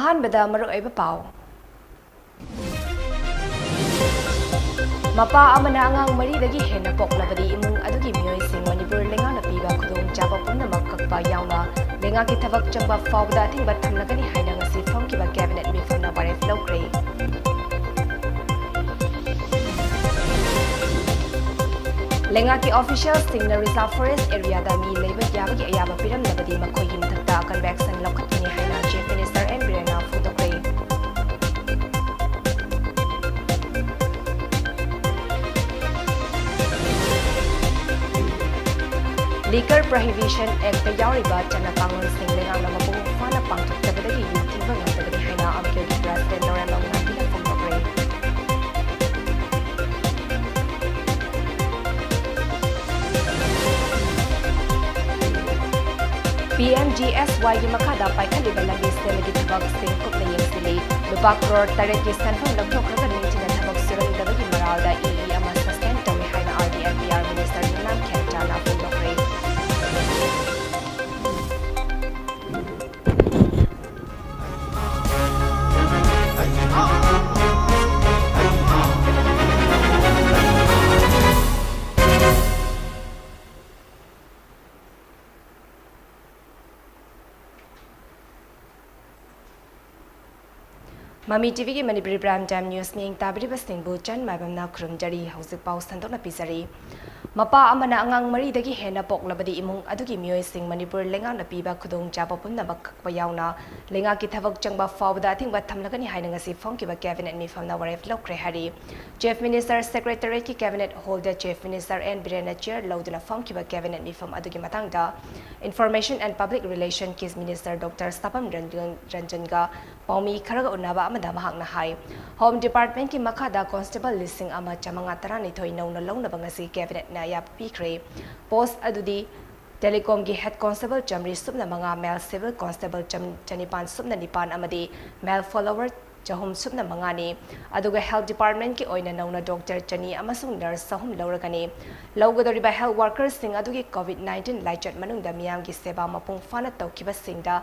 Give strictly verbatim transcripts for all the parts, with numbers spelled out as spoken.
ꯑꯍꯥꯟꯕꯗ ꯃꯔꯨꯑꯣꯏꯕ ꯄꯥꯎ꯫ ꯃꯄꯥ ꯑꯃꯅ ꯑꯉꯥꯡ ꯃꯔꯤꯗꯒꯤ ꯍꯦꯟꯅ ꯄꯣꯛꯂꯕꯗꯤ ꯏꯃꯨꯡ ꯑꯗꯨꯒꯤ ꯃꯤꯑꯣꯏꯁꯤꯡ ꯃꯅꯤꯄꯨꯔ ꯂꯩꯉꯥꯛꯅ ꯄꯤꯕ ꯈꯨꯗꯣꯡꯆꯥꯕ ꯄꯨꯝꯅꯃꯛ ꯀꯛꯄ ꯌꯥꯎꯅ ꯂꯩꯉꯥꯛꯀꯤ ꯊꯕꯛ ꯆꯪꯕ ꯐꯥꯎꯕꯗ ꯑꯊꯤꯡꯕ ꯊꯝꯂꯒꯅꯤ ꯍꯥꯏꯅ ꯉꯁꯤ ꯐꯝꯈꯤꯕ cabinet ꯃꯤꯐꯝꯅ ꯋꯥꯔꯦꯞ ꯂꯧꯈ꯭ꯔꯦ꯫ ꯂꯩꯉꯥꯛꯀꯤ officialꯁꯤꯡꯅ reserve forest areaꯗ ꯃꯤ ꯂꯩꯕ ꯌꯥꯕꯒꯤ ꯑꯌꯥꯕ ꯄꯤꯔꯝꯂꯕꯗꯤ ꯃꯈꯣꯏꯒꯤ ꯃꯊꯛꯇ ꯑꯀꯟꯕ action ꯂꯧꯈꯠꯀꯅꯤ ꯍꯥꯏꯅ Chief Minister N ꯕꯤꯔꯦꯟꯅ ꯐꯣꯡꯗꯣꯛꯈ꯭ꯔꯦ꯫ Liquor Prohibition Actꯇ ꯌꯥꯎꯔꯤꯕ ꯆꯠꯅ ꯀꯥꯡꯂꯣꯟꯁꯤꯡ ꯂꯩꯉꯥꯛꯅ ꯃꯄꯨꯡ ꯐꯥꯅ ꯄꯥꯡꯊꯣꯛꯇꯕꯗꯒꯤ ꯌꯨ ꯊꯤꯡꯕ ꯉꯝꯗꯕꯅꯤ ꯍꯥꯏꯅ ꯑꯝꯀꯦꯜꯒꯤ President ꯅꯣꯔꯦꯟ ꯂꯧꯅꯥꯝꯕꯤꯅ ꯐꯣꯡꯗꯣꯛꯈ꯭ꯔꯦ꯫ ꯄꯤ ꯑꯦꯝ ꯖꯤ ꯑꯦꯁ ꯋꯥꯏꯒꯤ ꯃꯈꯥꯗ ꯄꯥꯏꯈꯠꯂꯤꯕ ꯂꯝꯕꯤ ꯁꯦꯝꯕꯒꯤ ꯊꯕꯛꯁꯤꯡ ꯀꯨꯞꯅ ꯌꯦꯡꯁꯤꯜꯂꯤ꯫ ꯂꯨꯄꯥ ꯀ꯭ꯔꯣꯔ ꯇꯔꯦꯠꯀꯤ ꯁꯦꯟꯐꯝ ꯂꯧꯊꯣꯛꯈ꯭ꯔꯒ ꯅꯤꯡꯊꯤꯅ ꯊꯕꯛ ꯁꯨꯔꯝꯗꯕꯒꯤ ꯃꯔꯥꯜꯗ ꯏ ꯏ ꯑꯃ suspend ꯇꯧꯏ ꯍꯥꯏꯅ R D and P R Minister ꯌꯨꯝꯅꯥꯝ ꯈꯦꯝꯆꯥꯅ ꯐꯣꯡꯗꯣꯛꯈ꯭ꯔꯦ꯫ ꯃꯃꯤ ꯇꯤꯚꯤꯒꯤ ꯃꯅꯤꯄꯨꯔꯤ prime time news ꯃꯤꯠꯌꯦꯡ ꯇꯥꯕꯤꯔꯤꯕꯁꯤꯡꯕꯨ ꯆꯟ ꯃꯥꯏꯕꯝꯅ ꯈꯨꯔꯨꯝꯖꯔꯤ꯫ ꯍꯧꯖꯤꯛ ꯄꯥꯎ ꯁꯟꯗꯣꯛꯅ ꯄꯤꯖꯔꯤ꯫ ꯃꯄꯥ ꯑꯃꯅ ꯑꯉꯥꯡ ꯃꯔꯤꯗꯒꯤ ꯍꯦꯟꯅ ꯄꯣꯛꯂꯕꯗꯤ ꯏꯃꯨꯡ ꯑꯗꯨꯒꯤ ꯃꯤꯑꯣꯏꯁꯤꯡ ꯃꯅꯤꯄꯨꯔ ꯂꯩꯉꯥꯛꯅ ꯄꯤꯕ ꯈꯨꯗꯣꯡꯆꯥꯕ ꯄꯨꯝꯅꯃꯛ ꯀꯛꯄ ꯌꯥꯎꯅ ꯂꯩꯉꯥꯛꯀꯤ ꯊꯕꯛ ꯆꯪꯕ ꯐꯥꯎꯕꯗ ꯑꯊꯤꯡꯕ ꯊꯝꯂꯒꯅꯤ ꯍꯥꯏꯅ ꯉꯁꯤ ꯐꯝꯈꯤꯕ cabinet ꯃꯤꯐꯝꯅ ꯋꯥꯔꯦꯞ ꯂꯧꯈ꯭ꯔꯦ ꯍꯥꯏꯔꯤ꯫ Chief Minister Secretariatꯀꯤ cabinet hallꯗ Chief Minister N ꯕꯤꯔꯦꯟꯅ chair ꯂꯧꯗꯨꯅ ꯐꯝꯈꯤꯕ cabinet ꯃꯤꯐꯝ ꯑꯗꯨꯒꯤ ꯃꯇꯥꯡꯗ Information and Public Relationꯀꯤ Minister Doctor ꯁꯥꯄꯝ Ranjan, ꯔꯟꯖꯟꯒ ꯄꯥꯎꯃꯤ ꯈꯔꯒ ꯎꯅꯕ ꯑꯃꯗ ꯃꯍꯥꯛꯅ ꯍꯥꯏ, Home Departmentꯀꯤ ꯃꯈꯥꯗ constable ꯂꯤꯁꯤꯡ ꯑꯃ ꯆꯥꯃꯉꯥ ꯇꯔꯥꯅꯤꯊꯣꯏ ꯅꯧꯅ ꯂꯧꯅꯕ ꯉꯁꯤ cabinetꯅ ꯑꯌꯥꯕ ꯄꯤꯈ꯭ꯔꯦ꯫ Post ꯑꯗꯨꯗꯤ Telecomꯒꯤ head constable ꯆꯥꯃꯔꯤ ꯁꯨꯞꯅ ꯃꯉꯥ, male civil constable ꯆꯝ-, ꯆꯅꯤꯄꯥꯟ ꯁꯨꯞꯅ ꯅꯤꯄꯥꯟ ꯑꯃꯗꯤ male follower ꯆꯍꯨꯝ ꯁꯨꯞꯅ ꯃꯉꯥꯅꯤ꯫ ꯑꯗꯨꯒ health department ꯀꯤ ꯑꯣꯏꯅ ꯅꯧꯅ doctor ꯆꯅꯤ ꯑꯃꯁꯨꯡ nurse ꯆꯍꯨꯝ ꯂꯧꯔꯒꯅꯤ꯫ ꯂꯧꯒꯗꯧꯔꯤꯕ health worker ꯁꯤꯡ ꯑꯗꯨꯒꯤ COVID nineteen ꯂꯥꯏꯆꯠ ꯃꯅꯨꯡꯗ ꯃꯤꯌꯥꯝꯒꯤ ꯁꯦꯕꯥ ꯃꯄꯨꯡ ꯐꯥꯅ ꯇꯧꯈꯤꯕꯁꯤꯡꯗ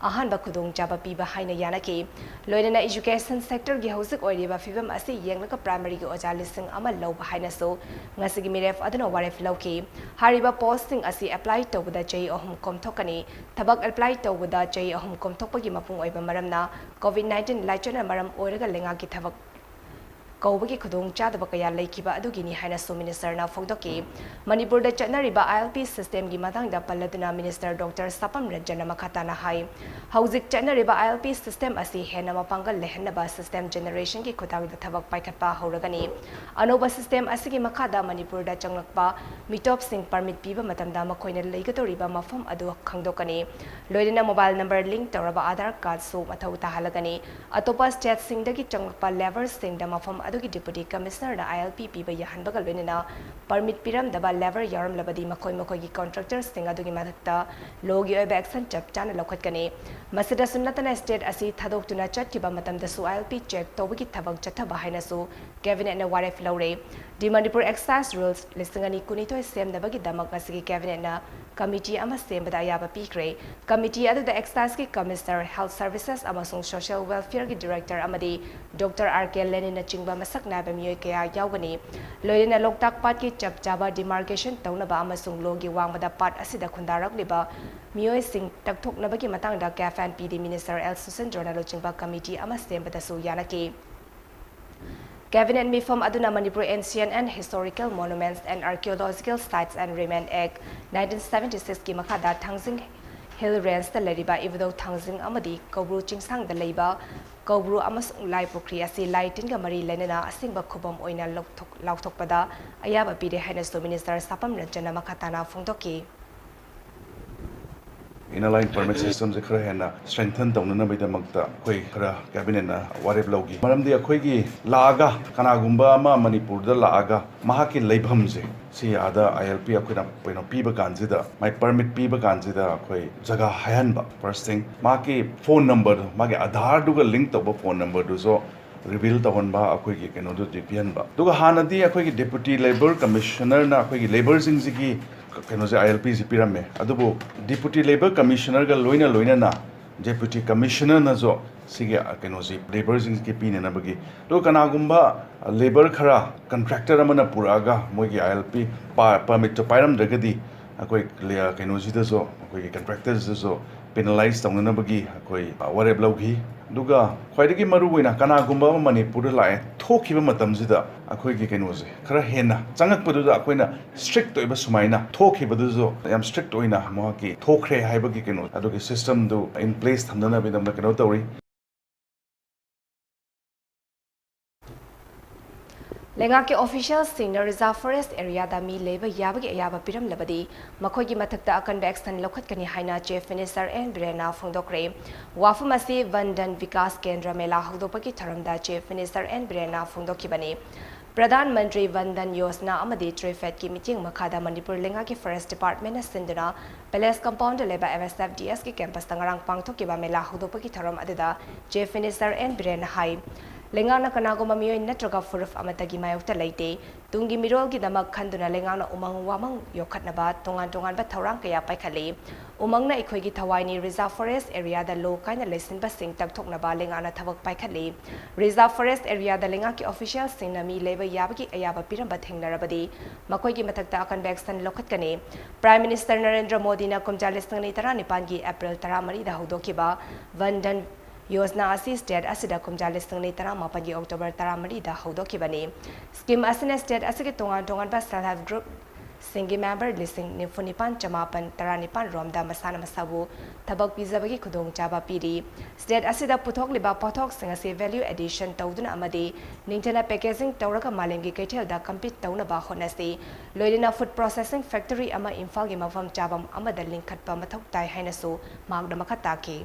ꯑꯍꯥꯟꯕ ꯈꯨꯗꯣꯡꯆꯥꯕ ꯄꯤꯕ ꯍꯥꯏꯅ ꯌꯥꯅꯈꯤ꯫ ꯂꯣꯏꯅꯅ education sector ꯒꯤ ꯍꯧꯖꯤꯛ ꯑꯣꯏꯔꯤꯕ ꯐꯤꯕꯝ ꯑꯁꯤ ꯌꯦꯡꯂꯒ primary ꯒꯤ ꯑꯣꯖꯥ ꯂꯤꯁꯤꯡ ꯑꯃ ꯂꯧꯕ ꯍꯥꯏꯅꯁꯨ ꯉꯁꯤꯒꯤ ꯃꯤꯔꯦꯞ ꯑꯗꯨꯅ ꯋꯥꯔꯦꯞ ꯂꯧꯈꯤ꯫ ꯍꯥꯏꯔꯤꯕ post ꯁꯤꯡ ꯑꯁꯤ apply ꯇꯧꯕꯗ ꯆꯍꯤ ꯑꯍꯨꯝ ꯀꯣꯝꯊꯣꯛꯀꯅꯤ꯫ ꯊꯕꯛ apply ꯇꯧꯕꯗ ꯆꯍꯤ ꯑꯍꯨꯝ ꯀꯣꯝꯊꯣꯛꯄꯒꯤ ꯃꯄꯨꯡ ꯑꯣꯏꯕ ꯃꯔꯝꯅ COVID nineteen ꯂꯥꯏꯆꯠꯅ ꯃꯔꯝ ꯑꯣꯏꯔꯒ ꯂꯩꯉꯥꯛꯀꯤ ꯊꯕꯛ ꯀꯧꯕꯒꯤ ꯈꯨꯗꯣꯡꯆꯥꯗꯕ ꯀꯌꯥ ꯂꯩꯈꯤꯕ ꯑꯗꯨꯒꯤꯅꯤ ꯍꯥꯏꯅꯁꯨ minister ꯅ ꯐꯣꯡꯗꯣꯛꯈꯤ꯫ ꯃꯅꯤꯄꯨꯔꯗ ꯆꯠꯅꯔꯤꯕ ILP system ꯒꯤ ꯃꯇꯥꯡꯗ ꯄꯜꯂꯗꯨꯅ minister doctor ꯁꯥꯄꯝ ꯔꯟꯖꯟꯅ ꯃꯈꯥ ꯇꯥꯅ ꯍꯥꯏ, ꯍꯧꯖꯤꯛ ꯆꯠꯅꯔꯤꯕ ILP system ꯑꯁꯤ ꯍꯦꯟꯅ ꯃꯄꯥꯡꯒꯜ ꯂꯩꯍꯟꯅꯕ system generation ꯒꯤ ꯈꯨꯠꯊꯥꯡꯗ ꯊꯕꯛ ꯄꯥꯏꯈꯠꯄ ꯍꯧꯔꯒꯅꯤ꯫ ꯑꯅꯧꯕ system ꯑꯁꯤꯒꯤ ꯃꯈꯥꯗ ꯃꯅꯤꯄꯨꯔꯗ ꯆꯪꯂꯛꯄ ꯃꯤꯇꯣꯞꯁꯤꯡ permit ꯄꯤꯕ ꯃꯇꯝꯗ ꯃꯈꯣꯏꯅ ꯂꯩꯒꯗꯧꯔꯤꯕ ꯃꯐꯝ ꯑꯗꯨ ꯈꯪꯗꯣꯛꯀꯅꯤ꯫ ꯂꯣꯏꯅꯅ mobile number link ꯇꯧꯔꯕ Aadhaar card ꯁꯨ ꯃꯊꯧ ꯇꯥꯍꯜꯂꯒꯅꯤ꯫ ꯑꯇꯣꯞꯄ state ꯁꯤꯡꯗꯒꯤ ꯆꯪꯂꯛꯄ labour ꯁꯤꯡꯗ ꯃꯐꯝ ꯑꯗꯨꯒꯤ deputy commissioner ꯅ ILP ꯄꯤꯕ ꯌꯥꯍꯟꯕꯒ ꯂꯣꯏꯅꯅ permit ꯄꯤꯔꯝꯗꯕ labour ꯌꯥꯎꯔꯝꯂꯕꯗꯤ ꯃꯈꯣꯏ ꯃꯈꯣꯏꯒꯤ contractor ꯁꯤꯡ ꯑꯗꯨꯒꯤ ꯃꯊꯛꯇ law ꯒꯤ ꯑꯣꯏꯕ action ꯆꯞ ꯆꯥꯅ ꯂꯧꯈꯠꯀꯅꯤ꯫ ꯃꯁꯤꯗꯁꯨ ꯅꯠꯇꯅ state ꯑꯁꯤ ꯊꯥꯗꯣꯛꯇꯨꯅ ꯆꯠꯈꯤꯕ ꯃꯇꯝꯗꯁꯨ ILP check ꯇꯧꯕꯒꯤ ꯊꯕꯛ ꯆꯠꯊꯕ ꯍꯥꯏꯅꯁꯨ cabinet ꯅ ꯋꯥꯔꯦꯞ ꯂꯧꯔꯦ꯫ The Manipur Excise Rules ꯂꯤꯁꯤꯡ ꯑꯅꯤ ꯀꯨꯟꯅꯤꯊꯣꯏ ꯁꯦꯝꯅꯕꯒꯤꯗꯃꯛ ꯉꯁꯤꯒꯤ cabinet ꯅ committee ꯑꯃ ꯁꯦꯝꯕꯗ ꯑꯌꯥꯕ ꯄꯤꯈ꯭ꯔꯦ꯫ Committee ꯑꯗꯨꯗ excise ꯀꯤ commissioner, health services ꯑꯃꯁꯨꯡ social welfare ꯒꯤ director ꯑꯃꯗꯤ doctor R K Lenin ꯅꯆꯤꯡꯕ ꯃꯁꯛ ꯅꯥꯏꯕ ꯃꯤꯑꯣꯏ ꯀꯌꯥ ꯌꯥꯎꯒꯅꯤ꯫ ꯂꯣꯏꯅꯅ ꯂꯣꯛꯇꯥꯛ ꯄꯥꯠꯀꯤ ꯆꯞ ꯆꯥꯕ demarcation ꯇꯧꯅꯕ ꯑꯃꯁꯨꯡ law ꯒꯤ ꯋꯥꯡꯃꯗ ꯄꯥꯠ ꯑꯁꯤꯗ ꯈꯨꯟꯗꯥꯔꯛꯂꯤꯕ ꯃꯤꯑꯣꯏꯁꯤꯡ ꯇꯛꯊꯣꯛꯅꯕꯒꯤ ꯃꯇꯥꯡꯗ CAF and PD minister L ꯁꯨꯁꯤꯟꯗ꯭ꯔꯣꯅ ꯂꯨꯆꯤꯡꯕ committee ꯑꯃ ꯁꯦꯝꯕꯗꯁꯨ ꯌꯥꯅꯈꯤ꯫ Cabinet ꯃꯤꯐꯝ ꯑꯗꯨꯅ Manipur Ancient and Historical Monuments and Archaeological Sites and Remain Act nineteen seventy six ꯀꯤ ꯃꯈꯥꯗ ꯊꯥꯡꯖꯤꯡ Hill Range ꯇ ꯂꯩꯔꯤꯕ ꯏꯕꯨꯙꯧ ꯊꯥꯡꯖꯤꯡ ꯑꯃꯗꯤ ꯀꯧꯕ꯭ꯔꯨ ꯆꯤꯡꯁꯥꯡꯗ ꯂꯩꯕ ꯀꯧꯕ꯭ꯔꯨ ꯑꯃꯁꯨꯡ ꯂꯥꯏ ꯄꯨꯈ꯭ꯔꯤ ꯑꯁꯤ ꯂꯥꯏ ꯇꯤꯟꯒ ꯃꯔꯤ ꯂꯩꯅꯅ ꯑꯁꯦꯡꯕ ꯈꯨꯕꯝ ꯑꯣꯏꯅ ꯂꯧꯊꯣꯛ-, ꯂꯥꯎꯊꯣꯛꯄꯗ ꯑꯌꯥꯕ ꯄꯤꯔꯦ ꯍꯥꯏꯅꯁꯨ minister ꯁꯥꯄꯝ ꯔꯟꯖꯟꯅ ꯃꯈꯥ ꯇꯥꯅ ꯐꯣꯡꯗꯣꯛꯈꯤ꯫ Inner line permit systemꯁꯦ ꯈꯔ ꯍꯦꯟꯅ strengthen ꯇꯧꯅꯅꯕꯒꯤꯗꯃꯛꯇ ꯑꯩꯈꯣꯏ ꯈꯔ cabinetꯅ ꯋꯥꯔꯦꯞ ꯂꯧꯈꯤ꯫ ꯃꯔꯝꯗꯤ ꯑꯩꯈꯣꯏꯒꯤ ꯂꯥꯛꯑꯒ ꯀꯅꯥꯒꯨꯝꯕ ꯑꯃ ꯃꯅꯤꯄꯨꯔꯗ ꯂꯥꯛꯑꯒ ꯃꯍꯥꯛꯀꯤ ꯂꯩꯐꯝꯁꯦ ꯁꯤ ꯑꯥꯗ ILP ꯑꯩꯈꯣꯏꯅ ꯀꯩꯅꯣ ꯄꯤꯕ ꯀꯥꯟꯁꯤꯗ, ꯃꯥꯏ permit ꯄꯤꯕ ꯀꯥꯟꯁꯤꯗ ꯑꯩꯈꯣꯏ ꯖꯒꯥ ꯍꯥꯏꯍꯟꯕ, first thing꯫ ꯃꯍꯥꯛꯀꯤ phone numberꯗꯨ, ꯃꯥꯒꯤ Aadhaarꯗꯨꯒ link ꯇꯧꯕ phone numberꯗꯨꯁꯨ reveal ꯇꯧꯍꯟꯕ, ꯑꯩꯈꯣꯏꯒꯤ ꯀꯩꯅꯣꯗꯨꯗꯤ ꯄꯤꯍꯟꯕ꯫ ꯑꯗꯨꯒ ꯍꯥꯟꯅꯗꯤ ꯑꯩꯈꯣꯏꯒꯤ Deputy Labour Commissionerꯅ ꯑꯩꯈꯣꯏꯒꯤ labourꯁꯤꯡꯁꯤꯒꯤ ꯀꯩꯅꯣꯁꯦ, ILPꯁꯤ ꯄꯤꯔꯝꯃꯦ꯫ ꯑꯗꯨꯕꯨ Deputy Labour Commissionerꯒ ꯂꯣꯏꯅ ꯂꯣꯏꯅꯅ Deputy Commissionerꯅꯁꯨ ꯁꯤꯒꯤ, ꯑ, ꯀꯩꯅꯣꯁꯤ labourꯁꯤꯡꯁꯤꯒꯤ ꯄꯤꯅꯅꯕꯒꯤ, ꯑꯗꯨꯒ ꯀꯅꯥꯒꯨꯝꯕ labour ꯈꯔ contractor ꯑꯃꯅ ꯄꯨꯔꯛꯑꯒ ꯃꯣꯏꯒꯤ ILP ꯄꯥ-, permitꯇꯣ ꯄꯥꯏꯔꯝꯗ꯭ꯔꯒꯗꯤ ꯑꯩꯈꯣꯏ ꯂꯦ-, ꯀꯩꯅꯣꯁꯤꯗꯁꯨ, ꯑꯩꯈꯣꯏꯒꯤ contractorꯁꯤꯗꯁꯨ penalise ꯇꯧꯅꯅꯕꯒꯤ ꯑꯩꯈꯣꯏ, ꯑ, ꯋꯥꯔꯦꯞ ꯂꯧꯈꯤ꯫ ꯑꯗꯨꯒ ꯈ꯭ꯋꯥꯏꯗꯒꯤ ꯃꯔꯨ ꯑꯣꯏꯅ ꯀꯅꯥꯒꯨꯝꯕ ꯑꯃ ꯃꯅꯤꯄꯨꯔꯗ ꯂꯥꯛꯑꯦ, ꯊꯣꯛꯈꯤꯕ ꯃꯇꯝꯁꯤꯗ ꯑꯩꯈꯣꯏꯒꯤ ꯀꯩꯅꯣꯁꯦ ꯈꯔ ꯍꯦꯟꯅ ꯆꯪꯉꯛꯄꯗꯨꯗ ꯑꯩꯈꯣꯏꯅ strict ꯑꯣꯏꯕ ꯁꯨꯃꯥꯏꯅ ꯊꯣꯛꯈꯤꯕꯗꯨꯁꯨ ꯌꯥꯝ strict ꯑꯣꯏꯅ ꯃꯍꯥꯛꯀꯤ ꯊꯣꯛꯈ꯭ꯔꯦ ꯍꯥꯏꯕꯒꯤ ꯀꯩꯅꯣ, ꯑꯗꯨꯒꯤ systemꯗꯨ in place ꯊꯝꯅꯅꯕꯒꯤꯗꯃꯛꯇ ꯀꯩꯅꯣ ꯇꯧꯔꯤ꯫ ꯂꯩꯉꯥꯛꯀꯤ officialꯁꯤꯡꯅ reserve forest areaꯗ ꯃꯤ ꯂꯩꯕ ꯌꯥꯕꯒꯤ ꯑꯌꯥꯕ ꯄꯤꯔꯝꯂꯕꯗꯤ ꯃꯈꯣꯏꯒꯤ ꯃꯊꯛꯇ ꯑꯀꯟꯕ action ꯂꯧꯈꯠꯀꯅꯤ ꯍꯥꯏꯅ Chief Minister N ꯕꯤꯔꯦꯟꯅ ꯐꯣꯡꯗꯣꯛꯈ꯭ꯔꯦ꯫ ꯋꯥꯐꯝ ꯑꯁꯤ ꯚꯟ ꯙꯟ ꯕꯤꯀꯥꯁ ꯀꯦꯟꯗ꯭ꯔ ꯃꯦꯂꯥ ꯍꯧꯗꯣꯛꯄꯒꯤ ꯊꯧꯔꯝꯗ Chief Minister N ꯕꯤꯔꯦꯟꯅ ꯐꯣꯡꯗꯣꯛꯈꯤꯕꯅꯤ꯫ Pradhan Mantri Van ꯙꯟ ꯌꯣꯖꯅꯥ ꯑꯃꯗꯤ TRIFFEDꯀꯤ ꯃꯤꯠꯌꯦꯡ ꯃꯈꯥꯗ ꯃꯅꯤꯄꯨꯔ ꯂꯩꯉꯥꯛꯀꯤ forest departmentꯅ ꯁꯤꯟꯗꯨꯅ Palace compoundꯗ ꯂꯩꯕ MSFDSꯀꯤ campusꯇ ꯉꯔꯥꯡ ꯄꯥꯡꯊꯣꯛꯈꯤꯕ ꯃꯦꯂꯥ ꯍꯧꯗꯣꯛꯄꯒꯤ ꯊꯧꯔꯝ ꯑꯗꯨꯗ Chief Minister N ꯕꯤꯔꯦꯟꯅ ꯍꯥꯏ, ꯂꯩꯉꯥꯛꯅ ꯀꯅꯥꯒꯨꯝꯕ ꯃꯤꯑꯣꯏ ꯅꯠꯇ꯭ꯔꯒ ꯐꯨꯔꯨꯞ ꯑꯃꯠꯇꯒꯤ ꯃꯥꯌꯣꯛꯇ ꯂꯩꯇꯦ꯫ ꯇꯨꯡꯒꯤ ꯃꯤꯔꯣꯜꯒꯤꯗꯃꯛ ꯈꯟꯗꯨꯅ ꯂꯩꯉꯥꯛꯅ ꯎꯃꯪ ꯋꯥꯃꯪ ꯌꯣꯛꯈꯠꯅꯕ ꯇꯣꯉꯥꯟ ꯇꯣꯉꯥꯟꯕ ꯊꯧꯔꯥꯡ ꯀꯌꯥ ꯄꯥꯏꯈꯠꯂꯤ꯫ ꯎꯃꯪꯅ ꯑꯩꯈꯣꯏꯒꯤ ꯊꯋꯥꯏꯅꯤ꯫ Reserve forest areaꯗ ꯂꯣ ꯀꯥꯏꯅ ꯂꯩꯁꯤꯟꯕꯁꯤꯡ ꯇꯛꯊꯣꯛꯅꯕ ꯂꯩꯉꯥꯛꯅ ꯊꯕꯛ ꯄꯥꯏꯈꯠꯂꯤ꯫ Reserve forest areaꯗ ꯂꯩꯉꯥꯛꯀꯤ officialꯁꯤꯡꯅ ꯃꯤ ꯂꯩꯕ ꯌꯥꯕꯒꯤ ꯑꯌꯥꯕ ꯄꯤꯔꯝꯕ ꯊꯦꯡꯅꯔꯕꯗꯤ ꯃꯈꯣꯏꯒꯤ ꯃꯊꯛꯇ ꯑꯀꯟꯕ action ꯂꯧꯈꯠꯀꯅꯤ꯫ Prime Minister ꯅꯔꯦꯟꯗ꯭ꯔ ꯃꯣꯗꯤꯅ ꯀꯨꯝꯖꯥ ꯂꯤꯁꯤꯡ ꯑꯅꯤ ꯇꯔꯥꯅꯤꯄꯥꯟꯒꯤ April ꯇꯔꯥꯃꯔꯤꯗ ꯍꯧꯗꯣꯛꯈꯤꯕ ꯚꯟ ꯙꯟ ꯌꯣꯖꯅꯥ ꯑꯁꯤ state ꯑꯁꯤꯗ ꯀꯨꯝꯖꯥ ꯂꯤꯁꯤꯡ ꯑꯅꯤ ꯇꯔꯥꯃꯥꯄꯟꯒꯤ October ꯇꯔꯥꯃꯔꯤꯗ ꯍꯧꯗꯣꯛꯈꯤꯕꯅꯤ꯫ Scheme ꯑꯁꯤꯅ state ꯑꯁꯤꯒꯤ ꯇꯣꯉꯥꯟ ꯇꯣꯉꯥꯟꯕ self help group ꯁꯤꯡꯒꯤ ꯃꯦꯝꯕꯔ ꯂꯤꯁꯤꯡ ꯅꯤꯐꯨ ꯅꯤꯄꯥꯟ ꯆꯃꯥꯄꯟ ꯇꯔꯥꯅꯤꯄꯥꯟ ꯔꯣꯝꯗ ꯃꯁꯥꯅ ꯃꯁꯥꯕꯨ ꯊꯕꯛ ꯄꯤꯖꯕꯒꯤ ꯈꯨꯗꯣꯡꯆꯥꯕ ꯄꯤꯔꯤ꯫ ꯁ꯭ꯇꯦꯠ ꯑꯁꯤꯗ ꯄꯨꯊꯣꯛꯂꯤꯕ ꯄꯣꯠꯊꯣꯛꯁꯤꯡ ꯑꯁꯤ ꯚꯦꯂ꯭ꯌꯨ ꯑꯦꯗꯤꯁꯟ ꯇꯧꯗꯨꯅ ꯑꯃꯗꯤ ꯅꯤꯡꯊꯤꯅ ꯄꯦꯀꯦꯖꯤꯡ ꯇꯧꯔꯒ ꯃꯥꯂꯦꯝꯒꯤ ꯀꯩꯊꯦꯜꯗ ꯀꯝꯄꯤꯠ ꯇꯧꯅꯕ ꯍꯣꯠꯅꯁꯤ꯫ ꯂꯣꯏꯅꯅ ꯐꯨꯗ ꯄ꯭ꯔꯣꯁꯦꯁꯤꯡ ꯐꯦꯛꯇꯔꯤ ꯑꯃ ꯏꯝꯐꯥꯜꯒꯤ ꯃꯐꯝ ꯆꯥꯕ ꯑꯃꯗ ꯂꯤꯡꯈꯠꯄ ꯃꯊꯧ ꯇꯥꯏ ꯍꯥꯏꯅꯁꯨ ꯃꯍꯥꯛꯅ ꯃꯈꯥ ꯇꯥꯈꯤ꯫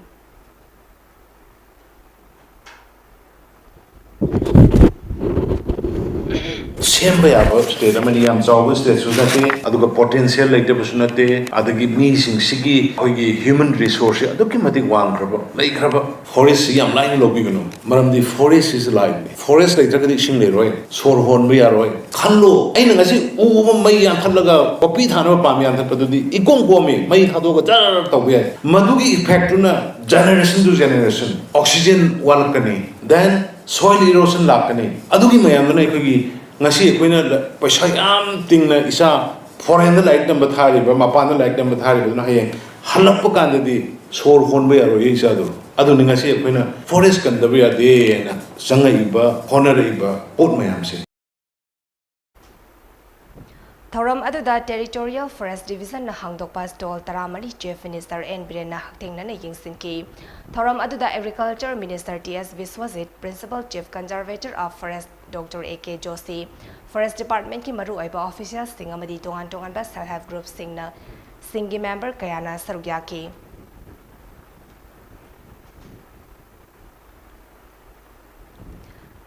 ꯁꯦꯝꯕ ꯌꯥꯕ ꯁ꯭ꯇꯦꯠ ꯑꯃꯅꯤ, ꯌꯥꯝ ꯆꯥꯎꯕ ꯁ꯭ꯇꯦꯠꯁꯨ ꯅꯠꯇꯦ, ꯑꯗꯨꯒ ꯄꯣꯇꯦꯟꯁꯤꯌꯦꯜ ꯂꯩꯇꯕꯁꯨ ꯅꯠꯇꯦ꯫ ꯑꯗꯒꯤ ꯃꯤꯁꯤꯡꯁꯤꯒꯤ ꯑꯩꯈꯣꯏꯒꯤ ꯍ꯭ꯌꯨꯃꯟ ꯔꯤꯁꯣꯔꯁꯁꯤ ꯑꯗꯨꯛꯀꯤ ꯃꯇꯤꯛ ꯋꯥꯡꯈ꯭ꯔꯕ, ꯂꯩꯈ꯭ꯔꯕ꯫ ꯐꯣꯔꯦꯁꯁꯤ ꯌꯥꯝ ꯂꯥꯏꯅ ꯂꯧꯕꯤꯒꯅꯨ, ꯃꯔꯝꯗꯤ ꯐꯣꯔꯦꯁ ꯏꯁ ꯂꯥꯏꯐꯅꯤ꯫ ꯐꯣꯔꯦꯁ ꯂꯩꯇ꯭ꯔꯒꯗꯤ ꯏꯁꯤꯡ ꯂꯩꯔꯣꯏ, ꯁꯣꯔ ꯍꯣꯟꯕ ꯌꯥꯔꯣꯏ꯫ ꯈꯜꯂꯣ, ꯑꯩꯅ ꯉꯁꯤ ꯎ ꯑꯃ ꯃꯩ ꯌꯥꯟꯊꯠꯂꯒ ꯄꯣꯄꯤ ꯊꯥꯅꯕ ꯄꯥꯝ ꯌꯥꯟꯊꯠꯄꯗꯨꯗꯤ ꯏꯀꯣꯝ ꯀꯣꯝꯃꯤ, ꯃꯩ ꯊꯥꯗꯣꯛꯑꯒ ꯖꯔ ꯇꯧꯕ ꯌꯥꯏ꯫ ꯃꯗꯨꯒꯤ ꯏꯐꯦꯛꯇꯨꯅ ꯖꯦꯅꯦꯔꯦꯁꯟ ꯇꯨ ꯖꯦꯅꯦꯔꯦꯁꯟ ꯑꯣꯛꯁꯤꯖꯦꯟ ꯋꯥꯠꯂꯛꯀꯅꯤ, ꯗꯦꯟ ꯁꯣꯏꯜ ꯏꯔꯣꯁꯟ ꯂꯥꯛꯀꯅꯤ꯫ ꯑꯗꯨꯒꯤ ꯃꯌꯥꯝꯗꯨꯅ ꯑꯩꯈꯣꯏꯒꯤ ꯉꯁꯤ ꯑꯩꯈꯣꯏꯅ ꯂ- ꯄꯩꯁꯥ ꯌꯥꯝ ꯇꯤꯡꯅ ꯏꯆꯥ ꯐꯣꯔꯦꯟꯗ ꯂꯥꯏꯔꯤꯛ ꯇꯝꯕ ꯊꯥꯔꯤꯕ, ꯃꯄꯥꯟꯗ ꯂꯥꯏꯔꯤꯛ ꯇꯝꯕ ꯊꯥꯔꯤꯕꯗꯨꯅ ꯍꯌꯦꯡ ꯍꯜꯂꯛꯄ ꯀꯥꯟꯗꯗꯤ ꯁꯣꯔ ꯍꯣꯟꯕ ꯌꯥꯔꯣꯏꯌꯦ ꯏꯆꯥꯗꯣ꯫ ꯑꯗꯨꯅꯤ ꯉꯁꯤ ꯑꯩꯈꯣꯏꯅ ꯐꯣꯔꯦꯁ ꯀꯟꯗꯕ ꯌꯥꯗꯦ ꯍꯥꯏꯅ ꯆꯪꯉꯛꯏꯕ, ꯍꯣꯠꯅꯔꯛꯏꯕ ꯄꯣꯠ ꯃꯌꯥꯝꯁꯦ꯫ ꯊꯧꯔꯝ ꯑꯗꯨꯗ ꯇꯦꯔꯤꯇꯣꯔꯤꯌꯦꯜ ꯐꯣꯔꯦꯁ ꯗꯤꯕꯤꯖꯟꯅ ꯍꯥꯡꯗꯣꯛꯄ ꯁ꯭ꯇꯣꯜ ꯇꯔꯥꯃꯔꯤ ꯆꯤꯐ ꯃꯤꯅꯤꯁꯇꯔ ꯑꯦꯟ ꯕꯤꯔꯦꯟꯅ ꯍꯛꯊꯦꯡꯅꯅ ꯌꯦꯡꯁꯤꯟꯈꯤ꯫ ꯊꯧꯔꯝ ꯑꯗꯨꯗ agriculture minister T S Biswajit, principal chief conservator of forest doctor A K Joshi, forest ꯗꯤꯄꯥꯔꯠꯃꯦꯟꯠꯀꯤ ꯃꯔꯨꯑꯣꯏꯕ ꯑꯣꯐꯤꯁꯤꯌꯦꯜꯁꯤꯡ ꯑꯃꯗꯤ ꯇꯣꯉꯥꯟ ꯇꯣꯉꯥꯟꯕ ꯁꯦꯜꯐ ꯍꯦꯜꯞ ꯒ꯭ꯔꯨꯞꯁꯤꯡꯅ, ꯁꯤꯡꯒꯤ ꯃꯦꯝꯕꯔ ꯀꯌꯥꯅ ꯁꯔꯨꯛ ꯌꯥꯈꯤ꯫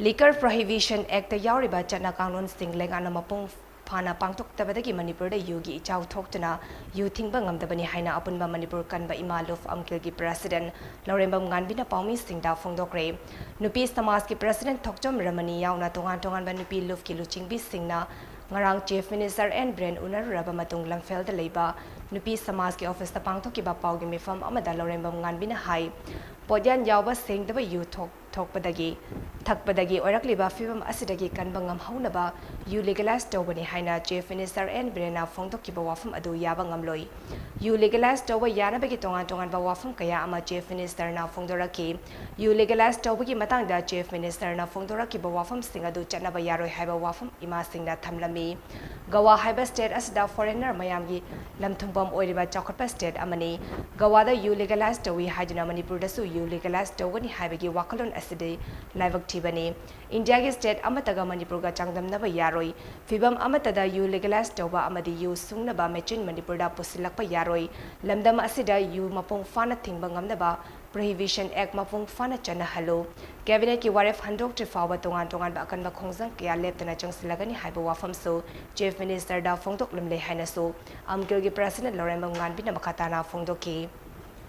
ꯂꯤꯀꯔ ꯄ꯭ꯔꯣꯍꯤꯕꯤꯁꯟ ꯑꯦꯛꯇ ꯌꯥꯎꯔꯤꯕ ꯆꯠꯅ ꯀꯥꯡꯂꯣꯟꯁꯤꯡ ꯂꯩꯉꯥꯛꯅ ꯃꯄꯨꯡ ꯐꯥꯅ ꯄꯥꯡꯊꯣꯛꯇꯕꯗꯒꯤ ꯃꯅꯤꯄꯨꯔꯗ ꯌꯨꯒꯤ ꯏꯆꯥꯎ ꯊꯣꯛꯇꯨꯅ ꯌꯨ ꯊꯤꯡꯕ ꯉꯝꯗꯕꯅꯤ ꯍꯥꯏꯅ ꯑꯄꯨꯟꯕ ꯃꯅꯤꯄꯨꯔ ꯀꯟꯕ ꯏꯃꯥ ꯂꯨꯞ ꯑꯝꯀꯤꯜꯒꯤ ꯄ꯭ꯔꯦꯁꯤꯗꯦꯟꯠ ꯂꯧꯔꯦꯝꯕꯝ ꯉꯥꯟꯕꯤꯅ ꯄꯥꯎꯃꯤꯁꯤꯡꯗ ꯐꯣꯡꯗꯣꯛꯈ꯭ꯔꯦ꯫ ꯅꯨꯄꯤ ꯁꯃꯥꯖꯀꯤ ꯄ꯭ꯔꯦꯁꯤꯗꯦꯟꯠ ꯊꯣꯛꯆꯣꯝ ꯔꯃꯅꯤ ꯌꯥꯎꯅ ꯇꯣꯉꯥꯟ ꯇꯣꯉꯥꯟꯕ ꯅꯨꯄꯤ ꯂꯨꯞꯀꯤ ꯂꯨꯆꯤꯡꯕꯤꯁꯤꯡꯅ ꯉꯔꯥꯡ ꯆꯤꯐ ꯃꯤꯅꯤꯁꯇꯔ ꯑꯦꯟ ꯕꯤꯔꯦꯟ ꯎꯅꯔꯨꯔꯕ ꯃꯇꯨꯡ ꯂꯝꯐꯦꯜꯗ ꯂꯩꯕ ꯅꯨꯄꯤ ꯁꯃꯥꯖꯀꯤ ꯑꯣꯐꯤꯁꯇ ꯄꯥꯡꯊꯣꯛꯈꯤꯕ ꯄꯥꯎꯒꯤ ꯃꯤꯐꯝ ꯑꯃꯗ ꯂꯧꯔꯦꯝꯕꯝ ꯉꯥꯟꯕꯤꯅ ꯍꯥꯏ, ꯄꯣꯠꯌꯥꯟ ꯌꯥꯎꯕ ꯁꯦꯡꯗꯕ ꯌꯨ ꯊꯣꯛ ꯊꯣꯛꯄꯗꯒꯤ, ꯊꯛꯄꯗꯒꯤ ꯑꯣꯏꯔꯛꯂꯤꯕ ꯐꯤꯚꯝ ꯑꯁꯤꯗꯒꯤ ꯀꯟꯕ ꯉꯝꯍꯧꯅꯕ ꯌꯨ ꯂꯤꯒꯦꯂꯥꯏꯖ ꯇꯧꯕꯅꯤ ꯍꯥꯏꯅ ꯆꯤꯐ ꯃꯤꯅꯤꯁꯇꯔ ꯑꯦꯟ ꯕꯤꯔꯦꯟꯅ ꯐꯣꯡꯗꯣꯛꯈꯤꯕ ꯋꯥꯐꯝ ꯑꯗꯨ ꯌꯥꯕ ꯉꯝꯂꯣꯏ꯫ ꯌꯨ ꯂꯤꯒꯦꯂꯥꯏꯖ ꯇꯧꯕ ꯌꯥꯅꯕꯒꯤ ꯇꯣꯉꯥꯟ ꯇꯣꯉꯥꯟꯕ ꯋꯥꯐꯝ ꯀꯌꯥ ꯑꯃ ꯆꯤꯐ ꯃꯤꯅꯤꯁꯇꯔꯅ ꯐꯣꯡꯗꯣꯔꯛꯈꯤ꯫ ꯌꯨ ꯂꯤꯒꯦꯂꯥꯏꯖ ꯇꯧꯕꯒꯤ ꯃꯇꯥꯡꯗ ꯆꯤꯐ ꯃꯤꯅꯤꯁꯇꯔꯅ ꯐꯣꯡꯗꯣꯔꯛꯈꯤꯕ ꯋꯥꯐꯝꯁꯤꯡ ꯑꯗꯨ ꯆꯠꯅꯕ ꯌꯥꯔꯣꯏ ꯍꯥꯏꯕ ꯋꯥꯐꯝ ꯏꯃꯥꯁꯤꯡꯅ ꯊꯝꯂꯝꯃꯤ꯫ ꯒꯋꯥ ꯍꯥꯏꯕ ꯁ꯭ꯇꯦꯠ ꯑꯁꯤꯗ ꯐꯣꯔꯦꯟꯅꯔ ꯃꯌꯥꯝꯒꯤ ꯂꯝ ꯊꯨꯡꯐꯝ ꯑꯣꯏꯔꯤꯕ ꯆꯥꯎꯈꯠꯄ ꯁ꯭ꯇꯦꯠ ꯑꯃꯅꯤ꯫ ꯒꯋꯥꯗ ꯌꯨ ꯂꯤꯒꯦꯂꯥꯏꯖ ꯇꯧꯏ ꯍꯥꯏꯗꯨꯅ ꯃꯅꯤꯄꯨꯔꯗꯁꯨ ꯌꯨ ꯂꯤꯒꯦꯂꯥꯏꯖ ꯇꯧꯒꯅꯤ ꯍꯥꯏꯕꯒꯤ ꯋꯥꯈꯜꯂꯣꯟ ꯑꯁꯤꯗꯤ ꯂꯥꯏꯕꯛ ꯊꯤꯕꯅꯤ꯫ ꯏꯟꯗꯤꯌꯥꯒꯤ ꯁ꯭ꯇꯦꯠ ꯑꯃꯠꯇꯒ ꯃꯅꯤꯄꯨꯔꯒ ꯆꯥꯡꯗꯝꯅꯕ ꯌꯥꯔꯣꯏ꯫ ꯐꯤꯚꯝ ꯑꯃꯠꯇꯗ ꯌꯨ ꯂꯤꯒꯦꯂꯥꯏꯖ ꯇꯧꯕ ꯑꯃꯗꯤ ꯌꯨ ꯁꯨꯡꯅꯕ ꯃꯦꯆꯤꯟ ꯃꯅꯤꯄꯨꯔꯗ ꯄꯨꯁꯤꯜꯂꯛꯄ ꯌꯥꯔꯣꯏ꯫ ꯂꯝꯗꯝ ꯑꯁꯤꯗ ꯌꯨ ꯃꯄꯨꯡ ꯐꯥꯅ ꯊꯤꯡꯕ ꯉꯝꯅꯕ ꯄ꯭ꯔꯣꯍꯤꯕꯤꯁꯟ ꯑꯦꯛ ꯃꯄꯨꯡ ꯐꯥꯅ ꯆꯠꯅꯍꯜꯂꯨ꯫ ꯀꯦꯕꯤꯅꯦꯠꯀꯤ ꯋꯥꯔꯦꯞ ꯍꯟꯗꯣꯛꯇ꯭ꯔꯤ ꯐꯥꯎꯕ ꯇꯣꯉꯥꯟ ꯇꯣꯉꯥꯟꯕ ꯑꯀꯟꯕ ꯈꯣꯡꯖꯪ ꯀꯌꯥ ꯂꯦꯞꯇꯅ ꯆꯪꯁꯤꯜꯂꯒꯅꯤ ꯍꯥꯏꯕ ꯋꯥꯐꯝꯁꯨ ꯆꯤꯐ ꯃꯤꯅꯤꯁꯇꯔꯗ ꯐꯣꯡꯗꯣꯛꯂꯝꯂꯦ ꯍꯥꯏꯅꯁꯨ ꯑꯝꯀꯤꯜꯒꯤ ꯄ꯭ꯔꯁꯤꯗꯦꯟꯠ ꯂꯧꯔꯦꯝꯕꯝ ꯉꯥꯟꯕꯤꯅ ꯃꯈꯥ ꯇꯥꯅ ꯐꯣꯡꯗꯣꯛꯈꯤ꯫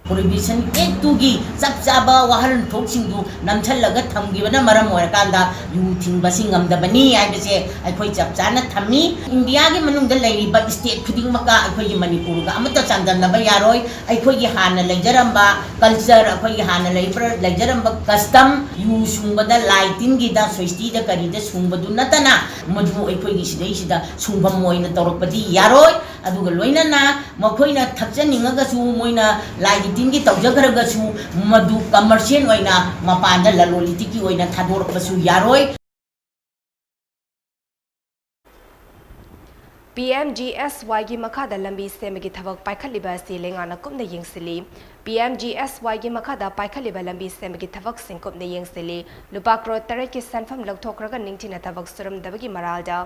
ꯄ꯭ꯔꯣꯍꯤꯕꯤꯁꯟ ꯑꯦꯛꯇꯨꯒꯤ ꯆꯞ ꯆꯥꯕ ꯋꯥꯍꯟꯊꯣꯛꯁꯤꯡꯗꯨ ꯅꯝꯁꯤꯜꯂꯒ ꯊꯝꯈꯤꯕꯅ ꯃꯔꯝ ꯑꯣꯏꯔꯀꯥꯟꯗ ꯌꯨ ꯊꯤꯡꯕꯁꯤ ꯉꯝꯗꯕꯅꯤ ꯍꯥꯏꯕꯁꯦ ꯑꯩꯈꯣꯏ ꯆꯞ ꯆꯥꯅ ꯊꯝꯃꯤ꯫ ꯏꯟꯗꯤꯌꯥꯒꯤ ꯃꯅꯨꯡꯗ ꯂꯩꯔꯤꯕ ꯁ꯭ꯇꯦꯠ ꯈꯨꯗꯤꯡꯃꯛꯀ ꯑꯩꯈꯣꯏꯒꯤ ꯃꯅꯤꯄꯨꯔꯒ ꯑꯃꯠꯇ ꯆꯥꯡꯗꯝꯅꯕ ꯌꯥꯔꯣꯏ꯫ ꯑꯩꯈꯣꯏꯒꯤ ꯍꯥꯟꯅ ꯂꯩꯖꯔꯝꯕ ꯀꯜꯆꯔ, ꯑꯩꯈꯣꯏꯒꯤ ꯍꯥꯟꯅ ꯂꯩꯕ-, ꯂꯩꯖꯔꯝꯕ ꯀꯁꯇꯝ, ꯌꯨ ꯁꯨꯡꯕꯗ ꯂꯥꯏ ꯇꯤꯟꯒꯤꯗ, ꯁ꯭ꯋꯁꯇꯤꯗ ꯀꯔꯤꯗ ꯁꯨꯡꯕꯗꯨ ꯅꯠꯇꯅ ꯃꯗꯨ ꯑꯩꯈꯣꯏꯒꯤ ꯁꯤꯗꯩꯁꯤꯗ ꯁꯨꯡꯐꯝ ꯑꯣꯏꯅ ꯇꯧꯔꯛꯄꯗꯤ ꯌꯥꯔꯣꯏ꯫ ꯑꯗꯨꯒ ꯂꯣꯏꯅꯅ ꯃꯈꯣꯏꯅ ꯊꯛꯆꯅꯤꯡꯉꯒꯁꯨ, ꯃꯣꯏꯅ ꯂꯥꯏꯒꯤ ꯇꯤꯟꯒꯤ ꯇꯧꯖꯈ꯭ꯔꯒꯁꯨ, ꯃꯗꯨ ꯀꯃꯔꯁꯤꯌꯦꯜ ꯑꯣꯏꯅ ꯃꯄꯥꯟꯗ ꯂꯂꯣꯟ ꯏꯇꯤꯛꯀꯤ ꯑꯣꯏꯅ ꯊꯥꯗꯣꯔꯛꯄꯁꯨ ꯌꯥꯔꯣꯏ꯫ ꯄꯤ ꯑꯦꯝ ꯖꯤ ꯑꯦꯁ ꯋꯥꯏꯒꯤ ꯃꯈꯥꯗ ꯂꯝꯕꯤ ꯁꯦꯝꯕꯒꯤ ꯊꯕꯛ ꯄꯥꯏꯈꯠꯂꯤꯕ ꯑꯁꯤ ꯂꯩꯉꯥꯛꯅ ꯀꯨꯞꯅ ꯌꯦꯡꯁꯤꯜꯂꯤ꯫ ꯄꯤ ꯑꯦꯝ ꯖꯤ ꯑꯦꯁ ꯋꯥꯏꯒꯤ ꯃꯈꯥꯗ ꯄꯥꯏꯈꯠꯂꯤꯕ ꯂꯝꯕꯤ ꯁꯦꯝꯕꯒꯤ ꯊꯕꯛꯁꯤꯡ ꯀꯨꯞꯅ ꯌꯦꯡꯁꯤꯜꯂꯤ꯫ ꯂꯨꯄꯥ ꯀ꯭ꯔꯣꯔ ꯇꯔꯦꯠꯀꯤ ꯁꯦꯟꯐꯝ ꯂꯧꯊꯣꯛꯈ꯭ꯔꯒ ꯅꯤꯡꯊꯤꯅ ꯊꯕꯛ ꯁꯨꯔꯝꯗꯕꯒꯤ ꯃꯔꯥꯜꯗ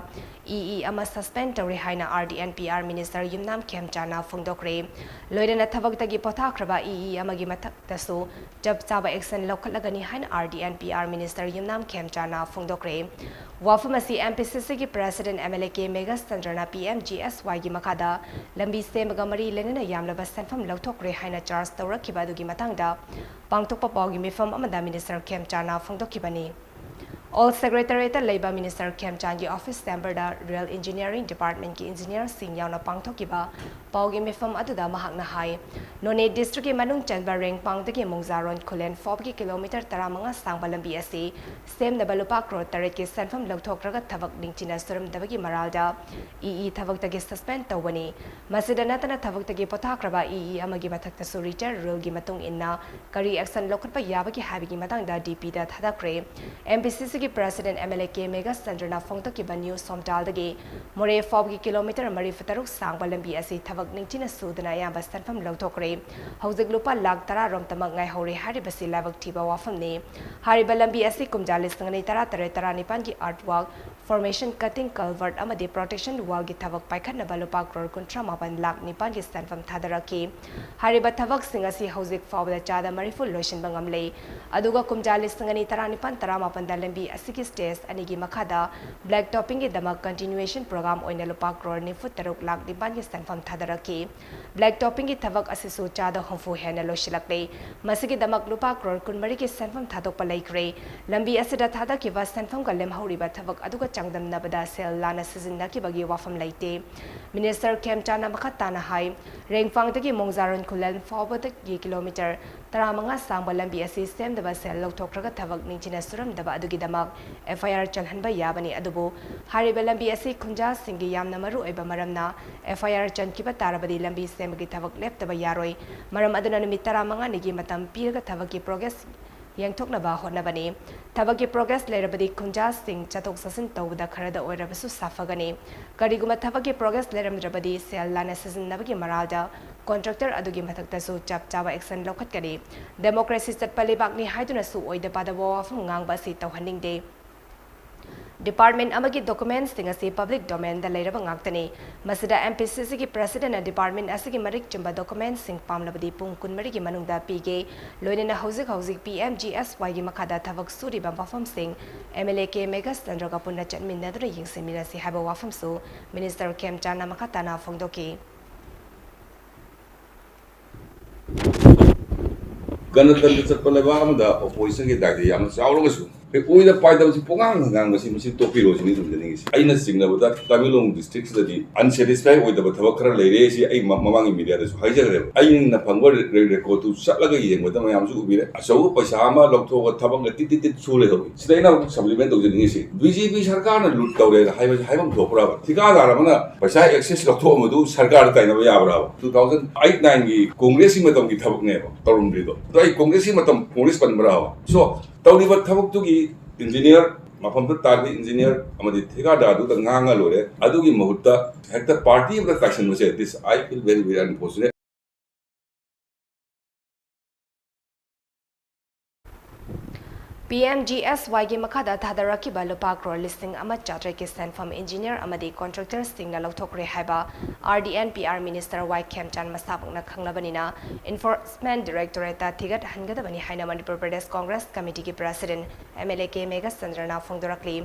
ꯏ ꯏ ꯑꯃ ꯁꯁꯄꯦꯟ ꯇꯧꯔꯦ ꯍꯥꯏꯅ R D N P R minister Yumnam ꯈꯦꯝꯆꯥꯅ ꯐꯣꯡꯗꯣꯛꯈ꯭ꯔꯦ꯫ ꯂꯣꯏꯅꯅ ꯊꯕꯛꯇꯒꯤ ꯄꯣꯊꯥꯈ꯭ꯔꯕ ꯏ ꯏ ꯑꯃꯒꯤ ꯃꯊꯛꯇꯁꯨ ꯆꯞ ꯆꯥꯕ ꯑꯦꯛꯁꯟ ꯂꯧꯈꯠꯂꯒꯅꯤ ꯍꯥꯏꯅ R D N P R minister Yumnam ꯈꯦꯝꯆꯥꯅ ꯐꯣꯡꯗꯣꯛꯈ꯭ꯔꯦ꯫ ꯋꯥꯐꯝ ꯑꯁꯤ ꯑꯦꯝ ꯄꯤ ꯁꯤ ꯁꯤꯒꯤ president M L A K ꯃꯦꯘꯆꯟꯗ꯭ꯔꯅ ꯄꯤ ꯑꯦꯝ ꯖꯤ ꯑꯦꯁ ꯋꯥꯏꯒꯤ ꯃꯈꯥꯗ ꯂꯝꯕꯤ ꯁꯦꯝꯕꯒ ꯃꯔꯤ ꯂꯩꯅꯅ ꯌꯥꯝꯂꯕ ꯁꯦꯟꯐꯝ ꯂꯧꯊꯣꯛꯈ꯭ꯔꯦ ꯍꯥꯏꯅ ꯆꯥꯔꯖ ꯇꯧꯔꯛꯈꯤꯕ ꯑꯗꯨꯒꯤ ꯃꯇꯥꯡꯗ ꯄꯥꯡꯊꯣꯛꯄ ꯄꯥꯎꯒꯤ ꯃꯤꯐꯝ ꯑꯃꯗ ꯃꯤꯅꯤꯁꯇꯔ ꯈꯦꯝꯆꯥꯅ ꯐꯣꯡꯗꯣꯛꯈꯤꯕꯅꯤ꯫ ꯑꯣꯜ ꯁꯦꯀ꯭ꯔꯦꯇꯔꯤꯌꯦꯠꯇ ꯂꯩꯕ ꯃꯤꯅꯤꯁꯇꯔ ꯈꯦꯝꯆꯥꯟꯒꯤ ꯑꯣꯐꯤꯁ ꯆꯦꯝꯕꯔꯗ ꯔꯤꯌꯦꯜ ꯏꯟꯖꯤꯅꯤꯌꯥꯔꯤꯡ ꯗꯤꯄꯥꯔꯠꯃꯦꯟꯠꯀꯤ ꯏꯟꯖꯤꯅꯤꯌꯥꯔꯁꯤꯡ ꯌꯥꯎꯅ ꯄꯥꯡꯊꯣꯛꯈꯤꯕ ꯄꯥꯎꯒꯤ ꯃꯤꯐꯝ ꯑꯗꯨꯗ ꯃꯍꯥꯛꯅ ꯍꯥꯏ, ꯅꯣꯅꯦ ꯗꯤꯁꯇ꯭ꯔꯤꯛꯀꯤ ꯃꯅꯨꯡ ꯆꯟꯕ ꯔꯦꯡꯄꯥꯡꯗꯒꯤ ꯃꯣꯡꯖꯥꯔꯣꯟ ꯈꯨꯂꯦꯟ ꯐꯥꯎꯕꯒꯤ ꯀꯤꯂꯣꯃꯤꯇꯔ ꯇꯔꯥꯃꯉꯥ ꯁꯥꯡꯕ ꯂꯝꯕꯤ ꯑꯁꯤ ꯁꯦꯝꯅꯕ ꯂꯨꯄꯥ ꯀ꯭ꯔꯣꯔ ꯇꯔꯦꯠꯀꯤ ꯁꯦꯟꯐꯝ ꯂꯧꯊꯣꯛꯈ꯭ꯔꯒ ꯊꯕꯛ ꯅꯤꯡꯊꯤꯅ ꯁꯨꯔꯝꯗꯕꯒꯤ ꯃꯔꯥꯜꯗ ꯏ ꯏ ꯊꯕꯛꯇꯒꯤ ꯁꯁꯄꯦꯟ ꯇꯧꯕꯅꯤ꯫ ꯃꯁꯤꯗ ꯅꯠꯇꯅ ꯊꯕꯛꯇꯒꯤ ꯄꯣꯊꯥꯈ꯭ꯔꯕ ꯏ ꯏ ꯑꯃꯒꯤ ꯃꯊꯛꯇꯁꯨ ꯔꯤꯇꯥꯌꯔ ꯔꯨꯜꯒꯤ ꯃꯇꯨꯡ ꯏꯟꯅ ꯀꯔꯤ ꯑꯦꯛꯁꯟ ꯂꯧꯈꯠꯄ ꯌꯥꯕꯒꯦ ꯍꯥꯏꯕꯒꯤ ꯃꯇꯥꯡꯗ ꯗꯤ ꯄꯤꯗ ꯊꯥꯗꯈ꯭ꯔꯦ꯫ ꯑꯦꯝ ꯄꯤ ꯁꯤ ꯁꯤ ꯒꯤ president M L A K ꯃꯦꯘꯆꯟꯗ꯭ꯔꯅ ꯐꯣꯡꯗꯣꯛꯈꯤꯕ ꯅ꯭ꯌꯨ ꯁꯣꯝꯇꯥꯜꯗꯒꯤ ꯃꯣꯔꯦ ꯐꯥꯎꯕꯒꯤ ꯀꯤꯂꯣꯃꯤꯇꯔ ꯃꯔꯤꯐꯨ ꯇꯔꯨꯛ ꯁꯥꯡꯕ ꯂꯝꯕꯤ ꯑꯁꯤ ꯊꯕꯛ ꯅꯤꯡꯊꯤꯅ ꯁꯨꯗꯅ ꯑꯌꯥꯝꯕ ꯁꯦꯟꯐꯝ ꯂꯧꯊꯣꯛꯈ꯭ꯔꯦ꯫ ꯍꯧꯖꯤꯛ ꯂꯨꯄꯥ ꯂꯥꯈ ꯇꯔꯥ ꯔꯣꯝꯇꯃꯛ ꯉꯥꯏꯍꯧꯔꯦ ꯍꯥꯏꯔꯤꯕꯁꯤ ꯂꯥꯏꯕꯛ ꯊꯤꯕ ꯋꯥꯐꯝꯅꯤ꯫ ꯍꯥꯏꯔꯤꯕ ꯂꯝꯕꯤ ꯑꯁꯤ ꯀꯨꯝꯖꯥ ꯂꯤꯁꯤꯡ ꯑꯅꯤ ꯇꯔꯥ ꯇꯔꯦꯠ ꯇꯔꯥ ꯅꯤꯄꯥꯟꯒꯤ ꯑꯥꯔꯠ ꯋꯥꯛ, ꯐꯣꯔꯃꯦꯁꯟ, ꯀꯇꯤꯡ, ꯀꯜꯚꯔꯠ ꯑꯃꯗꯤ ꯄ꯭ꯔꯣꯇꯦꯛꯁꯟ ꯋꯥꯜꯒꯤ ꯊꯕꯛ ꯄꯥꯏꯈꯠꯅꯕ ꯂꯨꯄꯥ ꯀ꯭ꯔꯣꯔ ꯀꯨꯟꯊ꯭ꯔꯥ ꯃꯥꯄꯟ ꯂꯥꯈ ꯅꯤꯄꯥꯟꯒꯤ ꯁꯦꯟꯐꯝ ꯊꯥꯗꯔꯛꯈꯤ꯫ ꯍꯥꯏꯔꯤꯕ ꯊꯕꯛꯁꯤꯡ ꯑꯁꯤ ꯍꯧꯖꯤꯛ ꯐꯥꯎꯕꯗ ꯆꯥꯗ ꯃꯔꯤꯐꯨ ꯂꯣꯏꯁꯤꯟꯕ ꯉꯝꯂꯦ꯫ ꯑꯗꯨꯒ ꯀꯨꯝꯖꯥ ꯂꯤꯁꯤꯡ ꯑꯅꯤ ꯇꯔꯥꯅꯤꯄꯥꯟ ꯇꯔꯥꯃꯥꯄꯟꯗ ꯂꯝꯕꯤ ꯑꯁꯤꯒꯤ ꯁ꯭ꯇꯦꯖ ꯑꯅꯤꯒꯤ ꯃꯈꯥꯗ ꯕ꯭ꯂꯦꯛ ꯇꯣꯞꯄꯤꯡꯒꯤꯗꯃꯛ ꯀꯟꯇꯤꯅ꯭ꯌꯨꯑꯦꯁꯟ ꯄ꯭ꯔꯣꯒ꯭ꯔꯥꯝ ꯑꯣꯏꯅ ꯂꯨꯄꯥ ꯀ꯭ꯔꯣꯔ ꯅꯤꯐꯨ ꯇꯔꯨꯛ ꯂꯥꯈ ꯅꯤꯄꯥꯟꯒꯤ ꯁꯦꯟꯐꯝ ꯊꯥꯗꯔꯛꯈꯤ꯫ ꯕ꯭ꯂꯦꯛ ꯇꯣꯞꯄꯤꯡꯒꯤ ꯊꯕꯛ ꯑꯁꯤꯁꯨ ꯆꯥꯗ ꯍꯨꯝꯐꯨ ꯍꯦꯟꯅ ꯂꯣꯏꯁꯤꯜꯂꯛꯂꯦ꯫ ꯃꯁꯤꯒꯤꯗꯃꯛ ꯂꯨꯄꯥ ꯀ꯭ꯔꯣꯔ ꯀꯨꯟꯃꯔꯤꯒꯤ ꯁꯦꯟꯐꯝ ꯊꯥꯗꯣꯛꯄ ꯂꯩꯈ꯭ꯔꯦ꯫ ꯂꯝꯕꯤ ꯑꯁꯤꯗ ꯊꯥꯗꯈꯤꯕ ꯁꯦꯟꯐꯝꯒ ꯂꯦꯝꯍꯧꯔꯤꯕ ꯊꯕꯛ ꯑꯗꯨꯒ ꯆꯥꯡꯗꯝꯅꯕꯗ ꯁꯦꯜ ꯂꯥꯟꯅ ꯁꯤꯖꯤꯟꯅꯈꯤꯕꯒꯤ ꯋꯥꯐꯝ ꯂꯩꯇꯦ꯫ ꯃꯤꯅꯤꯁꯇꯔ ꯈꯦꯝꯆꯥꯟꯅ ꯃꯈꯥ ꯇꯥꯅ ꯍꯥꯏ, ꯔꯦꯡꯐꯥꯡꯗꯒꯤ ꯃꯣꯡꯖꯥꯔꯣꯟ ꯈꯨꯂꯦꯟ ꯐꯥꯎꯕꯗꯒꯤ ꯀꯤꯂꯣꯃꯤꯇꯔ ꯇꯔꯥꯃꯉꯥ ꯁꯥꯡꯕ ꯂꯝꯕꯤ ꯑꯁꯤ ꯁꯦꯝꯗꯕ ꯁꯦꯜ ꯂꯧꯊꯣꯛꯈ꯭ꯔꯒ ꯊꯕꯛ ꯅꯤꯡꯊꯤꯅ ꯁꯨꯔꯝꯗꯕ ꯑꯗꯨꯒꯤꯗꯃꯛ ꯑꯦꯐ ꯑꯥꯏ ꯑꯥꯔ ꯆꯜꯍꯟꯕ ꯌꯥꯕꯅꯤ꯫ ꯑꯗꯨꯕꯨ ꯍꯥꯏꯔꯤꯕ ꯂꯝꯕꯤ ꯑꯁꯤ ꯈꯨꯟꯖꯥꯁꯤꯡꯒꯤ ꯌꯥꯝꯅ ꯃꯔꯨ ꯑꯣꯏꯕ ꯃꯔꯝꯅ ꯑꯦꯐ ꯑꯥꯏ ꯑꯥꯔ ꯆꯟꯈꯤꯕ ꯇꯥꯔꯕꯗꯤ ꯂꯝꯕꯤ ꯁꯦꯝꯕꯒꯤ ꯊꯕꯛ ꯂꯦꯞꯇꯕ ꯌꯥꯔꯣꯏ꯫ ꯃꯔꯝ ꯑꯗꯨꯅ ꯅꯨꯃꯤꯠ ꯇꯔꯥꯃꯉꯥꯅꯤꯒꯤ ꯃꯇꯝ ꯄꯤꯔꯒ ꯊꯕꯛꯀꯤ ꯄ꯭ꯔꯣꯒ꯭ꯔꯦꯁ ꯌꯦꯡꯊꯣꯛꯅꯕ ꯍꯣꯠꯅꯕꯅꯤ꯫ ꯊꯕꯛꯀꯤ ꯄ꯭ꯔꯣꯒ꯭ꯔꯦꯁ ꯂꯩꯔꯕꯗꯤ ꯈꯨꯟꯖꯥꯁꯤꯡ ꯆꯠꯊꯣꯛ ꯆꯠꯁꯤꯟ ꯇꯧꯕꯗ ꯈꯔꯗ ꯑꯣꯏꯔꯕꯁꯨ ꯁꯥꯐꯒꯅꯤ꯫ ꯀꯔꯤꯒꯨꯝꯕ ꯊꯕꯛꯀꯤ ꯄ꯭ꯔꯣꯒ꯭ꯔꯦꯁ ꯂꯩꯔꯝꯗ꯭ꯔꯕꯗꯤ ꯁꯦꯜ ꯂꯥꯟꯅ ꯁꯤꯖꯤꯟꯅꯕꯒꯤ ꯃꯔꯥꯜꯗ ꯀꯣꯟꯇ꯭ꯔꯦꯛꯇꯔ ꯑꯗꯨꯒꯤ ꯃꯊꯛꯇꯁꯨ ꯆꯞ ꯆꯥꯕ ꯑꯦꯛꯁꯟ ꯂꯧꯈꯠꯀꯅꯤ꯫ ꯗꯦꯃꯣꯀ꯭ꯔꯦꯁꯤ ꯆꯠꯄ ꯂꯩꯕꯥꯛꯅꯤ ꯍꯥꯏꯗꯨꯅꯁꯨ ꯑꯣꯏꯗ ꯄꯥꯗꯕ ꯋꯥꯐꯝ ꯉꯥꯡꯕ ꯑꯁꯤ ꯇꯧꯍꯟꯅꯤꯡꯗꯦ꯫ ꯗꯤꯄꯥꯔꯠꯃꯦꯟꯠ ꯑꯃꯒꯤ ꯗꯣꯀꯨꯃꯦꯟꯠꯁꯤꯡ ꯑꯁꯤ ꯄꯕ꯭ꯂꯤꯛ ꯗꯣꯃꯦꯟꯗ ꯂꯩꯔꯕ ꯉꯥꯛꯇꯅꯤ꯫ ꯃꯁꯤꯗ ꯑꯦꯝ ꯄꯤ ꯁꯤ ꯁꯤꯒꯤ ꯄ꯭ꯔꯁꯤꯗꯦꯟꯠꯅ ꯗꯤꯄꯥꯔꯠꯃꯦꯟꯠ ꯑꯁꯤꯒꯤ ꯃꯔꯤꯛ ꯆꯨꯝꯕ ꯗꯣꯀꯨꯃꯦꯟꯠꯁꯤꯡ ꯄꯥꯝꯂꯕꯗꯤ ꯄꯨꯡ ꯀꯨꯟꯃꯔꯤꯒꯤ ꯃꯅꯨꯡꯗ ꯄꯤꯒꯦ꯫ ꯂꯣꯏꯅꯅ ꯍꯧꯖꯤꯛ ꯍꯧꯖꯤꯛ ꯄꯤ ꯑꯦꯝ ꯖꯤ ꯑꯦꯁ ꯋꯥꯏꯒꯤ ꯃꯈꯥꯗ ꯊꯕꯛ ꯁꯨꯔꯤꯕ ꯃꯐꯝꯁꯤꯡ ꯑꯦꯝ ꯑꯦꯜ ꯑꯦ ꯀꯦ ꯃꯦꯘꯆꯟꯗ꯭ꯔꯒ ꯄꯨꯟꯅ ꯆꯠꯃꯤꯟꯅꯗꯨꯅ ꯌꯦꯡꯁꯤꯟꯃꯤꯟꯅꯁꯤ ꯍꯥꯏꯕ ꯋꯥꯐꯝꯁꯨ ꯃꯤꯅꯤꯁꯇꯔ ꯈꯦꯝꯆꯥꯟꯅ ꯃꯈꯥ ꯇꯥꯅ ꯐꯣꯡꯗꯣꯛꯈꯤ꯫ ꯒꯅꯇꯟꯇ꯭ꯔ ꯆꯠꯄ ꯂꯩꯕꯥꯛ ꯑꯃꯗ ꯑꯣꯄꯣꯖꯤꯁꯟꯒꯤ ꯗꯥꯏꯇ ꯌꯥꯝꯅ ꯆꯥꯎꯔꯒꯁꯨ, ꯑꯩꯈꯣꯏ ꯑꯣꯏꯗ ꯄꯥꯏꯗꯕꯁꯤ ꯄꯨꯡꯉꯥꯡꯗ ꯉꯥꯡꯕꯁꯤ, ꯃꯁꯤ ꯇꯣꯛꯄꯤꯔꯣ ꯁꯤꯅꯤ ꯊꯝꯖꯅꯤꯡꯉꯤꯁꯤ꯫ ꯑꯩꯅ ꯆꯤꯡꯅꯕꯗ ꯇꯃꯦꯡꯂꯣꯡ ꯗꯤꯁꯇ꯭ꯔꯤꯛꯁꯤꯗꯗꯤ ꯑꯟꯁꯦꯇꯤꯁꯐꯥꯏ ꯑꯣꯏꯗꯕ ꯊꯕꯛ ꯈꯔ ꯂꯩꯔꯦ, ꯁꯤ ꯑꯩ ꯃ-, ꯃꯃꯥꯡꯒꯤ ꯃꯤꯗꯤꯌꯥꯗꯁꯨ ꯍꯥꯏꯖꯈ꯭ꯔꯦꯕ꯫ ꯑꯩꯅ ꯐꯪꯕ ꯔꯦ-, ꯔꯦ-, ꯔꯦꯀꯣꯔꯠꯇꯨ ꯆꯠꯂꯒ ꯌꯦꯡꯕꯗ ꯃꯌꯥꯝꯁꯨ ꯎꯕꯤꯔꯦ꯫ ꯑꯆꯧꯕ ꯄꯩꯁꯥ ꯑꯃ ꯂꯧꯊꯣꯛꯑꯒ ꯊꯕꯛꯅ ꯇꯤꯠ ꯇꯤꯠ ꯇꯤꯠ ꯁꯨ ꯂꯩꯍꯧꯏ꯫ ꯁꯤꯗ ꯑꯩꯅ ꯑꯃꯨꯛ ꯁꯄ꯭ꯂꯤꯃꯦꯟ ꯇꯧꯖꯅꯤꯡꯉꯤꯁꯤ, ꯕꯤ ꯖꯦ ꯄꯤ ꯁꯔꯀꯥꯔꯅ ꯂꯨꯠ ꯇꯧꯔꯦꯅ ꯍꯥꯏꯕꯁꯤ ꯍꯥꯏꯐꯝ ꯊꯣꯛꯄ꯭ꯔꯕ? ꯊꯤꯀꯥꯗꯥꯔ ꯑꯃꯅ ꯄꯩꯁꯥ ꯑꯦꯛꯁꯦꯁ ꯂꯧꯊꯣꯛꯑꯝꯕꯗꯨ ꯁꯔꯀꯥꯔꯗ ꯇꯥꯏꯅꯕ ꯌꯥꯕ꯭ꯔꯥꯕ? ꯇꯨ ꯊꯥꯎꯖꯟ ꯑꯩꯠ ꯅꯥꯏꯟꯒꯤ ꯀꯣꯡꯒ꯭ꯔꯦꯁꯀꯤ ꯃꯇꯝꯒꯤ ꯊꯕꯛꯅꯦꯕ ꯇꯧꯔꯝꯗ꯭ꯔꯤꯗꯣ꯫ ꯑꯗꯣ ꯑꯩ ꯀꯣꯡꯒ꯭ꯔꯦꯁꯀꯤ ꯃꯇꯝ ꯀꯣꯡꯒ꯭ꯔꯦꯁ ꯄꯟꯕ꯭ꯔꯥꯕ? So, ꯇꯧꯔꯤꯕ ꯊꯕꯛꯇꯨꯒꯤ ꯏꯟꯖꯤꯅꯤꯌꯔ, ꯃꯐꯝꯗ ꯇꯥꯔꯤꯕ ꯏꯟꯖꯤꯅꯤꯌꯔ ꯑꯃꯗꯤ ꯊꯤꯀꯥꯗꯥꯔꯗꯨꯗ ꯉꯥꯡꯉ ꯂꯣꯏꯔꯦ꯫ ꯑꯗꯨꯒꯤ ꯃꯍꯨꯠꯇ ꯍꯦꯛꯇ ꯄꯥꯔꯇꯤ ꯑꯃꯗ ꯇꯥꯏꯁꯟꯕꯁꯦ, this I feel very, very unfortunate. P M G S ꯋꯥꯏꯒꯤ ꯃꯈꯥꯗ ꯊꯥꯗꯔꯛꯈꯤꯕ ꯂꯨꯄꯥ ꯀ꯭ꯔꯣꯔ ꯂꯤꯁꯤꯡ ꯑꯃ ꯆꯥꯇ꯭ꯔꯦꯠꯀꯤ ꯁꯦꯟꯐꯝ ꯏꯟꯖꯤꯅꯤꯌꯔ ꯑꯃꯗꯤ ꯀꯣꯟꯇ꯭ꯔꯦꯛꯇꯔꯁꯤꯡꯅ ꯂꯧꯊꯣꯛꯈ꯭ꯔꯦ ꯍꯥꯏꯕ R D N P R minister Y Khemchand ꯃꯁꯥꯃꯛꯅ ꯈꯪꯂꯕꯅꯤꯅ, ꯏꯟꯐꯣꯔꯁꯃꯦꯟ ꯗꯤꯔꯦꯛꯇꯣꯔꯦꯠꯇ ꯊꯤꯒꯠꯍꯟꯒꯗꯕꯅꯤ ꯍꯥꯏꯅ ꯃꯅꯤꯄꯨꯔ ꯄ꯭ꯔꯗꯦꯁ ꯀꯣꯡꯒ꯭ꯔꯦꯁ ꯀꯃꯤꯇꯤꯒꯤ president M L A K ꯃꯦꯘꯆꯟꯗ꯭ꯔꯅ ꯐꯣꯡꯗꯣꯔꯛꯂꯤ꯫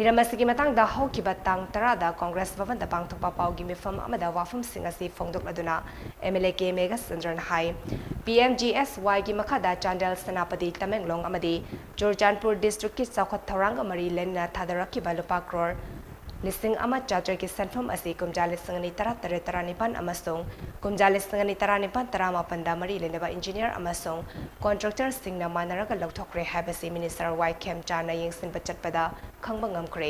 ꯍꯤꯔꯝ ꯑꯁꯤꯒꯤ ꯃꯇꯥꯡꯗ ꯍꯧꯈꯤꯕ ꯇꯥꯡ ꯇꯔꯥꯗ ꯀꯣꯡꯒ꯭ꯔꯦꯁ ꯚꯕꯟꯗ ꯄꯥꯡꯊꯣꯛꯄ ꯄꯥꯎꯒꯤ ꯃꯤꯐꯝ ꯑꯃꯗ ꯋꯥꯐꯝꯁꯤꯡ ꯑꯁꯤ ꯐꯣꯡꯗꯣꯛꯂꯗꯨꯅ ꯑꯦꯝ ꯑꯦꯜ ꯑꯦ ꯀꯦ ꯃꯦꯘꯆꯟꯗ꯭ꯔꯅ ꯍꯥꯏ, ꯄꯤ ꯑꯦꯝ ꯖꯤ ꯑꯦꯁ ꯋꯥꯏꯒꯤ ꯃꯈꯥꯗ ꯆꯥꯟꯗꯦꯜ, ꯁꯦꯅꯥꯄꯇꯤ, ꯇꯃꯦꯡꯂꯣꯡ ꯑꯃꯗꯤ ꯆꯨꯔꯆꯥꯟꯄꯨꯔ ꯗꯤꯁꯇ꯭ꯔꯤꯛꯀꯤ ꯆꯥꯎꯈꯠ ꯊꯧꯔꯥꯡꯒ ꯃꯔꯤ ꯂꯩꯅꯅ ꯊꯥꯗꯔꯛꯈꯤꯕ ꯂꯨꯄꯥ ꯀ꯭ꯔꯣꯔ ꯂꯤꯁꯤꯡ ꯑꯃ ꯆꯥꯇ꯭ꯔꯦꯠꯀꯤ ꯁꯦꯟꯐꯝ ꯑꯁꯤ ꯀꯨꯝꯖꯥ ꯂꯤꯁꯤꯡ ꯑꯅꯤ ꯇꯔꯥꯇꯔꯦꯠ ꯇꯔꯥꯅꯤꯄꯥꯟ ꯑꯃꯁꯨꯡ ꯀꯨꯝꯖꯥ ꯂꯤꯁꯤꯡ ꯑꯅꯤ ꯇꯔꯥꯅꯤꯄꯥꯟ ꯇꯔꯥꯃꯥꯄꯟꯗ ꯃꯔꯤ ꯂꯩꯅꯕ ꯏꯟꯖꯤꯅꯤꯌꯔ ꯑꯃꯁꯨꯡ ꯀꯣꯟꯇ꯭ꯔꯦꯛꯇꯔꯁꯤꯡꯅ ꯃꯥꯟꯅꯔꯒ ꯂꯧꯊꯣꯛꯈ꯭ꯔꯦ ꯍꯥꯏꯕꯁꯤ ꯃꯤꯅꯤꯁꯇꯔ ꯋꯥꯏ ꯈꯦꯝꯆꯥꯟꯅ ꯌꯦꯡꯁꯤꯟꯕ ꯆꯠꯄꯗ ꯈꯪꯕ ꯉꯝꯈ꯭ꯔꯦ꯫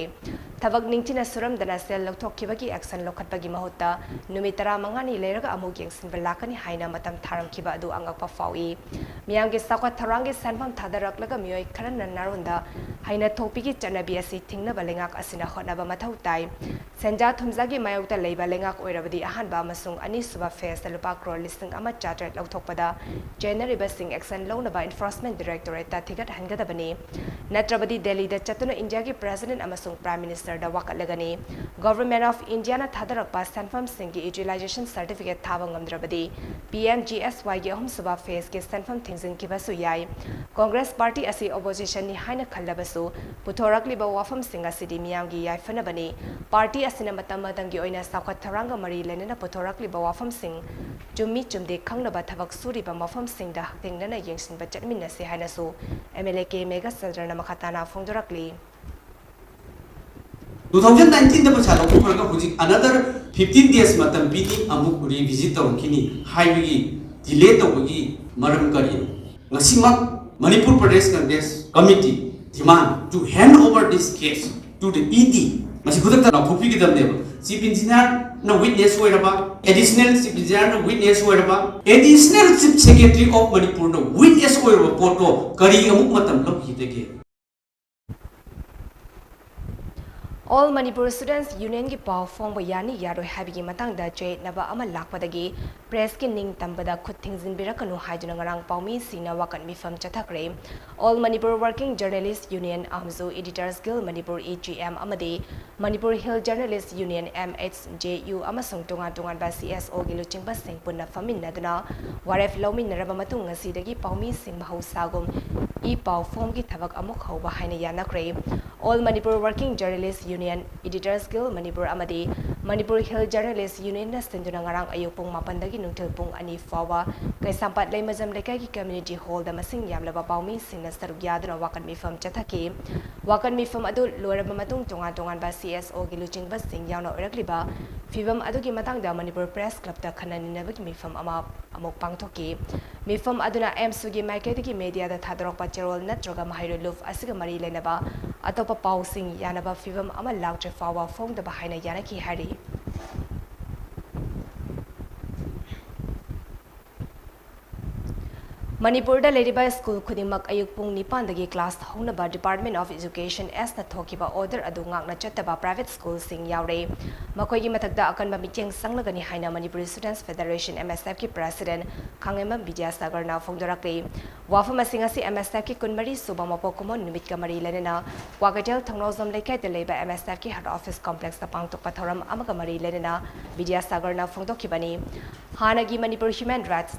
ꯊꯕꯛ ꯅꯤꯡꯊꯤꯅ ꯁꯨꯔꯝꯗꯅ ꯁꯦꯜ ꯂꯧꯊꯣꯛꯈꯤꯕꯒꯤ ꯑꯦꯛꯁꯟ ꯂꯧꯈꯠꯄꯒꯤ ꯃꯍꯨꯠꯇ ꯅꯨꯃꯤꯠ ꯇꯔꯥꯃꯉꯥꯅꯤ ꯂꯩꯔꯒ ꯑꯃꯨꯛ ꯌꯦꯡꯁꯤꯟꯕ ꯂꯥꯛꯀꯅꯤ ꯍꯥꯏꯅ ꯃꯇꯝ ꯊꯥꯔꯝꯈꯤꯕ ꯑꯗꯨ ꯑꯉꯛꯄ ꯐꯥꯎꯏ꯫ ꯃꯤꯌꯥꯝꯒꯤ ꯆꯥꯎꯈꯠ ꯊꯧꯔꯥꯡꯒꯤ ꯁꯦꯟꯐꯝ ꯊꯥꯗꯔꯛꯂꯒ ꯃꯤꯑꯣꯏ ꯈꯔꯅ ꯅꯥꯔꯣꯟꯗ ꯍꯩꯅ ꯊꯣꯛꯄꯤꯒꯤ ꯆꯠꯅꯕꯤ ꯑꯁꯤ ꯊꯤꯡꯅꯕ ꯂꯩꯉꯥꯛ ꯑꯁꯤꯅ ꯍꯣꯠꯅꯕ ꯃꯊꯧ ꯇꯥꯏ꯫ ꯁꯦꯟꯖꯥ ꯊꯨꯝꯖꯥꯒꯤ ꯃꯥꯌꯣꯛꯇ ꯂꯩꯕ ꯂꯩꯉꯥꯛ ꯑꯣꯏꯔꯕꯗꯤ ꯑꯍꯥꯟꯕ ꯑꯃꯁꯨꯡ ꯑꯅꯤꯁꯨꯕ ꯐꯦꯖꯇ ꯂꯨꯄꯥ ꯀ꯭ꯔꯣꯔ ꯂꯤꯁꯤꯡ ꯑꯃ ꯆꯥꯇ꯭ꯔꯦꯠ ꯂꯧꯊꯣꯛꯄꯗ ꯆꯦꯟꯅꯔꯤꯕꯁꯤꯡ ꯑꯦꯛꯁꯟ ꯂꯧꯅꯕ ꯏꯟꯐꯣꯔꯁꯃꯦꯟ ꯗꯤꯔꯦꯛꯇꯣꯔꯦꯠꯇ ꯊꯤꯒꯠꯍꯟꯒꯗꯕꯅꯤ꯫ ꯅꯠꯇ꯭ꯔꯕꯗꯤ ꯗꯦꯜꯂꯤꯗ ꯆꯠꯇꯨꯅ ꯏꯟꯗꯤꯌꯥꯒꯤ ꯄ꯭ꯔꯦꯁꯤꯗꯦꯟꯠ ꯑꯃꯁꯨꯡ ꯄ꯭ꯔꯥꯏꯝ ꯃꯤꯅꯤꯁꯇꯔꯗ ꯋꯥꯀꯠꯂꯒꯅꯤ꯫ ꯒꯣꯚꯔꯟꯃꯦꯟꯠ ꯑꯣꯐ ꯏꯟꯗꯤꯌꯥꯅ ꯊꯥꯗꯔꯛꯄ ꯁꯦꯟꯐꯝꯁꯤꯡꯒꯤ ꯌꯨꯇꯤꯂꯥꯏꯖꯦꯁꯟ ꯁꯔꯇꯤꯐꯤꯀꯦꯠ ꯊꯥꯕ ꯉꯝꯗ꯭ꯔꯕꯗꯤ, ꯄꯤ ꯑꯦꯝ ꯖꯤ ꯑꯦꯁ ꯋꯥꯏꯒꯤ ꯑꯍꯨꯝꯁꯨꯕ ꯐꯦꯖꯀꯤ ꯁꯦꯟꯐꯝ ꯊꯤꯡꯖꯤꯟꯈꯤꯕꯁꯨ ꯌꯥꯏ꯫ ꯀꯣꯡꯒ꯭ꯔꯦꯁ ꯄꯥꯔꯇꯤ ꯑꯁꯤ ꯑꯣꯄꯣꯖꯤꯁꯟꯅꯤ ꯍꯥꯏꯅ ꯈꯜꯂꯕꯁꯨ, ꯄꯨꯊꯣꯔꯛꯂꯤꯕ ꯋꯥꯐꯝꯁꯤꯡ ꯑꯁꯤꯗꯤ ꯃꯤꯌꯥꯝꯒꯤ ꯌꯥꯏꯐꯅꯕꯅꯤ꯫ ꯄꯥꯔꯇꯤ ꯑꯁꯤꯅ ꯃꯇꯝ ꯃꯇꯝꯒꯤ ꯑꯣꯏꯅ ꯆꯥꯎꯈꯠ ꯊꯧꯔꯥꯡꯒ ꯃꯔꯤ ꯂꯩꯅꯅ ꯄꯨꯊꯣꯔꯛꯂꯤꯕ ꯋꯥꯐꯝꯁꯤꯡ ꯆꯨꯝꯃꯤ ꯆꯨꯝꯗꯦ ꯈꯪꯅꯕ ꯊꯕꯛ ꯁꯨꯔꯤꯕ ꯃꯐꯝꯁꯤꯡꯗ ꯍꯛꯊꯦꯡꯅꯅ ꯌꯦꯡꯁꯤꯟꯕ ꯆꯠꯃꯤꯟꯅꯁꯤ ꯍꯥꯏꯅꯁꯨ ꯑꯦꯝ ꯑꯦꯜ ꯑꯦ ꯀꯦ ꯃꯦꯘꯆꯟꯗ꯭ꯔꯅ ꯃꯈꯥ ꯇꯥꯅ ꯐꯣꯡꯗꯣꯔꯛꯂꯤ꯫ Two thousand nineteenꯗ ꯄꯩꯁꯥ ꯂꯧꯊꯣꯛꯈ꯭ꯔꯒ ꯍꯧꯖꯤꯛ another fifteen days ꯃꯇꯝ ꯄꯤꯅꯤ, ꯑꯃꯨꯛ revisit ꯇꯧꯔꯛꯈꯤꯅꯤ ꯍꯥꯏꯕꯒꯤ delay ꯇꯧꯕꯒꯤ ꯃꯔꯝ ꯀꯔꯤꯅꯣ? ꯉꯁꯤꯃꯛ Manipur Pradesh Congress Committee demand to hand over this case to the E D꯫ ꯃꯁꯤ ꯈꯨꯗꯛꯇ ꯂꯥꯎꯊꯣꯛꯄꯤꯒꯗꯕꯅꯦꯕ꯫ Chief Engineerꯅ witness ꯑꯣꯏꯔꯕ, Additional Chief Engineerꯅ witness ꯑꯣꯏꯔꯕ, Additional Chief Secretary of Manipurꯅ witness ꯑꯣꯏꯔꯕ ꯄꯣꯠꯇꯣ ꯀꯔꯤ ꯑꯃꯨꯛ ꯃꯇꯝ ꯂꯧꯈꯤꯗꯒꯦ? All Manipur Students Unionꯒꯤ ꯄꯥꯎ ꯐꯣꯡꯕ ꯌꯥꯅꯤ ꯌꯥꯔꯣꯏ ꯍꯥꯏꯕꯒꯤ ꯃꯇꯥꯡꯗ ꯆꯌꯦꯠꯅꯕ ꯑꯃ ꯂꯥꯛꯄꯗꯒꯤ pressꯀꯤ ꯅꯤꯡꯇꯝꯕꯗ ꯈꯨꯠ ꯊꯤꯡꯖꯤꯟꯕꯤꯔꯛꯀꯅꯨ ꯍꯥꯏꯗꯨꯅ ꯉꯔꯥꯡ ꯄꯥꯎꯃꯤꯁꯤꯡꯅ ꯋꯥꯀꯠ ꯃꯤꯐꯝ ꯆꯠꯊꯈ꯭ꯔꯦ꯫ All Manipur Working Journalist Union ꯑꯃꯁꯨꯡ Editors Guild Manipur, EGM, ꯑꯃꯗꯤ Manipur Hill Journalist Union, MHJU, ꯑꯃꯁꯨꯡ ꯇꯣꯉꯥꯟ ꯇꯣꯉꯥꯟꯕ CSOꯒꯤ ꯂꯨꯆꯤꯡꯕꯁꯤꯡ ꯄꯨꯟꯅ ꯐꯝꯃꯤꯟꯅꯗꯨꯅ ꯋꯥꯔꯦꯞ ꯂꯧꯃꯤꯟꯅꯔꯕ ꯃꯇꯨꯡ ꯉꯁꯤꯗꯒꯤ ꯄꯥꯎꯃꯤꯁꯤꯡ ꯃꯍꯧꯁꯥꯒꯨꯝ ꯏ ꯄꯥꯎ ꯐꯣꯡꯒꯤ ꯊꯕꯛ ꯑꯃꯨꯛ ꯍꯧꯕ ꯍꯥꯏꯅ ꯌꯥꯅꯈ꯭ꯔꯦ꯫ All Manipur Working Journalist Union, Editors Guild Manipur ꯑꯃꯗꯤ Manipur Hill Journalist Unionꯅ ꯁꯤꯟꯗꯨꯅ ꯉꯔꯥꯡ ꯑꯌꯨꯛ ꯄꯨꯡ ꯃꯥꯄꯟꯗꯒꯤ ꯅꯨꯡꯊꯤꯜ ꯄꯨꯡ ꯑꯅꯤ ꯐꯥꯎꯕ ꯀꯩꯁꯥꯝꯄꯥꯠ ꯂꯩꯃꯖꯝ ꯂꯩꯀꯥꯏꯒꯤ community hallꯗ ꯃꯁꯤꯡ ꯌꯥꯝꯂꯕ ꯄꯥꯎꯃꯤꯁꯤꯡꯅ ꯁꯔꯨꯛ ꯌꯥꯗꯨꯅ ꯋꯥꯀꯠ ꯃꯤꯐꯝ ꯆꯠꯊꯈꯤ꯫ ꯋꯥꯀꯠ ꯃꯤꯐꯝ ꯑꯗꯨ ꯂꯣꯏꯔꯕ ꯃꯇꯨꯡ ꯇꯣꯉꯥꯟ ꯇꯣꯉꯥꯟꯕ CSOꯒꯤ ꯂꯨꯆꯤꯡꯕꯁꯤꯡ ꯌꯥꯎꯅ ꯑꯣꯏꯔꯛꯂꯤꯕ ꯐꯤꯕꯝ ꯑꯗꯨꯒꯤ ꯃꯇꯥꯡꯗ Manipur Press Clubꯇ ꯈꯟꯅ ꯅꯩꯅꯕꯒꯤ ꯃꯤꯐꯝ ꯑꯃ ꯑꯃꯨꯛ ꯄꯥꯡꯊꯣꯛꯈꯤ꯫ ꯃꯤꯐꯝ ꯑꯗꯨꯅ AMSUꯒꯤ ꯃꯥꯏꯀꯩꯗꯒꯤ mediaꯗ ꯊꯥꯗꯣꯔꯛꯄ ꯆꯦꯔꯣꯜ ꯅꯠꯇ꯭ꯔꯒ ꯃꯍꯩꯔꯣꯏ ꯂꯨꯞ ꯑꯁꯤꯒ ꯃꯔꯤ ꯂꯩꯅꯕ ꯑꯇꯣꯞꯄ ꯄꯥꯎꯁꯤꯡ ꯌꯥꯅꯕ ꯐꯤꯕꯝ ꯑꯃ ꯂꯥꯛꯇ꯭ꯔꯤ ꯐꯥꯎꯕ ꯐꯣꯡꯗꯕ ꯍꯥꯏꯅ ꯌꯥꯅꯈꯤ ꯍꯥꯏꯔꯤ꯫ ꯃꯅꯤꯄꯨꯔꯗ ꯂꯩꯔꯤꯕ ꯁ꯭ꯀꯨꯜ ꯈꯨꯗꯤꯡꯃꯛ ꯑꯌꯨꯛ ꯄꯨꯡ ꯅꯤꯄꯥꯟꯗꯒꯤ class ꯍꯧꯅꯕ Department of Education, S ꯅ ꯊꯣꯛꯈꯤꯕ order ꯑꯗꯨ ꯉꯥꯛꯅ ꯆꯠꯇꯕ private ꯁ꯭ꯀꯨꯜꯁꯤꯡ ꯌꯥꯎꯔꯦ꯫ ꯃꯈꯣꯏꯒꯤ ꯃꯊꯛꯇ ꯑꯀꯟꯕ ꯃꯤꯠꯌꯦꯡ ꯆꯪꯂꯒꯅꯤ ꯍꯥꯏꯅ Manipuri Students Federation, MSFꯀꯤ president ꯈꯥꯉꯦꯝꯕꯝ ꯕꯤꯗ꯭ꯌꯥꯁꯥꯒꯔꯅ ꯐꯣꯡꯗꯣꯔꯛꯂꯤ꯫ ꯋꯥꯐꯝ ꯑꯁꯤ ꯉꯁꯤ MSFꯀꯤ ꯀꯨꯟꯃꯔꯤ ꯁꯨꯕ ꯃꯄꯣꯛ ꯀꯨꯝꯑꯣꯟ ꯅꯨꯃꯤꯠꯀ ꯃꯔꯤ ꯂꯩꯅꯅ ꯀ꯭ꯋꯥꯀꯩꯊꯦꯜ ꯊꯣꯡꯅꯥꯎꯖꯝ ꯂꯩꯀꯥꯏꯗ ꯂꯩꯕ MSFꯀꯤ head office complexꯇ ꯄꯥꯡꯊꯣꯛꯄ ꯊꯧꯔꯝ ꯑꯃꯒ ꯃꯔꯤ ꯂꯩꯅꯅ ꯕꯤꯗ꯭ꯌꯥꯁꯥꯒꯔꯅ ꯐꯣꯡꯗꯣꯛꯈꯤꯕꯅꯤ꯫ ꯍꯥꯟꯅꯒꯤ Manipur Human Rights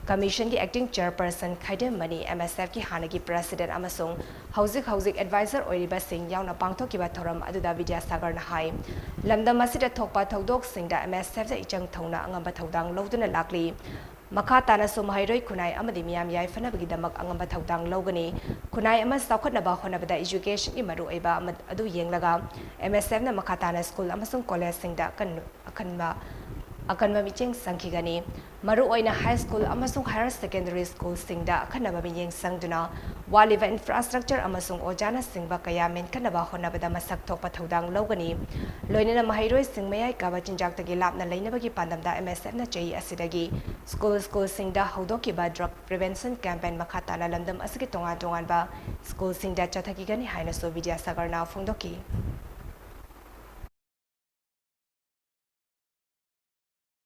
Commissionꯒꯤ acting chairperson ꯈꯥꯏꯗꯦꯝ ꯃꯅꯤ, MSFꯀꯤ ꯍꯥꯟꯅꯒꯤ president ꯑꯃꯁꯨꯡ ꯍꯧꯖꯤꯛ ꯍꯧꯖꯤꯛ advisor ꯑꯣꯏꯔꯤꯕꯁꯤꯡ ꯌꯥꯎꯅ ꯄꯥꯡꯊꯣꯛꯈꯤꯕ ꯊꯧꯔꯝ ꯑꯗꯨꯗ ꯕꯤꯗ꯭ꯌꯥꯁꯥꯒꯔꯅ ꯍꯥꯏ, ꯂꯝꯗꯝ ꯑꯁꯤꯗ ꯊꯣꯛꯄ ꯊꯧꯗꯣꯛꯁꯤꯡꯗ MSFꯅ ꯏꯆꯪ ꯊꯧꯅ ꯑꯉꯝꯕ ꯊꯧꯗꯥꯡ ꯂꯧꯗꯨꯅ ꯂꯥꯛꯂꯤ꯫ ꯃꯈꯥ ꯇꯥꯅꯁꯨ ꯃꯍꯩꯔꯣꯏ, ꯈꯨꯟꯅꯥꯏ ꯑꯃꯗꯤ ꯃꯤꯌꯥꯝ ꯌꯥꯏꯐꯅꯕꯒꯤꯗꯃꯛ ꯑꯉꯝꯕ ꯊꯧꯗꯥꯡ ꯂꯧꯒꯅꯤ꯫ ꯈꯨꯟꯅꯥꯏ ꯑꯃ ꯆꯥꯎꯈꯠꯅꯕ ꯍꯣꯠꯅꯕꯗ educationꯒꯤ ꯃꯔꯨꯑꯣꯏꯕ ꯑꯃ-, ꯑꯗꯨ ꯌꯦꯡꯂꯒ MSFꯅ ꯃꯈꯥ ꯇꯥꯅ ꯁ꯭ꯀꯨꯜ ꯑꯃꯁꯨꯡ collegeꯁꯤꯡꯗ ꯑꯀꯟ-, ꯑꯀꯟꯕ ꯑꯀꯟꯕ ꯃꯤꯠꯌꯦꯡ ꯆꯪꯈꯤꯒꯅꯤ꯫ ꯃꯔꯨꯑꯣꯏꯅ ꯍꯥꯏ ꯁ꯭ꯀꯨꯜ ꯑꯃꯁꯨꯡ ꯍꯥꯌꯔ ꯁꯦꯀꯦꯟꯗꯔꯤ ꯁ꯭ꯀꯨꯜꯁꯤꯡꯗ ꯑꯈꯟꯅꯕ ꯃꯤꯠꯌꯦꯡ ꯆꯪꯗꯨꯅ ꯋꯥꯠꯂꯤꯕ ꯏꯟꯐ꯭ꯔꯥꯁ꯭ꯇ꯭ꯔꯛꯆꯔ ꯑꯃꯁꯨꯡ ꯑꯣꯖꯥꯅ ꯁꯤꯡꯕ ꯀꯌꯥ ꯃꯦꯟꯈꯠꯅꯕ ꯍꯣꯠꯅꯕꯗ ꯃꯁꯛ ꯊꯣꯛꯄ ꯊꯧꯗꯥꯡ ꯂꯧꯒꯅꯤ꯫ ꯂꯣꯏꯅꯅ ꯃꯍꯩꯔꯣꯏꯁꯤꯡ ꯃꯌꯥꯏ ꯀꯥꯕ ꯆꯤꯟꯖꯥꯛꯇꯒꯤ ꯂꯥꯞꯅ ꯂꯩꯅꯕꯒꯤ ꯄꯥꯟꯗꯝꯗ M S F ꯅ ꯆꯍꯤ ꯑꯁꯤꯗꯒꯤ ꯁ꯭ꯀꯨꯜ ꯁ꯭ꯀꯨꯜꯁꯤꯡꯗ ꯍꯧꯗꯣꯛꯈꯤꯕ drug prevention campaign ꯃꯈꯥ ꯇꯥꯅ ꯂꯝꯗꯝ ꯑꯁꯤꯒꯤ ꯇꯣꯉꯥꯟ ꯇꯣꯉꯥꯟꯕ ꯁ꯭ꯀꯨꯜꯁꯤꯡꯗ ꯆꯠꯊꯈꯤꯒꯅꯤ ꯍꯥꯏꯅꯁꯨ ꯕꯤꯗ꯭ꯌꯥꯁꯥꯒꯔꯅ ꯐꯣꯡꯗꯣꯛꯈꯤ꯫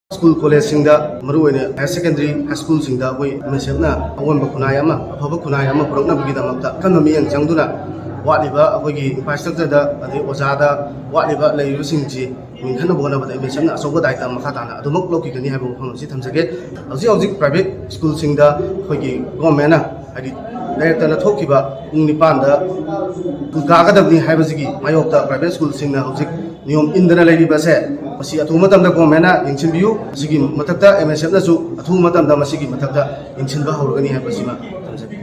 ꯁ꯭ꯀꯨꯜ ꯀꯣꯂꯦꯖꯁꯤꯡꯗ, ꯃꯔꯨꯑꯣꯏꯅ ꯍꯥꯌꯔ ꯁꯦꯀꯦꯟꯗꯔꯤ ꯍꯥꯏ ꯁ꯭ꯀꯨꯜꯁꯤꯡꯗ ꯑꯩꯈꯣꯏ M S F ꯅ ꯑꯑꯣꯟꯕ ꯈꯨꯟꯅꯥꯏ ꯑꯃ, ꯑꯐꯕ ꯈꯨꯟꯅꯥꯏ ꯑꯃ ꯄꯨꯔꯛꯅꯕꯒꯤꯗꯃꯛꯇ ꯑꯀꯟꯕ ꯃꯤꯠꯌꯦꯡ ꯆꯪꯗꯨꯅ ꯋꯥꯠꯂꯤꯕ ꯑꯩꯈꯣꯏꯒꯤ ꯏꯟꯐ꯭ꯔꯥꯁ꯭ꯇ꯭ꯔꯛꯆꯔꯗ, ꯑꯗꯩ ꯑꯣꯖꯥꯗ ꯋꯥꯠꯂꯤꯕ ꯂꯩꯔꯤꯕꯁꯤꯡꯁꯤ ꯃꯦꯟꯈꯠꯅꯕ ꯍꯣꯠꯅꯕꯗ M S F ꯅ ꯑꯆꯧꯕ ꯗꯥꯏꯇ ꯃꯈꯥ ꯇꯥꯅ ꯑꯗꯨꯃꯛ ꯂꯧꯈꯤꯒꯅꯤ ꯍꯥꯏꯕ ꯋꯥꯐꯝ ꯑꯁꯤ ꯊꯝꯖꯒꯦ꯫ ꯍꯧꯖꯤꯛ ꯍꯧꯖꯤꯛ ꯄ꯭ꯔꯥꯏꯚꯦꯠ ꯁ꯭ꯀꯨꯜꯁꯤꯡꯗ ꯑꯩꯈꯣꯏꯒꯤ ꯒꯣꯔꯃꯦꯟꯅ, ꯍꯥꯏꯗꯤ ꯂꯩꯔꯛꯇꯅ ꯊꯣꯛꯈꯤꯕ ꯄꯨꯡ ꯅꯤꯄꯥꯟꯗ ꯁ꯭ꯀꯨꯜ ꯀꯥꯒꯗꯕꯅꯤ ꯍꯥꯏꯕꯁꯤꯒꯤ ꯃꯥꯌꯣꯛꯇ ꯄ꯭ꯔꯥꯏꯚꯦꯠ ꯁ꯭ꯀꯨꯜꯁꯤꯡꯅ ꯍꯧꯖꯤꯛ ꯅꯤꯌꯣꯝ ꯏꯟꯗꯅ ꯂꯩꯔꯤꯕꯁꯦ, ꯃꯁꯤ ꯑꯊꯨꯕ ꯃꯇꯝꯗ ꯒꯣꯔꯃꯦꯟꯅ ꯌꯦꯡꯁꯤꯟꯕꯤꯌꯨ꯫ ꯃꯁꯤꯒꯤ ꯃꯊꯛꯇ M S F ꯅꯁꯨ ꯑꯊꯨꯕ ꯃꯇꯝꯗ ꯃꯁꯤꯒꯤ ꯃꯊꯛꯇ ꯌꯦꯡꯁꯤꯟꯕ ꯍꯧꯔꯒꯅꯤ ꯍꯥꯏꯕꯁꯤꯃ ꯊꯝꯖꯒꯦ꯫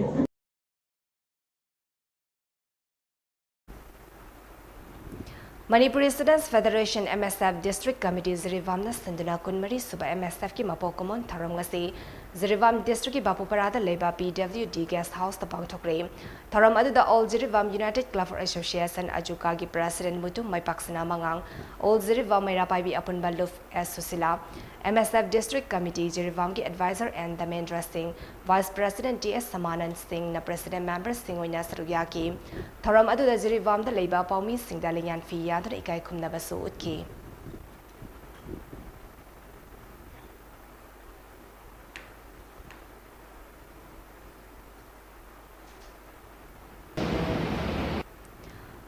Manipuri Students Federation, M S F, District Committee ꯖꯤꯔꯤꯕꯥꯝꯅ ꯁꯤꯟꯗꯨꯅ ꯀꯨꯟꯃꯔꯤ ꯁꯨꯕ M S F ꯀꯤ ꯃꯄꯣꯛ ꯀꯨꯝꯑꯣꯟ ꯊꯧꯔꯝ ꯉꯁꯤ ꯖꯤꯔꯤꯕꯥꯝ district ꯀꯤ ꯕꯥꯄꯨꯄꯔꯥꯗ ꯂꯩꯕ P W D guest house ꯇ ꯄꯥꯡꯊꯣꯛꯈ꯭ꯔꯦ꯫ ꯊꯧꯔꯝ ꯑꯗꯨꯗ All Jiribam United Club for Association, ꯑꯖꯨꯀꯥꯒꯤ president Mutum ꯃꯥꯏꯄꯥꯛꯁꯅꯥ ꯃꯉꯥꯡ, All Jiribam ꯃꯩꯔꯥ ꯄꯥꯏꯕꯤ ꯑꯄꯨꯟꯕ ꯂꯨꯞ S Sushila, M S F District Committee ꯖꯤꯔꯤꯕꯥꯝꯒꯤ advisor N ꯙꯃꯦꯟꯗ꯭ꯔ ꯁꯤꯡ, vice president T S ꯁꯃꯥꯅꯟ ꯁꯤꯡꯅ president member ꯁꯤꯡ ꯑꯣꯏꯅ ꯁꯔꯨꯛ ꯌꯥꯈꯤ꯫ ꯊꯧꯔꯝ ꯑꯗꯨꯗ ꯖꯤꯔꯤꯕꯥꯝꯗ ꯂꯩꯕ ꯄꯥꯎꯃꯤꯁꯤꯡꯗ ꯂꯤꯡꯌꯥꯟ ꯐꯤ ꯌꯥꯟꯗꯨꯅ ꯏꯀꯥꯏ ꯈꯨꯝꯅꯕꯁꯨ ꯎꯠꯈꯤ꯫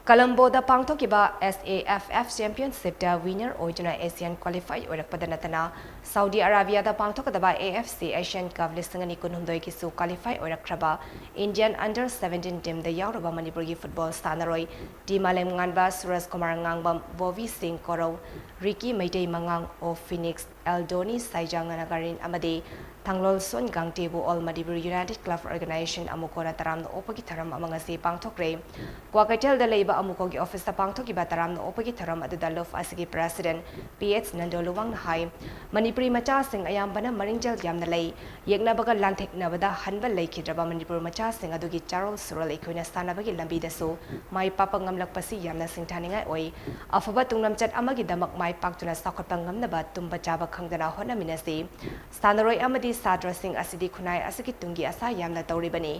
ꯀꯂꯝꯕꯣꯗ ꯄꯥꯡꯊꯣꯛꯈꯤꯕ S A F F championship ꯇ winner ꯑꯣꯏꯗꯨꯅ Asian qualify ꯑꯣꯏꯔꯛꯄꯗ ꯅꯠꯇꯅ, ꯁꯥꯎꯗꯤ ꯑꯔꯥꯕꯤꯌꯥꯗ ꯄꯥꯡꯊꯣꯛꯀꯗꯕ A F C Asian Cup ꯂꯤꯁꯤꯡ ꯑꯅꯤ ꯀꯨꯟꯍꯨꯝꯗꯣꯏꯒꯤꯁꯨ qualify ꯑꯣꯏꯔꯛꯈ꯭ꯔꯕ Indian under seventeen team ꯗ ꯌꯥꯎꯔꯕ ꯃꯅꯤꯄꯨꯔꯒꯤ football ꯁꯥꯟꯅꯔꯣꯏ ꯇꯤ ꯃꯥꯂꯦꯝꯉꯥꯟꯕ, ꯁꯨꯔꯖ ꯀꯨꯃꯥꯔ ꯉꯥꯡꯕꯝ, ꯕꯣꯕꯤ ꯁꯤꯡ ꯀꯣꯔꯧ, ꯔꯤꯀꯤ ꯃꯩꯇꯩ ꯃꯉꯥꯡ, ꯑꯣ ꯐꯤꯅꯤꯛꯁ, ꯑꯦꯜꯗꯣꯅꯤ ꯁꯥꯏꯖꯥꯡ ꯅꯒꯥꯔꯤꯟ ꯑꯃꯗꯤ ꯊꯥꯡꯂꯣꯜ ꯁꯣꯟ ꯒꯥꯡꯇꯦꯕꯨ All Manipur United Club Organization ꯑꯃꯨꯀꯣꯅ ꯇꯔꯥꯝꯅ ꯑꯣꯛꯄꯒꯤ ꯊꯧꯔꯝ ꯑꯃ ꯉꯁꯤ ꯄꯥꯡꯊꯣꯛꯈ꯭ꯔꯦ꯫ ꯀ꯭ꯋꯥꯀꯩꯊꯦꯜꯗ ꯂꯩꯕ ꯑꯃꯨꯀꯣꯒꯤ ꯑꯣꯐꯤꯁꯇ ꯄꯥꯡꯊꯣꯛꯈꯤꯕ ꯇꯔꯥꯝꯅ ꯑꯣꯛꯄꯒꯤ ꯊꯧꯔꯝ ꯑꯗꯨꯗ ꯂꯨꯞ ꯑꯁꯤꯒꯤ ꯄ꯭ꯔꯦꯁꯤꯗꯦꯟ ꯄꯤ ꯑꯦꯆ ꯅꯟꯗꯣ ꯂꯨꯋꯥꯡꯅ ꯍꯥꯏ, ꯃꯅꯤꯄꯨꯔꯤ ꯃꯆꯥꯁꯤꯡ ꯑꯌꯥꯝꯕꯅ ꯃꯔꯤꯡꯖꯦꯜ ꯌꯥꯝꯅ ꯂꯩ꯫ ꯌꯦꯛꯅꯕꯒ ꯂꯥꯟꯊꯦꯡꯅꯕꯗ ꯍꯟꯕ ꯂꯩꯈꯤꯗ꯭ꯔꯕ ꯃꯅꯤꯄꯨꯔ ꯃꯆꯥꯁꯤꯡ ꯑꯗꯨꯒꯤ ꯆꯥꯔꯣꯜ ꯁꯨꯔꯣꯜ ꯑꯩꯈꯣꯏꯅ ꯁꯥꯟꯅꯕꯒꯤ ꯂꯝꯕꯤꯗꯁꯨ ꯃꯥꯏ ꯄꯥꯛꯄ ꯉꯝꯂꯛꯄꯁꯤ ꯌꯥꯝꯅ ꯁꯤꯡꯊꯥꯅꯤꯡꯉꯥꯏ ꯑꯣꯏ꯫ ꯑꯐꯕ ꯇꯨꯡꯂꯝꯆꯠ ꯑꯃꯒꯤꯗꯃꯛ ꯃꯥꯏ ꯄꯥꯛꯇꯨꯅ ꯆꯥꯎꯈꯠꯄ ꯉꯝꯅꯕ ꯇꯨꯝꯕ ꯆꯥꯕ ꯈꯪꯗꯅ ꯍꯣꯠꯅꯃꯤꯟꯅꯁꯤ꯫ ꯁꯥꯟꯅꯔꯣꯏ ꯑꯃꯗꯤ ꯁꯥꯇ꯭ꯔꯁꯤꯡ ꯑꯁꯤꯗꯤ ꯈꯨꯟꯅꯥꯏ ꯑꯁꯤꯒꯤ ꯇꯨꯡꯒꯤ ꯑꯁꯥ ꯌꯥꯝꯅ ꯇꯧꯔꯤꯕꯅꯤ꯫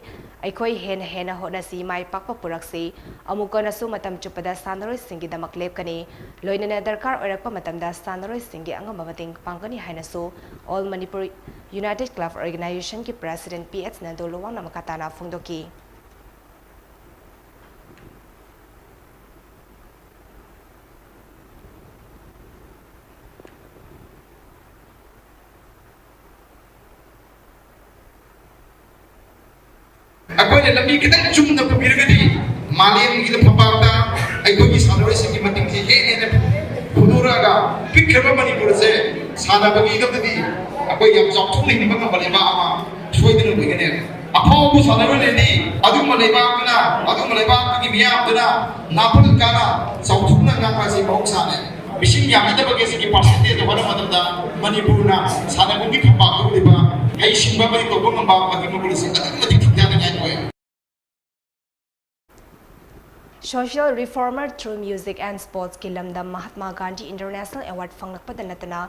ꯑꯩꯈꯣꯏ ꯍꯦꯟꯅ ꯍꯦꯟꯅ ꯍꯣꯠꯅꯁꯤ, ꯃꯥꯏ ꯄꯥꯛꯄ ꯄꯨꯔꯛꯁꯤ꯫ ꯑꯃꯨꯛꯀꯅꯁꯨ ꯃꯇꯝ ꯆꯨꯞꯄꯗ ꯁꯥꯟꯅꯔꯣꯏꯁꯤꯡꯒꯤꯗꯃꯛ ꯂꯦꯞꯀꯅꯤ꯫ ꯂꯣꯏꯅꯅ ꯗꯔꯀꯥꯔ ꯑꯣꯏꯔꯛꯄ ꯃꯇꯝꯗ ꯁꯥꯟꯅꯔꯣꯏꯁꯤꯡꯒꯤ ꯑꯉꯝꯕ ꯃꯇꯦꯡ ꯄꯥꯡꯒꯅꯤ ꯍꯥꯏꯅꯁꯨ All Manipur United Club Organizationꯒꯤ ꯄ꯭ꯔꯦꯁꯤꯗꯦꯟ ꯄꯤ ꯑꯦꯆ ꯅꯟꯗꯣ ꯂꯨꯋꯥꯡꯅ ꯃꯈꯥ ꯇꯥꯅ ꯐꯣꯡꯗꯣꯛꯈꯤ꯫ ꯑꯩꯈꯣꯏꯅ ꯂꯝꯕꯤ ꯈꯤꯇꯪ ꯆꯨꯝꯅ ꯄꯨꯕꯤꯔꯒꯗꯤ ꯃꯥꯂꯦꯝꯒꯤ ꯐꯝꯄꯥꯛꯇ ꯑꯩꯈꯣꯏꯒꯤ ꯁꯥꯟꯅꯔꯣꯏꯁꯤꯡꯒꯤ ꯃꯇꯤꯛꯁꯤ ꯍꯦꯟꯅ ꯍꯦꯟꯅ ꯐꯨꯗꯣꯔꯛꯑꯒ ꯄꯤꯛꯈ꯭ꯔꯕ ꯃꯅꯤꯄꯨꯔꯁꯦ ꯁꯥꯟꯅꯕꯒꯤꯗꯃꯛꯇꯗꯤ ꯑꯩꯈꯣꯏ ꯌꯥꯝ ꯆꯥꯎꯊꯣꯛꯅ ꯍꯤꯡꯕ ꯉꯝꯕ ꯂꯩꯕꯥꯛ ꯑꯃ ꯁꯣꯏꯗꯅ ꯑꯣꯏꯒꯅꯦꯕ꯫ ꯑꯐꯥꯎꯕ ꯁꯥꯟꯅꯔꯣꯏ ꯂꯩꯔꯗꯤ ꯑꯗꯨꯒꯨꯝꯕ ꯂꯩꯕꯥꯛꯇꯨꯅ, ꯑꯗꯨꯒꯨꯝꯕ ꯂꯩꯕꯥꯛꯇꯨꯒꯤ ꯃꯤꯌꯥꯝꯗꯨꯅ ꯅꯥꯄꯜ ꯀꯥꯅ ꯆꯥꯎꯊꯣꯛꯅ ꯉꯥꯡꯕ ꯑꯁꯤ ꯃꯍꯧꯁꯥꯅꯦ꯫ ꯃꯤꯁꯤꯡ ꯌꯥꯝꯅꯗꯕꯒꯤ ꯑꯁꯤꯒꯤ ꯄꯥꯔꯁꯦꯟꯇꯦꯖꯇ ꯍꯣꯠꯅꯕ ꯃꯇꯝꯗ ꯃꯅꯤꯄꯨꯔꯅ ꯁꯥꯟꯅꯕꯒꯤ ꯐꯝꯄꯥꯛꯇ ꯎꯠꯂꯤꯕ ꯍꯩꯁꯤꯡꯕ ꯑꯃꯗꯤ ꯇꯧꯕ ꯉꯝꯕ ꯑꯗꯨꯒꯨꯝꯕ ꯑꯁꯤ ꯑꯗꯨꯛꯀꯤ ꯃꯇꯤꯛ ꯈꯤꯡꯊꯥꯅꯤꯡꯉꯥꯏ ꯑꯣꯏ꯫ Social reformer through music and sportsꯀꯤ ꯂꯝꯗ ꯃꯍꯥꯠꯃꯥ ꯒꯥꯟꯙꯤ International Award ꯐꯪꯂꯛꯄꯗ ꯅꯠꯇꯅ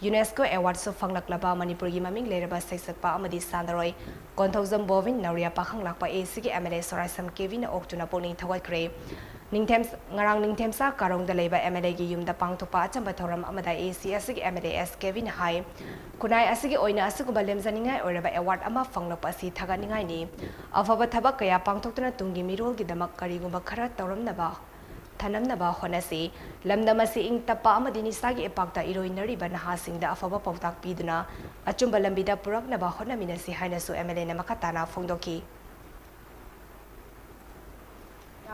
UNESCO Awardꯁꯨ ꯐꯪꯂꯛꯂꯕ ꯃꯅꯤꯄꯨꯔꯒꯤ ꯃꯃꯤꯡ ꯂꯩꯔꯕ ꯁꯩꯁꯛꯄ ꯑꯃꯗꯤ ꯁꯥꯟꯅꯔꯣꯏ ꯀꯣꯟꯊꯧꯖꯝ ꯕꯣꯕꯤꯟ ꯅꯧꯔꯤꯌꯥ ꯄꯥꯈꯪꯂꯥꯛꯄ ꯑꯦꯁꯤꯒꯤ ꯑꯦꯝ ꯑꯦꯜ ꯑꯦ ꯁꯣꯔꯥꯏꯁꯝ ꯀꯦꯕꯤꯅ ꯑꯣꯛꯇꯨꯅ ꯄꯨꯛꯅꯤꯡ ꯊꯧꯒꯠꯈ꯭ꯔꯦ꯫ ꯅꯤꯡꯊꯦꯝ-, ꯉꯔꯥꯡ ꯅꯤꯡꯊꯦꯝꯆꯥ ꯀꯥꯔꯣꯡꯗ ꯂꯩꯕ ꯑꯦꯝ ꯑꯦꯜ ꯑꯦꯒꯤ ꯌꯨꯝꯗ ꯄꯥꯡꯊꯣꯛꯄ ꯑꯆꯝꯕ ꯊꯧꯔꯝ ꯑꯃꯗ ꯑꯦ ꯁꯤ ꯑꯁꯤꯒꯤ ꯑꯦꯝ ꯑꯦꯜ ꯑꯦ ꯑꯦꯁ ꯀꯦꯕꯤꯅ ꯍꯥꯏ, ꯈꯨꯟꯅꯥꯏ ꯑꯁꯤꯒꯤ ꯑꯣꯏꯅ ꯑꯁꯤꯒꯨꯝꯕ ꯂꯦꯝꯖꯅꯤꯡꯉꯥꯏ ꯑꯣꯏꯔꯕ ꯑꯦꯋꯥꯔꯗ ꯑꯃ ꯐꯪꯂꯛꯄ ꯑꯁꯤ ꯊꯥꯒꯠꯅꯤꯡꯉꯥꯏꯅꯤ꯫ ꯑꯐꯕ ꯊꯕꯛ ꯀꯌꯥ ꯄꯥꯡꯊꯣꯛꯇꯨꯅ ꯇꯨꯡꯒꯤ ꯃꯤꯔꯣꯜꯒꯤꯗꯃꯛ ꯀꯔꯤꯒꯨꯝꯕ ꯈꯔ ꯇꯧꯔꯝꯅꯕ, ꯊꯅꯝꯅꯕ ꯍꯣꯠꯅꯁꯤ꯫ ꯂꯝꯗꯝ ꯑꯁꯤ ꯏꯪ ꯇꯞꯄ ꯑꯃꯗꯤ ꯅꯤꯁꯥꯒꯤ ꯏꯄꯥꯛꯇ ꯏꯔꯣꯏꯅꯔꯤꯕ ꯅꯍꯥꯁꯤꯡꯗ ꯑꯐꯕ ꯄꯥꯎꯇꯥꯛ ꯄꯤꯗꯨꯅ ꯑꯆꯨꯝꯕ ꯂꯝꯕꯤꯗ ꯄꯨꯔꯛꯅꯕ ꯍꯣꯠꯅꯃꯤꯟꯅꯁꯤ ꯍꯥꯏꯅꯁꯨ ꯑꯦꯝ ꯑꯦꯜ ꯑꯦꯅ ꯃꯈꯥ ꯇꯥꯅ ꯐꯣꯡꯗꯣꯛꯈꯤ꯫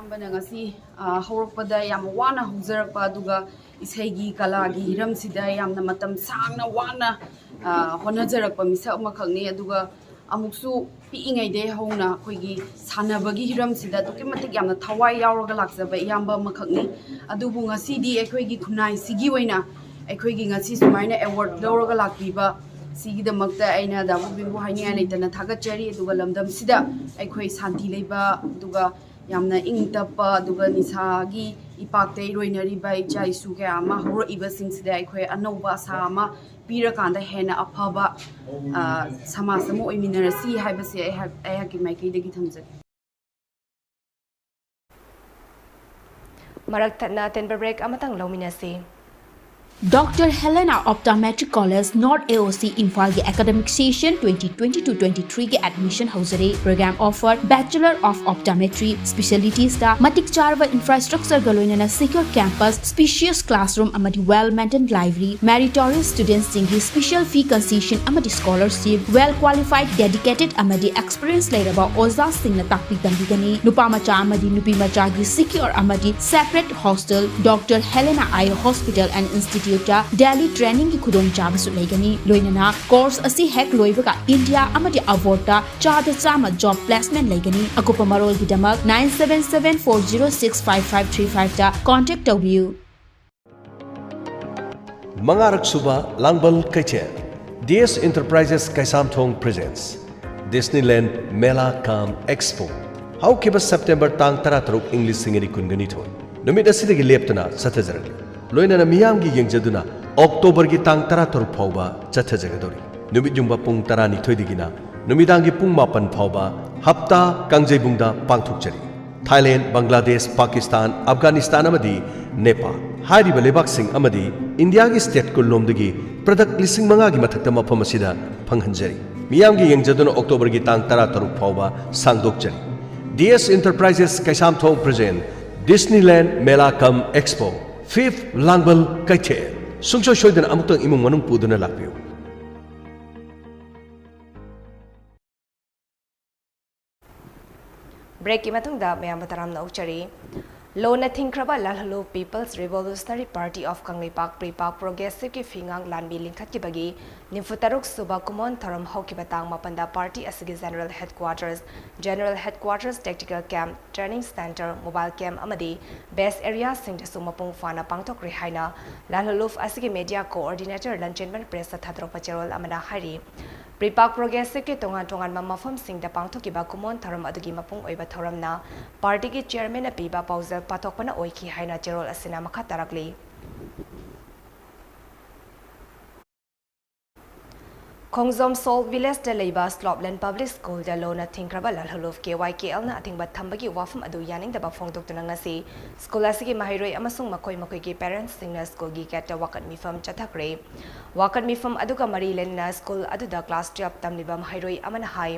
ꯑꯍꯥꯟꯕꯅ ꯉꯁꯤ, ꯑ, ꯍꯧꯔꯛꯄꯗ ꯌꯥꯝ ꯋꯥꯅ ꯍꯧꯖꯔꯛꯄ, ꯑꯗꯨꯒ ꯏꯁꯩꯒꯤ ꯀꯂꯥꯒꯤ ꯍꯤꯔꯝꯁꯤꯗ ꯌꯥꯝꯅ ꯃꯇꯝ ꯁꯥꯡꯅ ꯋꯥꯅ, ꯑ, ꯍꯣꯠꯅꯖꯔꯛꯄ ꯃꯤꯁꯛ ꯑꯃꯈꯛꯅꯤ꯫ ꯑꯗꯨꯒ ꯑꯃꯨꯛꯁꯨ ꯄꯤꯛꯏꯉꯩꯗꯒꯤ ꯍꯧꯅ ꯑꯩꯈꯣꯏꯒꯤ ꯁꯥꯟꯅꯕꯒꯤ ꯍꯤꯔꯝꯁꯤꯗ ꯑꯗꯨꯛꯀꯤ ꯃꯇꯤꯛ ꯌꯥꯝꯅ ꯊꯋꯥꯏ ꯌꯥꯎꯔꯒ ꯂꯥꯛꯆꯕ ꯏꯌꯥꯝꯕ ꯑꯃꯈꯛꯅꯤ꯫ ꯑꯗꯨꯕꯨ ꯉꯁꯤꯗꯤ ꯑꯩꯈꯣꯏꯒꯤ ꯈꯨꯟꯅꯥꯏꯁꯤꯒꯤ ꯑꯣꯏꯅ ꯑꯩꯈꯣꯏꯒꯤ ꯉꯁꯤ ꯁꯨꯃꯥꯏꯅ ꯑꯦꯋꯥꯔꯗ ꯂꯧꯔꯒ ꯂꯥꯛꯄꯤꯕ ꯁꯤꯒꯤꯗꯃꯛꯇ ꯑꯩꯅ ꯗꯥ ꯕꯣꯕꯤꯕꯨ ꯍꯥꯏꯅꯤꯡꯉꯥꯏ ꯂꯩꯇꯅ ꯊꯥꯒꯠꯆꯔꯤ꯫ ꯑꯗꯨꯒ ꯂꯝꯗꯝꯁꯤꯗ ꯑꯩꯈꯣꯏ ꯁꯥꯟꯇꯤ ꯂꯩꯕ, ꯑꯗꯨꯒ ꯌꯥꯝꯅ ꯏꯪ ꯇꯞꯄ, ꯑꯗꯨꯒ ꯅꯤꯁꯥꯒꯤ ꯏꯄꯥꯛꯇ ꯏꯔꯣꯏꯅꯔꯤꯕ ꯏꯆꯥ ꯏꯁꯨ ꯀꯌꯥ ꯑꯃ ꯍꯧꯔꯛꯏꯕꯁꯤꯡꯁꯤꯗ ꯑꯩꯈꯣꯏ ꯑꯅꯧꯕ ꯑꯁꯥ ꯑꯃ ꯄꯤꯔꯀꯥꯟꯗ ꯍꯦꯟꯅ ꯑꯐꯕ, ꯑ, ꯁꯃꯥꯖ ꯑꯃ ꯑꯣꯏꯃꯤꯟꯅꯔꯁꯤ ꯍꯥꯏꯕꯁꯦ ꯑꯩꯍꯥꯛ, ꯑꯩꯍꯥꯛꯀꯤ ꯃꯥꯏꯀꯩꯗꯒꯤ ꯊꯝꯖꯒꯦ꯫ ꯃꯔꯛ ꯊꯠꯅ ꯇꯦꯟꯕ ꯕ꯭ꯔꯦꯛ ꯑꯃꯇꯪ ꯂꯧꯃꯤꯟꯅꯁꯤ꯫ Doctor Helena Optometric College, North A O C, ꯏꯝꯐꯥꯜꯒꯤ academic session twenty twenty-two twenty-three ꯒꯤ admission ꯍꯧꯖꯔꯦ꯫ Program offer: Bachelor of Optometry, specialitiesꯇ ꯃꯇꯤꯛ ꯆꯥꯔꯕ infrastructureꯒ ꯂꯣꯏꯅꯅ secure campus, spacious classroom ꯑꯃꯗꯤ well maintained library, meritorious studentꯁꯤꯡꯒꯤ special fee concession ꯑꯃꯗꯤ scholarship, well qualified, dedicated ꯑꯃꯗꯤ experience ꯂꯩꯔꯕ ꯑꯣꯖꯥꯁꯤꯡꯅ ꯇꯥꯛꯄꯤ ꯇꯝꯕꯤꯒꯅꯤ꯫ ꯅꯨꯄꯥ ꯃꯆꯥ ꯑꯃꯗꯤ ꯅꯨꯄꯤ ꯃꯆꯥꯒꯤ secure ꯑꯃꯗꯤ separate hostel, Doctor Helena Eye Hospital and Instituteꯇ daily trainingꯒꯤ ꯈꯨꯗꯣꯡꯆꯥꯕꯁꯨ ꯂꯩꯒꯅꯤ꯫ ꯂꯣꯏꯅꯅ course ꯑꯁꯤ ꯍꯦꯛ ꯂꯣꯏꯕꯒ India ꯑꯃꯗꯤ abroadꯇ ꯆꯥꯗ ꯆꯥꯝꯃ job placement ꯂꯩꯒꯅꯤ꯫ ꯑꯀꯨꯞꯄ ꯃꯔꯣꯜꯒꯤꯗꯃꯛ nine seven seven four zero six five five three fiveꯇ contact ꯇꯧꯕꯤꯌꯨ꯫ ꯃꯉꯥꯔꯛ ꯁꯨꯕ ꯂꯥꯡꯕꯜ ꯀꯩꯊꯦꯜ꯫ D S Enterprises Keishamthong presents Disneyland Mela cum Expo꯫ ꯍꯧꯈꯤꯕ September ꯇꯥꯡ ꯇꯔꯥꯇꯔꯨꯛ, ꯏꯪ ꯂꯤꯁꯤꯡ ꯑꯅꯤ ꯀꯨꯟꯒ ꯅꯤꯊꯣꯏ ꯅꯨꯃꯤꯠ ꯑꯁꯤꯗꯒꯤ ꯂꯦꯞꯇꯅ ꯆꯠꯊꯖꯔꯛꯂꯤ꯫ ꯂꯣꯏꯅꯅ ꯃꯤꯌꯥꯝꯒꯤ ꯌꯦꯡꯖꯗꯨꯅ Octoberꯒꯤ ꯇꯥꯡ ꯇꯔꯥꯇꯔꯨꯛ ꯐꯥꯎꯕ ꯆꯠꯊꯖꯒꯗꯧꯔꯤ꯫ ꯅꯨꯃꯤꯠ ꯌꯨꯡꯕ ꯄꯨꯡ ꯇꯔꯥꯅꯤꯊꯣꯏꯗꯒꯤꯅ ꯅꯨꯃꯤꯗꯥꯡꯒꯤ ꯄꯨꯡ ꯃꯥꯄꯟ ꯐꯥꯎꯕ ꯍꯞꯇꯥ ꯀꯥꯡꯖꯩꯕꯨꯡꯗ ꯄꯥꯡꯊꯣꯛꯆꯔꯤ꯫ ꯊꯥꯏꯂꯦꯟ, ꯕꯪꯒ꯭ꯂꯥꯗꯦꯁ, ꯄꯥꯀꯤꯁꯇꯥꯟ, ꯑꯐꯒꯥꯅꯤꯁꯇꯥꯟ ꯑꯃꯗꯤ ꯅꯦꯄꯥꯜ ꯍꯥꯏꯔꯤꯕ ꯂꯩꯕꯥꯛꯁꯤꯡ ꯑꯃꯗꯤ ꯏꯟꯗꯤꯌꯥꯒꯤ state ꯀꯨꯟꯂꯣꯝꯗꯒꯤ product ꯂꯤꯁꯤꯡ ꯃꯉꯥꯒꯤ ꯃꯊꯛꯇ ꯃꯐꯝ ꯑꯁꯤꯗ ꯐꯪꯍꯟꯖꯔꯤ꯫ ꯃꯤꯌꯥꯝꯒꯤ ꯌꯦꯡꯖꯗꯨꯅ Octoberꯒꯤ ꯇꯥꯡ ꯇꯔꯥꯇꯔꯨꯛ ꯐꯥꯎꯕ ꯁꯥꯡꯗꯣꯛꯆꯔꯤ꯫ D S Enterprises Keishamthong present Disneyland Mela cum Expo, fifth ꯂꯥꯡꯕꯜ ꯀꯩꯊꯦꯜ꯫ ꯁꯨꯡꯁꯣꯏ ꯁꯣꯏꯗꯅ ꯑꯃꯨꯛꯇꯪ ꯏꯃꯨꯡ ꯃꯅꯨꯡ ꯄꯨꯗꯨꯅ ꯂꯥꯛꯄꯤꯌꯨ꯫ Breakꯀꯤ ꯃꯇꯨꯡꯗ ꯃꯌꯥꯝꯕꯨ ꯇꯔꯥꯝꯅ ꯑꯣꯛꯆꯔꯤ꯫ ꯂꯣꯟꯅ ꯊꯤꯡꯈ꯭ꯔꯕ ꯂꯥꯜꯍꯧꯂꯨꯞ People's Revolutionary Party of Kangleipak, PREPAK Progressiveꯀꯤ ꯐꯤꯉꯥꯡ ꯂꯥꯟꯃꯤ ꯂꯤꯡꯈꯠꯈꯤꯕꯒꯤ ꯅꯤꯐꯨ ꯇꯔꯨꯛ ꯁꯨꯕ ꯀꯨꯃꯣꯟ ꯊꯧꯔꯝ ꯍꯧꯈꯤꯕ ꯇꯥꯡ ꯃꯥꯄꯟꯗ party ꯑꯁꯤꯒꯤ General Headquarters, General Headquarters Tactical Camp, Training Centre, Mobile Camp ꯑꯃꯗꯤ base areaꯁꯤꯡꯗꯁꯨ ꯃꯄꯨꯡ ꯐꯥꯅ ꯄꯥꯡꯊꯣꯛꯈ꯭ꯔꯦ ꯍꯥꯏꯅ ꯂꯥꯜꯍꯧꯂꯨꯞ ꯑꯁꯤꯒꯤ media coordinator ꯂꯟꯆꯦꯟꯕꯟ pressꯇ ꯊꯥꯗꯣꯔꯛꯄ ꯆꯦꯔꯣꯜ ꯑꯃꯅ ꯍꯥꯏꯔꯤ꯫ PREPAK Progressiveꯀꯤ ꯇꯣꯉꯥꯟ ꯇꯣꯉꯥꯟꯕ ꯃꯐꯝꯁꯤꯡꯗ ꯄꯥꯡꯊꯣꯛꯈꯤꯕ ꯀꯨꯃꯣꯟ ꯊꯧꯔꯝ ꯑꯗꯨꯒꯤ ꯃꯄꯨꯡ ꯑꯣꯏꯕ ꯊꯧꯔꯝꯅ partyꯒꯤ chairmanꯅ ꯄꯤꯕ ꯄꯥꯎꯖꯦꯜ ꯄꯥꯊꯣꯛꯄꯅ ꯑꯣꯏꯈꯤ ꯍꯥꯏꯅ ꯆꯦꯔꯣꯜ ꯑꯁꯤꯅ ꯃꯈꯥ ꯇꯥꯔꯛꯂꯤ꯫ ꯈꯣꯡꯖꯣꯝ South Villageꯇ ꯂꯩꯕ Slopeland Public Schoolꯗ ꯂꯣꯟꯅ ꯊꯤꯡꯈ꯭ꯔꯕ ꯂꯥꯜꯍꯧꯂꯨꯞ KYKLꯅ ꯑꯊꯤꯡꯕ ꯊꯝꯕꯒꯤ ꯋꯥꯐꯝ ꯑꯗꯨ ꯌꯥꯅꯤꯡꯗꯕ ꯐꯣꯡꯗꯣꯛꯇꯨꯅ ꯉꯁꯤ school ꯑꯁꯤꯒꯤ ꯃꯍꯩꯔꯣꯏ ꯑꯃꯁꯨꯡ ꯃꯈꯣꯏ ꯃꯈꯣꯏꯒꯤ parentsꯁꯤꯡꯅ schoolꯒꯤ gateꯇ ꯋꯥꯀꯠ ꯃꯤꯐꯝ ꯆꯠꯊꯈ꯭ꯔꯦ꯫ ꯋꯥꯀꯠ ꯃꯤꯐꯝ ꯑꯗꯨꯒ ꯃꯔꯤ ꯂꯩꯅꯅ school ꯑꯗꯨꯗ class twelve ꯇꯝꯂꯤꯕ ꯃꯍꯩꯔꯣꯏ ꯑꯃꯅ ꯍꯥꯏ,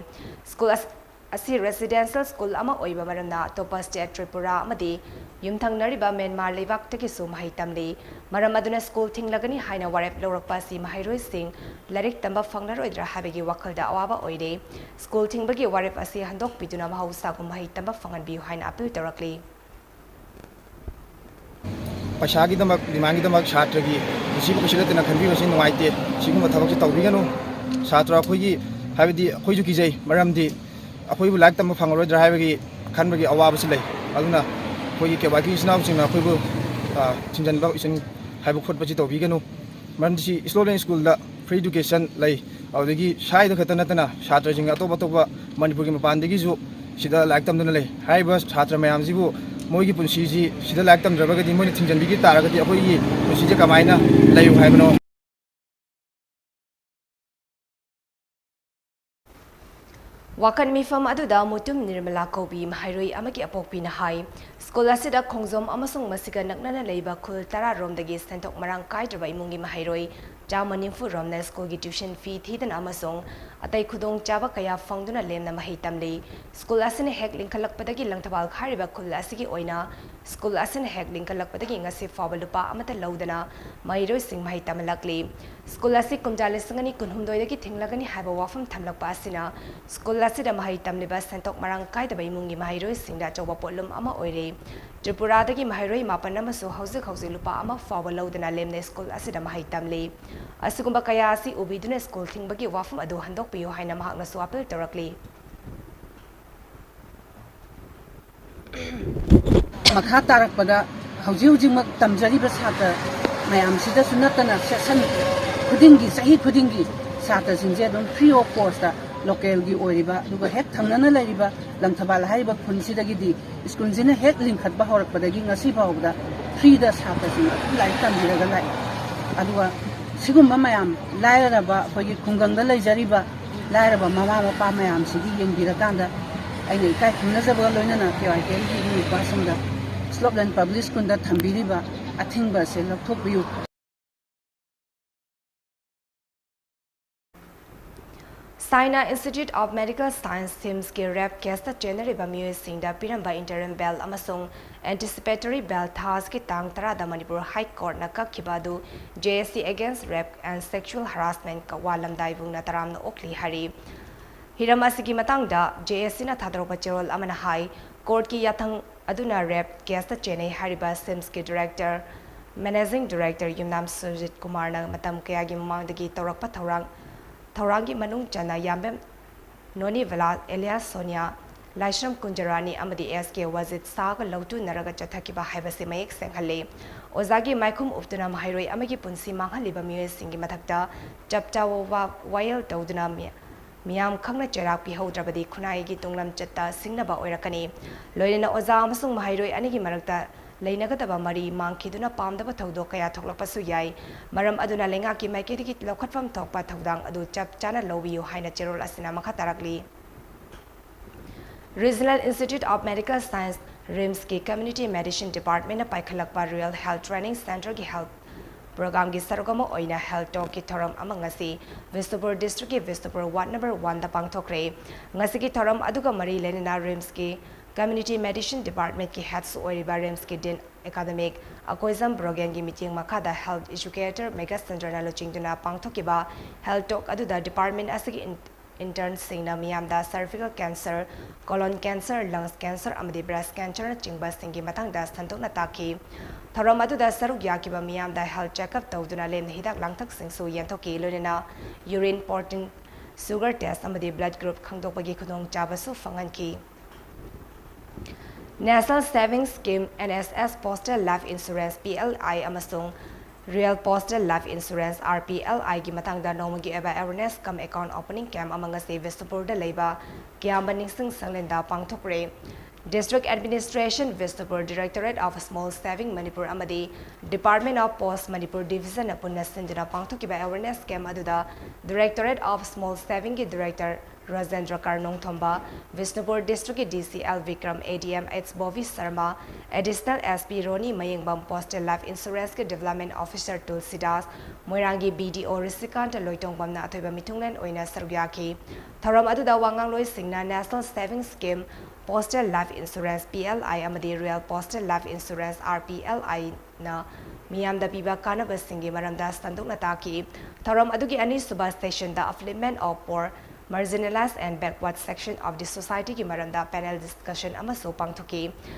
school ꯑꯁ-, ꯑꯁꯤ residential school ꯑꯃ ꯑꯣꯏꯕ ꯃꯔꯝꯅ ꯑꯇꯣꯞꯄ state ꯇ꯭ꯔꯤꯄꯨꯔꯥ ꯑꯃꯗꯤ ꯌꯨꯝꯊꯪꯅꯔꯤꯕ ꯃ꯭ꯌꯥꯟꯃꯥꯔ ꯂꯩꯕꯥꯛꯇꯒꯤꯁꯨ ꯃꯍꯩ ꯇꯝꯂꯤ꯫ ꯃꯔꯝ ꯑꯗꯨꯅ school ꯊꯤꯡꯂꯒꯅꯤ ꯍꯥꯏꯅ ꯋꯥꯔꯦꯞ ꯂꯧꯔꯛꯄ ꯑꯁꯤ ꯃꯍꯩꯔꯣꯏꯁꯤꯡ ꯂꯥꯏꯔꯤꯛ ꯇꯝꯕ ꯐꯪꯂꯔꯣꯏꯗ꯭ꯔꯥ ꯍꯥꯏꯕꯒꯤ ꯋꯥꯈꯜꯗ ꯑꯋꯥꯕ ꯑꯣꯏꯔꯦ꯫ School ꯊꯤꯡꯕꯒꯤ ꯋꯥꯔꯦꯞ ꯑꯁꯤ ꯍꯟꯗꯣꯛꯄꯤꯗꯨꯅ ꯃꯍꯧꯁꯥꯒꯨꯝ ꯃꯍꯩ ꯇꯝꯕ ꯐꯪꯍꯟꯕꯤꯌꯨ ꯍꯥꯏꯅ appeal ꯇꯧꯔꯛꯂꯤ꯫ ꯄꯩꯁꯥꯒꯤꯗꯃꯛ, demandꯒꯤꯗꯃꯛ ꯁꯥꯇ꯭ꯔꯒꯤ ꯄꯨꯟꯁꯤꯕꯨ ꯀꯩꯁꯨ ꯂꯩꯇꯅ ꯈꯟꯕꯤꯕꯁꯤ ꯅꯨꯡꯉꯥꯏꯇꯦ꯫ ꯁꯤꯒꯨꯝꯕ ꯊꯕꯛꯁꯤ ꯇꯧꯕꯤꯒꯅꯨ꯫ ꯁꯥꯇ꯭ꯔ ꯑꯩꯈꯣꯏꯒꯤ, ꯍꯥꯏꯕꯗꯤ ꯑꯩꯈꯣꯏꯁꯨ ꯀꯤꯖꯩ, ꯃꯔꯝꯗꯤ ꯑꯩꯈꯣꯏꯕꯨ ꯂꯥꯏꯔꯤꯛ ꯇꯝꯕ ꯐꯪꯉꯔꯣꯏꯗ꯭ꯔꯥ ꯍꯥꯏꯕꯒꯤ ꯈꯟꯕꯒꯤ ꯑꯋꯥꯕꯁꯨ ꯂꯩ꯫ ꯑꯗꯨꯅ ꯑꯩꯈꯣꯏꯒꯤ KYKL ꯏꯆꯤꯟ ꯏꯅꯥꯎꯁꯤꯡꯅ ꯑꯩꯈꯣꯏꯕꯨ, ꯑ, ꯊꯤꯡꯖꯤꯟꯕ, ꯏꯆꯤꯟ ꯍꯥꯏꯕ ꯈꯣꯠꯄꯁꯤ ꯇꯧꯕꯤꯒꯅꯨ꯫ ꯃꯔꯝꯗꯤ ꯁꯤ Slopeland Schoolꯗ free education ꯂꯩ꯫ ꯑꯗꯨꯗꯒꯤ ꯁ꯭ꯋꯥꯏꯗ ꯈꯛꯇ ꯅꯠꯇꯅ ꯁꯥꯇ꯭ꯔꯁꯤꯡ ꯑꯇꯣꯞ ꯑꯇꯣꯞꯄ ꯃꯅꯤꯄꯨꯔꯒꯤ ꯃꯄꯥꯟꯗꯒꯤꯁꯨ ꯁꯤꯗ ꯂꯥꯏꯔꯤꯛ ꯇꯝꯗꯨꯅ ꯂꯩ꯫ ꯍꯥꯏꯔꯤꯕ ꯁꯥꯇ꯭ꯔ ꯃꯌꯥꯝꯁꯤꯕꯨ ꯃꯣꯏꯒꯤ ꯄꯨꯟꯁꯤꯁꯤ ꯁꯤꯗ ꯂꯥꯏꯔꯤꯛ ꯇꯝꯗ꯭ꯔꯕꯒꯗꯤ, ꯃꯣꯏꯅ ꯊꯤꯡꯖꯤꯟꯕꯤꯈꯤ ꯇꯥꯔꯒꯗꯤ ꯑꯩꯈꯣꯏꯒꯤ ꯄꯨꯟꯁꯤꯁꯦ ꯀꯃꯥꯏꯅ ꯂꯩꯌꯨ ꯍꯥꯏꯕꯅꯣ? ꯋꯥꯀꯠ ꯃꯤꯐꯝ ꯑꯗꯨꯗ ꯃꯨꯇꯨꯝ ꯅꯤꯔꯃꯂꯥ ꯀꯧꯕꯤ ꯃꯍꯩꯔꯣꯏ ꯑꯃꯒꯤ ꯑꯄꯣꯛꯄꯤꯅ ꯍꯥꯏ, school ꯑꯁꯤꯗ ꯈꯣꯡꯖꯣꯝ ꯑꯃꯁꯨꯡ ꯃꯁꯤꯒ ꯅꯛꯅꯅ ꯂꯩꯕ ꯈꯨꯜ ꯇꯔꯥ ꯔꯣꯝꯗꯒꯤ ꯁꯦꯟꯊꯣꯛ ꯃꯔꯥꯡ ꯀꯥꯏꯗ꯭ꯔꯕ ꯏꯃꯨꯡꯒꯤ ꯃꯍꯩꯔꯣꯏ ꯆꯥꯝꯃ ꯅꯤꯐꯨ ꯔꯣꯝꯅ ꯁ꯭ꯀꯨꯜꯒꯤ tuition fee ꯊꯤꯗꯅ ꯑꯃꯁꯨꯡ ꯑꯇꯩ ꯈꯨꯗꯣꯡꯆꯥꯕ ꯀꯌꯥ ꯐꯪꯗꯨꯅ ꯂꯦꯝꯅ ꯃꯍꯩ ꯇꯝꯂꯤ꯫ ꯁ꯭ꯀꯨꯜ ꯑꯁꯤꯅ ꯍꯦꯛ ꯂꯤꯡꯈꯠꯂꯛꯄꯗꯒꯤ ꯂꯪꯊꯕꯥꯜ ꯍꯥꯏꯔꯤꯕ ꯈꯨꯜ ꯑꯁꯤꯒꯤ ꯑꯣꯏꯅ ꯁ꯭ꯀꯨꯜ ꯑꯁꯤꯅ ꯍꯦꯛ ꯂꯤꯡꯈꯠꯂꯛꯄꯗꯒꯤ ꯉꯁꯤ ꯐꯥꯎꯕ ꯂꯨꯄꯥ ꯑꯃꯠꯇ ꯂꯧꯗꯅ ꯃꯍꯩꯔꯣꯏꯁꯤꯡ ꯃꯍꯩ ꯇꯝꯍꯜꯂꯛꯂꯤ꯫ ꯁ꯭ꯀꯨꯜ ꯑꯁꯤ ꯀꯨꯝꯖꯥ ꯂꯤꯁꯤꯡ ꯑꯅꯤ ꯀꯨꯟꯍꯨꯝꯗꯣꯏꯗꯒꯤ ꯊꯤꯡꯂꯒꯅꯤ ꯍꯥꯏꯕ ꯋꯥꯐꯝ ꯊꯝꯂꯛꯄ ꯑꯁꯤꯅ ꯁ꯭ꯀꯨꯜ ꯑꯁꯤꯗ ꯃꯍꯩ ꯇꯝꯂꯤꯕ ꯁꯦꯟꯊꯣꯛ ꯃꯔꯥꯡ ꯀꯥꯏꯗꯕ ꯏꯃꯨꯡꯒꯤ ꯃꯍꯩꯔꯣꯏꯁꯤꯡꯗ ꯑꯆꯧꯕ ꯄꯣꯠꯂꯨꯝ ꯑꯃ ꯑꯣꯏꯔꯦ꯫ ꯇ꯭ꯔꯤꯄꯨꯔꯥꯗꯒꯤ ꯃꯍꯩꯔꯣꯏ ꯃꯥꯄꯟ ꯑꯃꯁꯨ ꯍꯧꯖꯤꯛ ꯍꯧꯖꯤꯛ ꯂꯨꯄꯥ ꯑꯃ ꯐꯥꯎꯕ ꯂꯧꯗꯅ ꯂꯦꯝꯅ ꯁ꯭ꯀꯨꯜ ꯑꯁꯤꯗ ꯃꯍꯩ ꯇꯝꯂꯤ꯫ ꯑꯁꯤꯒꯨꯝꯕ ꯀꯌꯥ ꯑꯁꯤ ꯎꯕꯤꯗꯨꯅ ꯁ꯭ꯀꯨꯜ ꯊꯤꯡꯕꯒꯤ ꯋꯥꯐꯝ ꯑꯗꯨ ꯍꯟꯗꯣꯛꯄꯤꯌꯨ ꯍꯥꯏꯅ ꯃꯍꯥꯛꯅꯁꯨ ꯑꯥꯄꯤꯜ ꯇꯧꯔꯛꯂꯤ꯫ ꯃꯈꯥ ꯇꯥꯔꯛꯄꯗ ꯍꯧꯖꯤꯛ ꯍꯧꯖꯤꯛꯃꯛ ꯇꯝꯖꯔꯤꯕ ꯁꯥꯇ꯭ꯔ ꯃꯌꯥꯝꯁꯤꯗꯁꯨ ꯅꯠꯇꯅ session ꯈꯨꯗꯤꯡꯒꯤ, ꯆꯍꯤ ꯈꯨꯗꯤꯡꯒꯤ ꯁꯥꯇ꯭ꯔꯁꯤꯡꯁꯦ ꯑꯗꯨꯝ free of cost ꯇ local ꯒꯤ ꯑꯣꯏꯔꯤꯕ, ꯑꯗꯨꯒ ꯍꯦꯛ ꯊꯪꯅꯅ ꯂꯩꯔꯤꯕ ꯂꯪꯊꯕꯥꯜ ꯍꯥꯏꯔꯤꯕ ꯈꯨꯟꯁꯤꯗꯒꯤꯗꯤ ꯁ꯭ꯀꯨꯜꯁꯤꯅ ꯍꯦꯛ ꯂꯤꯡꯈꯠꯄ ꯍꯧꯔꯛꯄꯗꯒꯤ ꯉꯁꯤ ꯐꯥꯎꯕꯗ free ꯗ ꯁꯥꯇ꯭ꯔꯁꯤꯡ ꯑꯗꯨꯝ ꯂꯥꯏꯔꯤꯛ ꯇꯝꯕꯤꯔꯒ ꯂꯥꯛꯏ꯫ ꯑꯗꯨꯒ ꯁꯤꯒꯨꯝꯕ ꯃꯌꯥꯝ, ꯂꯥꯏꯔꯔꯕ ꯑꯩꯈꯣꯏꯒꯤ ꯈꯨꯡꯒꯪꯗ ꯂꯩꯖꯔꯤꯕ ꯂꯥꯏꯔꯕ ꯃꯃꯥ ꯃꯄꯥ ꯃꯌꯥꯝꯁꯤꯒꯤ ꯌꯦꯡꯕꯤꯔꯀꯥꯟꯗ ꯑꯩꯅ ꯏꯀꯥꯏ ꯈꯨꯝꯅꯖꯕꯒ ꯂꯣꯏꯅꯅ ꯀꯦ ꯋꯥꯏ ꯀꯦ ꯑꯦꯜꯒꯤ ꯏꯕꯨꯡ ꯏꯄ꯭ꯋꯥꯁꯤꯡꯗ ꯁ꯭ꯂꯣꯞꯂꯦꯟ ꯄꯕ꯭ꯂꯤꯛ ꯁ꯭ꯀꯨꯜꯗ ꯊꯝꯕꯤꯔꯤꯕ ꯑꯊꯤꯡꯕ ꯑꯁꯦ ꯂꯧꯊꯣꯛꯄꯤꯌꯨ꯫ ꯁꯥꯏꯅꯥ Institute of Medical Science, ꯁꯤꯝꯁꯀꯤ rape case ꯇ ꯆꯦꯟꯅꯔꯤꯕ ꯃꯤꯑꯣꯏꯁꯤꯡꯗ ꯄꯤꯔꯝꯕ interim bail ꯑꯃꯁꯨꯡ anticipatory bail ꯊꯥ ꯑꯁꯤꯒꯤ ꯇꯥꯡ ꯇꯔꯥꯗ ꯃꯅꯤꯄꯨꯔ High Court ꯅ ꯀꯛꯈꯤꯕ ꯑꯗꯨ J A C Against Rape and Sexual Harassment ꯀꯛꯋꯥ ꯂꯝꯗꯥꯏꯕꯨꯡꯅ ꯇꯔꯥꯝꯅ ꯑꯣꯛꯂꯤ ꯍꯥꯏꯔꯤ꯫ ꯍꯤꯔꯝ ꯑꯁꯤꯒꯤ ꯃꯇꯥꯡꯗ J A C ꯅ ꯊꯥꯗꯣꯔꯛꯄ ꯆꯦꯔꯣꯜ ꯑꯃꯅ ꯍꯥꯏ, court ꯀꯤ ꯌꯥꯊꯪ ꯑꯗꯨꯅ rape case ꯇ ꯆꯦꯟꯅꯩ ꯍꯥꯏꯔꯤꯕ ꯁꯤꯝꯁꯀꯤ director, managing director ꯌꯨꯝꯅꯥꯝ ꯁꯨꯖꯤꯠ ꯀꯨꯃꯥꯔꯅ ꯃꯇꯝ ꯀꯌꯥꯒꯤ ꯃꯃꯥꯡꯗꯒꯤ ꯇꯧꯔꯛꯄ ꯊꯧꯔꯥꯡ, ꯊꯧꯔꯥꯡꯒꯤ ꯃꯅꯨꯡ ꯆꯟꯅ ꯌꯥꯝꯕꯦꯝ ꯅꯣꯅꯤꯕꯂꯥ alias ꯁꯣꯅꯤꯌꯥ, ꯂꯥꯏꯁ꯭ꯔꯝ ꯀꯨꯟꯖꯔꯥꯅꯤ ꯑꯃꯗꯤ S K ꯋꯥꯖꯤꯠ ꯁꯥꯍꯒ ꯂꯧꯇꯨꯅꯔꯒ ꯆꯠꯊꯈꯤꯕ ꯍꯥꯏꯕꯁꯤ ꯃꯌꯦꯛ ꯁꯦꯡꯍꯜꯂꯤ꯫ ꯑꯣꯖꯥꯒꯤ ꯃꯥꯏꯈꯨꯝ ꯎꯞꯇꯨꯅ ꯃꯍꯩꯔꯣꯏ ꯑꯃꯒꯤ ꯄꯨꯟꯁꯤ ꯃꯥꯡꯍꯜꯂꯤꯕ ꯃꯤꯑꯣꯏꯁꯤꯡꯒꯤ ꯃꯊꯛꯇ ꯆꯞ ꯆꯥꯕ ꯋꯥ-, ꯋꯥꯌꯦꯜ ꯇꯧꯗꯨꯅ ꯃꯤ-, ꯃꯤꯌꯥꯝ ꯈꯪꯅ ꯆꯩꯔꯥꯛ ꯄꯤꯍꯧꯗ꯭ꯔꯕꯗꯤ ꯈꯨꯟꯅꯥꯏꯒꯤ ꯇꯨꯡꯂꯝꯆꯠꯇ ꯁꯤꯡꯅꯕ ꯑꯣꯏꯔꯛꯀꯅꯤ꯫ ꯂꯣꯏꯅꯅ ꯑꯣꯖꯥ ꯑꯃꯁꯨꯡ ꯃꯍꯩꯔꯣꯏ ꯑꯅꯤꯒꯤ ꯃꯔꯛꯇ ꯂꯩꯅꯒꯗꯕ ꯃꯔꯤ ꯃꯥꯡꯈꯤꯗꯨꯅ ꯄꯥꯝꯗꯕ ꯊꯧꯗꯣꯛ ꯀꯌꯥ ꯊꯣꯛꯂꯛꯄꯁꯨ ꯌꯥꯏ꯫ ꯃꯔꯝ ꯑꯗꯨꯅ ꯂꯩꯉꯥꯛꯀꯤ ꯃꯥꯏꯀꯩꯗꯒꯤ ꯂꯧꯈꯠꯐꯝ ꯊꯣꯛꯄ ꯊꯧꯗꯥꯡ ꯑꯗꯨ ꯆꯞ ꯆꯥꯅ ꯂꯧꯕꯤꯌꯨ ꯍꯥꯏꯅ ꯆꯦꯔꯣꯜ ꯑꯁꯤꯅ ꯃꯈꯥ ꯇꯥꯔꯛꯂꯤ꯫ Regional Institute of Medical Science, RIMS ꯀꯤ Community Medicine Department ꯅ ꯄꯥꯏꯈꯠꯂꯛꯄ Rural Health Training Center ꯒꯤ health Programꯒꯤ ꯁꯔꯨꯛ ꯑꯃ ꯑꯣꯏꯅ health talkꯀꯤ ꯊꯧꯔꯝ ꯑꯃ ꯉꯁꯤ ꯕꯤꯁꯅꯨꯄꯨꯔ districtꯀꯤ ꯕꯤꯁꯅꯨꯄꯨꯔ ward number oneꯗ ꯄꯥꯡꯊꯣꯛꯈ꯭ꯔꯦ꯫ ꯉꯁꯤꯒꯤ ꯊꯧꯔꯝ ꯑꯗꯨꯒ ꯃꯔꯤ ꯂꯩꯅꯅ RIMSꯀꯤ community medicine departmentꯀꯤ headꯁꯨ ꯑꯣꯏꯔꯤꯕ RIMSꯀꯤ dean academic ꯑꯀꯣꯏꯖꯝ ꯕ꯭ꯔꯣꯒꯦꯟꯒꯤ ꯃꯤꯠꯌꯦꯡ ꯃꯈꯥꯗ health educator ꯃꯦꯘꯆꯟꯗ꯭ꯔꯅ ꯂꯨꯆꯤꯡꯗꯨꯅ ꯄꯥꯡꯊꯣꯛꯈꯤꯕ health talk ꯑꯗꯨꯗ department ꯑꯁꯤꯒꯤ in-, internꯁꯤꯡꯅ ꯃꯤꯌꯥꯝꯗ cervical cancer, colon cancer, lungs cancer ꯑꯃꯗꯤ breast cancerꯅꯆꯤꯡꯕꯁꯤꯡꯒꯤ ꯃꯇꯥꯡꯗ ꯁꯟꯗꯣꯛꯅ ꯇꯥꯛꯈꯤ꯫ ꯊꯧꯔꯝ ꯑꯗꯨꯗ ꯁꯔꯨꯛ ꯌꯥꯈꯤꯕ ꯃꯤꯌꯥꯝꯗ health checkup ꯇꯧꯗꯨꯅ ꯂꯦꯝꯅ ꯍꯤꯗꯥꯛ ꯂꯥꯡꯊꯛꯁꯤꯡꯁꯨ ꯌꯦꯟꯊꯣꯛꯈꯤ, ꯂꯣꯏꯅꯅ urine protein, sugar test ꯑꯃꯗꯤ blood group ꯈꯪꯗꯣꯛꯄꯒꯤ ꯈꯨꯗꯣꯡꯆꯥꯕꯁꯨ ꯐꯪꯍꯟꯈꯤ꯫ National Savings Scheme, NSS, Postal Life Insurance, PLI, ꯑꯃꯁꯨꯡ Rural Postal Life Insurance, RPLIꯒꯤ ꯃꯇꯥꯡꯗ ꯅꯣꯡꯃꯒꯤ ꯑꯣꯏꯕ awareness cum account opening camp ꯑꯃ ꯉꯁꯤ ꯕꯤꯁꯅꯨꯄꯨꯔꯗ ꯂꯩꯕ ꯀꯤꯌꯥꯝꯕ ꯅꯤꯡꯁꯤꯡ ꯁꯪꯂꯦꯟꯗ ꯄꯥꯡꯊꯣꯛꯈ꯭ꯔꯦ꯫ District Administration, Bishnupur, Directorate of Small Saving Manipur ꯑꯃꯗꯤ Department of Post Manipur Divisionꯅ ꯄꯨꯟꯅ ꯁꯤꯟꯗꯨꯅ ꯄꯥꯡꯊꯣꯛꯈꯤꯕ awareness camp ꯑꯗꯨꯗ Directorate of Small Savingꯒꯤ Director ꯔꯥꯖꯦꯟꯗ꯭ꯔ ꯀꯥꯔ ꯅꯣꯡꯊꯣꯝꯕ, ꯕꯤꯁꯅꯨꯄꯨꯔ districtꯀꯤ DC L Bikram, ADM H Bobby Sharma, Additional SP Roni Mayengbam, Postal Life Insuranceꯀꯤ Development Officer ꯇꯨꯜꯁꯤꯗꯥꯁ, ꯃꯣꯏꯔꯥꯡꯒꯤ BDO ꯔꯤꯁꯤꯀꯥꯟꯇ ꯂꯣꯏꯇꯣꯡꯕꯝꯅ ꯑꯊꯣꯏꯕ ꯃꯤꯊꯨꯡꯂꯦꯟ ꯑꯣꯏꯅ ꯁꯔꯨꯛ ꯌꯥꯈꯤ꯫ ꯊꯧꯔꯝ ꯑꯗꯨꯗ ꯋꯥ ꯉꯥꯡꯂꯣꯏꯁꯤꯡꯅ National Savings Scheme, Postal Life Insurance, PLI, ꯑꯃꯗꯤ Rural Postal Life Insurance, RPLIꯅ ꯃꯤꯌꯥꯝꯗ ꯄꯤꯕ ꯀꯥꯟꯅꯕꯁꯤꯡꯒꯤ ꯃꯔꯝꯗ ꯁꯟꯗꯣꯛꯅ ꯇꯥꯛꯈꯤ꯫ ꯊꯧꯔꯝ ꯑꯗꯨꯒꯤ ꯑꯅꯤꯁꯨꯕ sessionꯗ upliftment of poor, marginalized and backward section of the societyꯒꯤ ꯃꯔꯝꯗ panel discussion ꯑꯃꯁꯨ ꯄꯥꯡꯊꯣꯛꯈꯤ꯫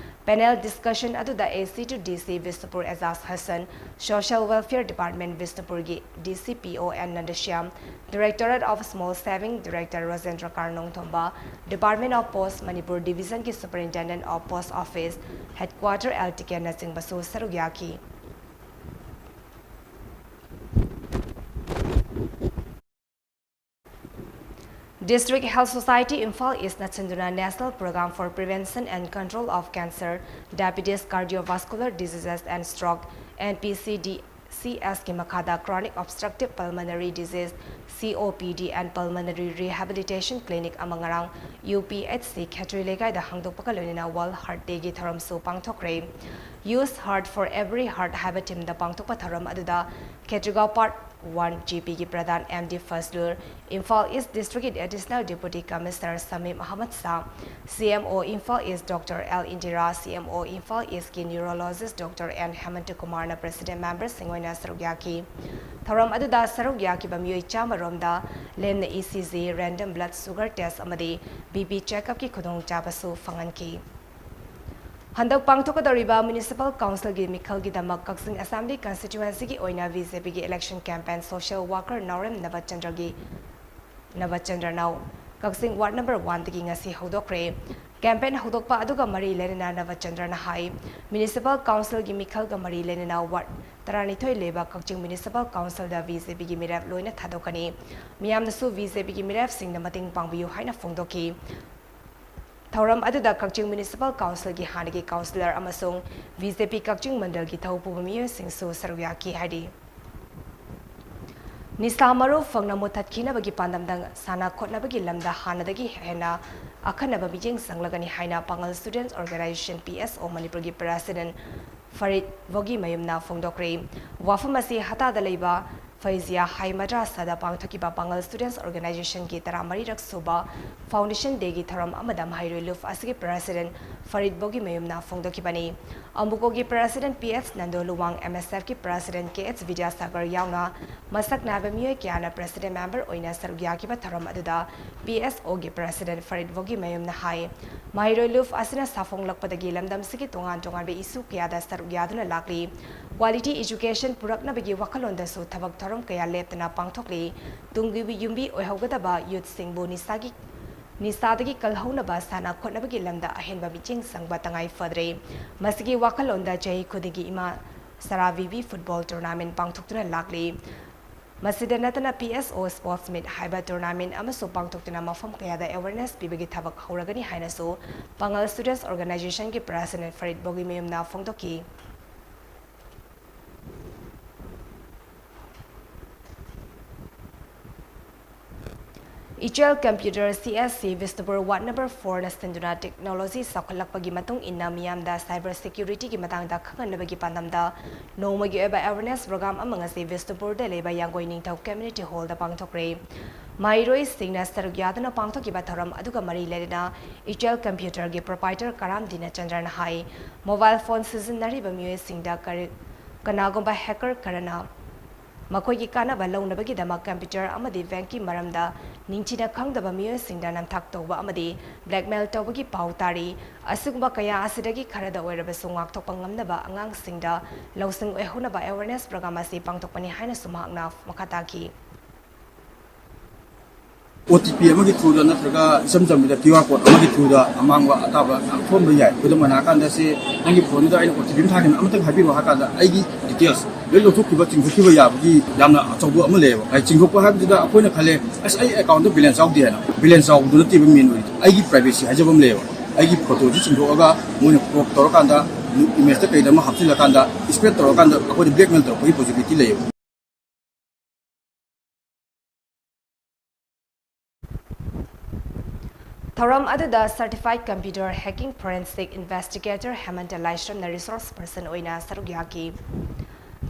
Panel discussion ꯑꯗꯨꯗ AC to DC Bishnupur Ejaz Hasan, Social Welfare Department ꯕꯤꯁꯅꯨꯄꯨꯔꯒꯤ DC PO N Nandashyam, Directorate of Small Saving Director Rojendra Kar Nongthomba, Department of Post Manipur Divisionꯒꯤ Superintendent of Post Office Headquarter L ꯇꯤꯀꯦꯟꯅꯆꯤꯡꯕꯁꯨ ꯁꯔꯨꯛ ꯌꯥꯈꯤ꯫ District Health Society Imphal Eastꯅ ꯁꯤꯟꯗꯨꯅ National Program for Prevention and Control of Cancer, Diabetes, Cardiovascular Diseases and Stroke, NPCDCS C S ꯀꯤ ꯃꯈꯥꯗ Chronic Obstructive Pulmonary Disease, C O P D and Pulmonary Rehabilitation Clinic ꯑꯃ ꯉꯔꯥꯡ U P H C ꯈꯦꯇ꯭ꯔꯤ ꯂꯩꯀꯥꯏꯗ ꯍꯥꯡꯗꯣꯛꯄꯒ ꯂꯣꯏꯅꯅ World Heart Day ꯒꯤ ꯊꯧꯔꯝꯁꯨ ꯄꯥꯡꯊꯣꯛꯈ꯭ꯔꯦ꯫ Use Heart for Every Heart ꯍꯥꯏꯕ theme ꯗ ꯄꯥꯡꯊꯣꯛꯄ ꯊꯧꯔꯝ ꯑꯗꯨꯗ ꯈꯦꯇ꯭ꯔꯤꯒꯥꯎ Part one G P ꯒꯤ ꯄ꯭ꯔꯙꯥꯟ M D ꯐꯖꯂꯨꯔ, Imphal East District ꯀꯤ Additional Deputy Commissioner ꯁꯃꯤꯝ Ahmad Shah, C M O Imphal East Doctor L Indira, C M O Imphal East ꯀꯤ Neurologist Doctor N ꯍꯦꯃꯟꯇ ꯀꯨꯃꯥꯔꯅ President member ꯁꯤꯡ ꯑꯣꯏꯅ ꯁꯔꯨꯛ ꯌꯥꯈꯤ꯫ ꯊꯧꯔꯝ ꯑꯗꯨꯗ ꯁꯔꯨꯛ ꯌꯥꯈꯤꯕ ꯃꯤꯑꯣꯏ ꯆꯥꯝꯃ ꯔꯣꯝꯗ ꯂꯦꯝꯅ E C G, random blood sugar test ꯑꯃꯗꯤ B P check up ꯀꯤ ꯈꯨꯗꯣꯡꯆꯥꯕꯁꯨ ꯐꯪꯍꯟꯈꯤ꯫ ꯍꯟꯗꯛ ꯄꯥꯡꯊꯣꯛꯀꯗꯧꯔꯤꯕ Municipal Council ꯒꯤ ꯃꯤꯈꯜꯒꯤꯗꯃꯛ ꯀꯛꯆꯤꯡ Assembly Constituency ꯒꯤ ꯑꯣꯏꯅ B J P ꯒꯤ election campaign social worker ꯅꯥꯎꯔꯦꯝ ꯅꯕꯆꯟꯗ꯭ꯔꯒꯤ, ꯅꯕꯆꯟꯗ꯭ꯔꯅ ꯀꯛꯆꯤꯡ Ward number one ꯗꯒꯤ ꯉꯁꯤ ꯍꯧꯗꯣꯛꯈ꯭ꯔꯦ꯫ Campaign ꯍꯧꯗꯣꯛꯄ ꯑꯗꯨꯒ ꯃꯔꯤ ꯂꯩꯅꯅ ꯅꯕꯆꯟꯗ꯭ꯔꯅ ꯍꯥꯏ, Municipal Council ꯒꯤ ꯃꯤꯈꯜꯒ ꯃꯔꯤ ꯂꯩꯅꯅ Ward ꯇꯔꯥꯅꯤꯊꯣꯏ ꯂꯩꯕ ꯀꯛꯆꯤꯡ Municipal Council ꯗ B J P ꯒꯤ ꯃꯤꯔꯦꯞ ꯂꯣꯏꯅ ꯊꯥꯗꯣꯛꯀꯅꯤ꯫ ꯃꯤꯌꯥꯝꯅꯁꯨ B J P ꯒꯤ ꯃꯤꯔꯦꯞꯁꯤꯡꯅ ꯃꯇꯦꯡ ꯄꯥꯡꯕꯤꯌꯨ ꯍꯥꯏꯅ ꯐꯣꯡꯗꯣꯛꯈꯤ꯫ ꯊꯧꯔꯝ ꯑꯗꯨꯗ ꯀꯛꯆꯤꯡ Municipal Council ꯒꯤ ꯍꯥꯟꯅꯒꯤ councillor ꯑꯃꯁꯨꯡ B J P ꯀꯛꯆꯤꯡ ꯃꯟꯗꯜꯒꯤ ꯊꯧ ꯄꯨꯕ ꯃꯤꯑꯣꯏꯁꯤꯡꯁꯨ ꯁꯔꯨꯛ ꯌꯥꯈꯤ ꯍꯥꯏꯔꯤ꯫ ꯅꯤꯁꯥ ꯃꯔꯨ ꯐꯪꯅ ꯃꯨꯠꯊꯠꯈꯤꯅꯕꯒꯤ ꯄꯥꯟꯗꯝꯗ ꯁꯥꯟꯅ ꯈꯣꯠꯅꯕꯒꯤ ꯂꯝꯗ ꯍꯥꯟꯅꯗꯒꯤ ꯍꯦꯟꯅ ꯑꯈꯟꯅꯕ ꯃꯤꯠꯌꯦꯡ ꯆꯪꯂꯒꯅꯤ ꯍꯥꯏꯅ ꯄꯥꯡꯒꯜ Students Organisation, P S O, ꯃꯅꯤꯄꯨꯔꯒꯤ President ꯐꯔꯤꯗ ꯕꯣꯒꯤꯃꯌꯨꯝꯅ ꯐꯣꯡꯗꯣꯛꯈ꯭ꯔꯦ꯫ ꯋꯥꯐꯝ ꯑꯁꯤ ꯍꯇꯥꯗ ꯂꯩꯕ ꯐꯩꯖꯤꯌꯥ ꯍꯥꯏ ꯃꯗ꯭ꯔꯥꯁꯥꯗ ꯄꯥꯡꯊꯣꯛꯈꯤꯕ ꯄꯥꯡꯒꯜ Students Organisation ꯒꯤ ꯇꯔꯥꯃꯔꯤꯔꯛ ꯁꯨꯕ Foundation Day ꯒꯤ ꯊꯧꯔꯝ ꯑꯃꯗ ꯃꯍꯩꯔꯣꯏ ꯂꯨꯞ ꯑꯁꯤꯒꯤ President ꯐꯔꯤꯗ ꯕꯣꯒꯤꯃꯌꯨꯝꯅ ꯐꯣꯡꯗꯣꯛꯈꯤꯕꯅꯤ꯫ ꯑꯃꯨꯀꯣꯒꯤ President P H Nando Luwang, M S F ꯀꯤ President K H ꯕꯤꯗ꯭ꯌꯥꯁꯥꯒꯔ ꯌꯥꯎꯅ ꯃꯁꯛ ꯅꯥꯏꯕ ꯃꯤꯑꯣꯏ ꯀꯌꯥꯅ President member ꯑꯣꯏꯅ ꯁꯔꯨꯛ ꯌꯥꯈꯤꯕ ꯊꯧꯔꯝ ꯑꯗꯨꯗ P S O ꯒꯤ President ꯐꯔꯤꯗ ꯕꯣꯒꯤꯃꯌꯨꯝꯅ ꯍꯥꯏ, ꯃꯍꯩꯔꯣꯏ ꯂꯨꯞ ꯑꯁꯤꯅ ꯁꯥꯐꯣꯡꯂꯛꯄꯗꯒꯤ ꯂꯝꯗꯝꯁꯤꯒꯤ ꯇꯣꯉꯥꯟ ꯇꯣꯉꯥꯟꯕ issue ꯀꯌꯥꯗ ꯁꯔꯨꯛ ꯌꯥꯗꯨꯅ ꯂꯥꯛꯂꯤ꯫ Quality education ꯄꯨꯔꯛꯅꯕꯒꯤ ꯋꯥꯈꯜꯂꯣꯟꯗꯁꯨ ꯊꯕꯛ ꯊꯧꯔꯝ ꯀꯌꯥ ꯂꯦꯞꯇꯅ ꯄꯥꯡꯊꯣꯛꯂꯤ꯫ ꯇꯨꯡꯒꯤ ꯌꯨꯝꯕꯤ ꯑꯣꯏꯍꯧꯒꯗꯕ youth ꯁꯤꯡꯕꯨ ꯅꯤꯁꯥꯒꯤ, ꯅꯤꯁꯥꯗꯒꯤ ꯀꯜꯍꯧꯅꯕ ꯁꯥꯟꯅ ꯈꯣꯠꯅꯕꯒꯤ ꯂꯝꯗ ꯑꯍꯦꯟꯕ ꯃꯤꯠꯌꯦꯡ ꯆꯪꯕ ꯇꯉꯥꯏ ꯐꯗ꯭ꯔꯦ꯫ ꯃꯁꯤꯒꯤ ꯋꯥꯈꯜꯂꯣꯟꯗ ꯆꯍꯤ ꯈꯨꯗꯤꯡꯒꯤ ꯏꯃꯥ ꯁꯔꯥ ꯕꯤꯕꯤ football tournament ꯄꯥꯡꯊꯣꯛꯇꯨꯅ ꯂꯥꯛꯂꯤ꯫ ꯃꯁꯤꯗ ꯅꯠꯇꯅ P S O Sports Meet ꯍꯥꯏꯕ tournament ꯑꯃꯁꯨ ꯄꯥꯡꯊꯣꯛꯇꯨꯅ ꯃꯐꯝ ꯀꯌꯥꯗ awareness ꯄꯤꯕꯒꯤ ꯊꯕꯛ ꯍꯧꯔꯒꯅꯤ ꯍꯥꯏꯅꯁꯨ ꯄꯥꯡꯒꯜ Students Organisation ꯒꯤ President ꯐꯔꯤꯗ ꯕꯣꯒꯤꯃꯌꯨꯝꯅ ꯐꯣꯡꯗꯣꯛꯈꯤ꯫ Ichel Computer C S C Bishnupur Ward Number four ꯅ ꯁꯤꯟꯗꯨꯅ technology ꯆꯥꯎꯈꯠꯂꯛꯄꯒꯤ ꯃꯇꯨꯡ ꯏꯟꯅ ꯃꯤꯌꯥꯝꯗ cyber security ꯒꯤ ꯃꯇꯥꯡꯗ ꯈꯪꯍꯟꯅꯕꯒꯤ ꯄꯥꯟꯗꯝꯗ ꯅꯣꯡꯃꯒꯤ ꯑꯣꯏꯕ awareness program ꯑꯃ ꯉꯁꯤ ꯕꯤꯁꯅꯨꯄꯨꯔꯗ ꯂꯩꯕ ꯌꯥꯡꯒꯣꯏ ꯅꯤꯡꯊꯧ Community Hall ꯗ ꯄꯥꯡꯊꯣꯛꯈ꯭ꯔꯦ꯫ ꯃꯍꯩꯔꯣꯏꯁꯤꯡꯅ ꯁꯔꯨꯛ ꯌꯥꯗꯨꯅ ꯄꯥꯡꯊꯣꯛꯈꯤꯕ ꯊꯧꯔꯝ ꯑꯗꯨꯒ ꯃꯔꯤ ꯂꯩꯅꯅ Ichel Computer ꯒꯤ proprietor ꯀꯔꯥꯝ ꯗꯤꯅꯆꯟꯗ꯭ꯔꯅ ꯍꯥꯏ, mobile phone ꯁꯤꯖꯤꯟꯅꯔꯤꯕ ꯃꯤꯑꯣꯏꯁꯤꯡꯗ ꯀꯔꯤ-, ꯀꯅꯥꯒꯨꯝꯕ hacker ꯈꯔꯅ ꯃꯈꯣꯏꯒꯤ ꯀꯥꯟꯅꯕ ꯂꯧꯅꯕꯒꯤꯗꯃꯛ computer ꯑꯃꯗꯤ bank ꯀꯤ ꯃꯔꯝꯗ ꯅꯤꯡꯊꯤꯅ ꯈꯪꯗꯕ ꯃꯤꯑꯣꯏꯁꯤꯡꯗ ꯅꯝꯊꯥꯛ ꯇꯧꯕ ꯑꯃꯗꯤ blackmail ꯇꯧꯕꯒꯤ ꯄꯥꯎ ꯇꯥꯔꯤ꯫ ꯑꯁꯤꯒꯨꯝꯕ ꯀꯌꯥ ꯑꯁꯤꯗꯒꯤ ꯈꯔꯗ ꯑꯣꯏꯔꯕꯁꯨ ꯉꯥꯛꯊꯣꯛꯄ ꯉꯝꯅꯕ ꯑꯉꯥꯡꯁꯤꯡꯗ ꯂꯧꯁꯤꯡ ꯑꯣꯏꯍꯧꯅꯕ awareness program ꯑꯁꯤ ꯄꯥꯡꯊꯣꯛꯄꯅꯤ ꯍꯥꯏꯅꯁꯨ ꯃꯍꯥꯛꯅ ꯃꯈꯥ ꯇꯥꯈꯤ꯫ ꯑꯣ ꯇꯤ ꯄꯤ ꯑꯃꯒꯤ through ꯗ ꯅꯠꯇ꯭ꯔꯒ ꯏꯆꯝ ꯆꯝꯕꯗ ꯀ꯭ꯌꯨ ꯑꯥꯔ ꯀꯣꯗ ꯑꯃꯒꯤ through ꯗ ꯑꯃꯥꯡꯕ ꯑꯇꯥꯕ ꯃꯌꯥꯝ ꯊꯣꯛꯍꯟꯕ ꯌꯥꯏ꯫ ꯈꯨꯗꯝ ꯑꯣꯏꯅ ꯍꯥꯏꯔꯀꯥꯟꯗ, ꯁꯤ ꯅꯪꯒꯤ ꯐꯣꯟꯗꯨꯗ ꯑꯩꯅ ꯑꯣ ꯇꯤ ꯄꯤ ꯑꯃ ꯊꯥꯈꯤꯕꯅꯤ, ꯑꯃꯇꯪ ꯍꯥꯏꯕꯤꯔꯛꯑꯣ ꯍꯥꯏ ꯀꯥꯟꯗ, ꯑꯩꯒꯤ details ꯂꯣꯏ ꯂꯧꯊꯣꯛꯈꯤꯕ, ꯆꯤꯡꯊꯣꯛꯈꯤꯕ ꯌꯥꯕꯒꯤ ꯌꯥꯝꯅ ꯑꯆꯧꯕ ꯑꯃ ꯂꯩꯌꯦꯕ꯫ ꯍꯥꯏꯗꯤ, ꯆꯤꯡꯊꯣꯛꯄ ꯍꯥꯏꯕꯁꯤꯗ ꯑꯩꯈꯣꯏꯅ ꯈꯜꯂꯦ, "ꯑꯁ, ꯑꯩ account ꯗ balance ꯌꯥꯎꯗꯦ" ꯍꯥꯏꯅ꯫ Balance ꯌꯥꯎꯕꯗꯨ ꯅꯠꯇꯦꯕ main ꯑꯣꯏꯔꯤꯗꯣ, ꯑꯩꯒꯤ privacy ꯍꯥꯏꯖꯕ ꯑꯃ ꯂꯩꯌꯦꯕ꯫ ꯑꯩꯒꯤ ꯐꯣꯇꯣꯁꯤ ꯆꯤꯡꯊꯣꯛꯑꯒ ꯃꯣꯏꯅ crop ꯇꯧꯔꯀꯥꯟꯗ, image ꯇ ꯀꯩꯗ ꯑꯃ ꯍꯥꯞꯆꯤꯜꯂꯀꯥꯟꯗ, spread ꯇꯧꯔꯀꯥꯟꯗ ꯑꯩꯈꯣꯏꯗ blackmail ꯇꯧꯔꯛꯄꯒꯤ possibility ꯂꯩꯌꯦꯕ꯫ ꯊꯧꯔꯝ ꯑꯗꯨꯗ certified computer hacking forensic investigator ꯍꯦꯃꯟꯇ ꯂꯥꯏꯁ꯭ꯔꯝꯅ resource person ꯑꯣꯏꯅ ꯁꯔꯨꯛ ꯌꯥꯈꯤ꯫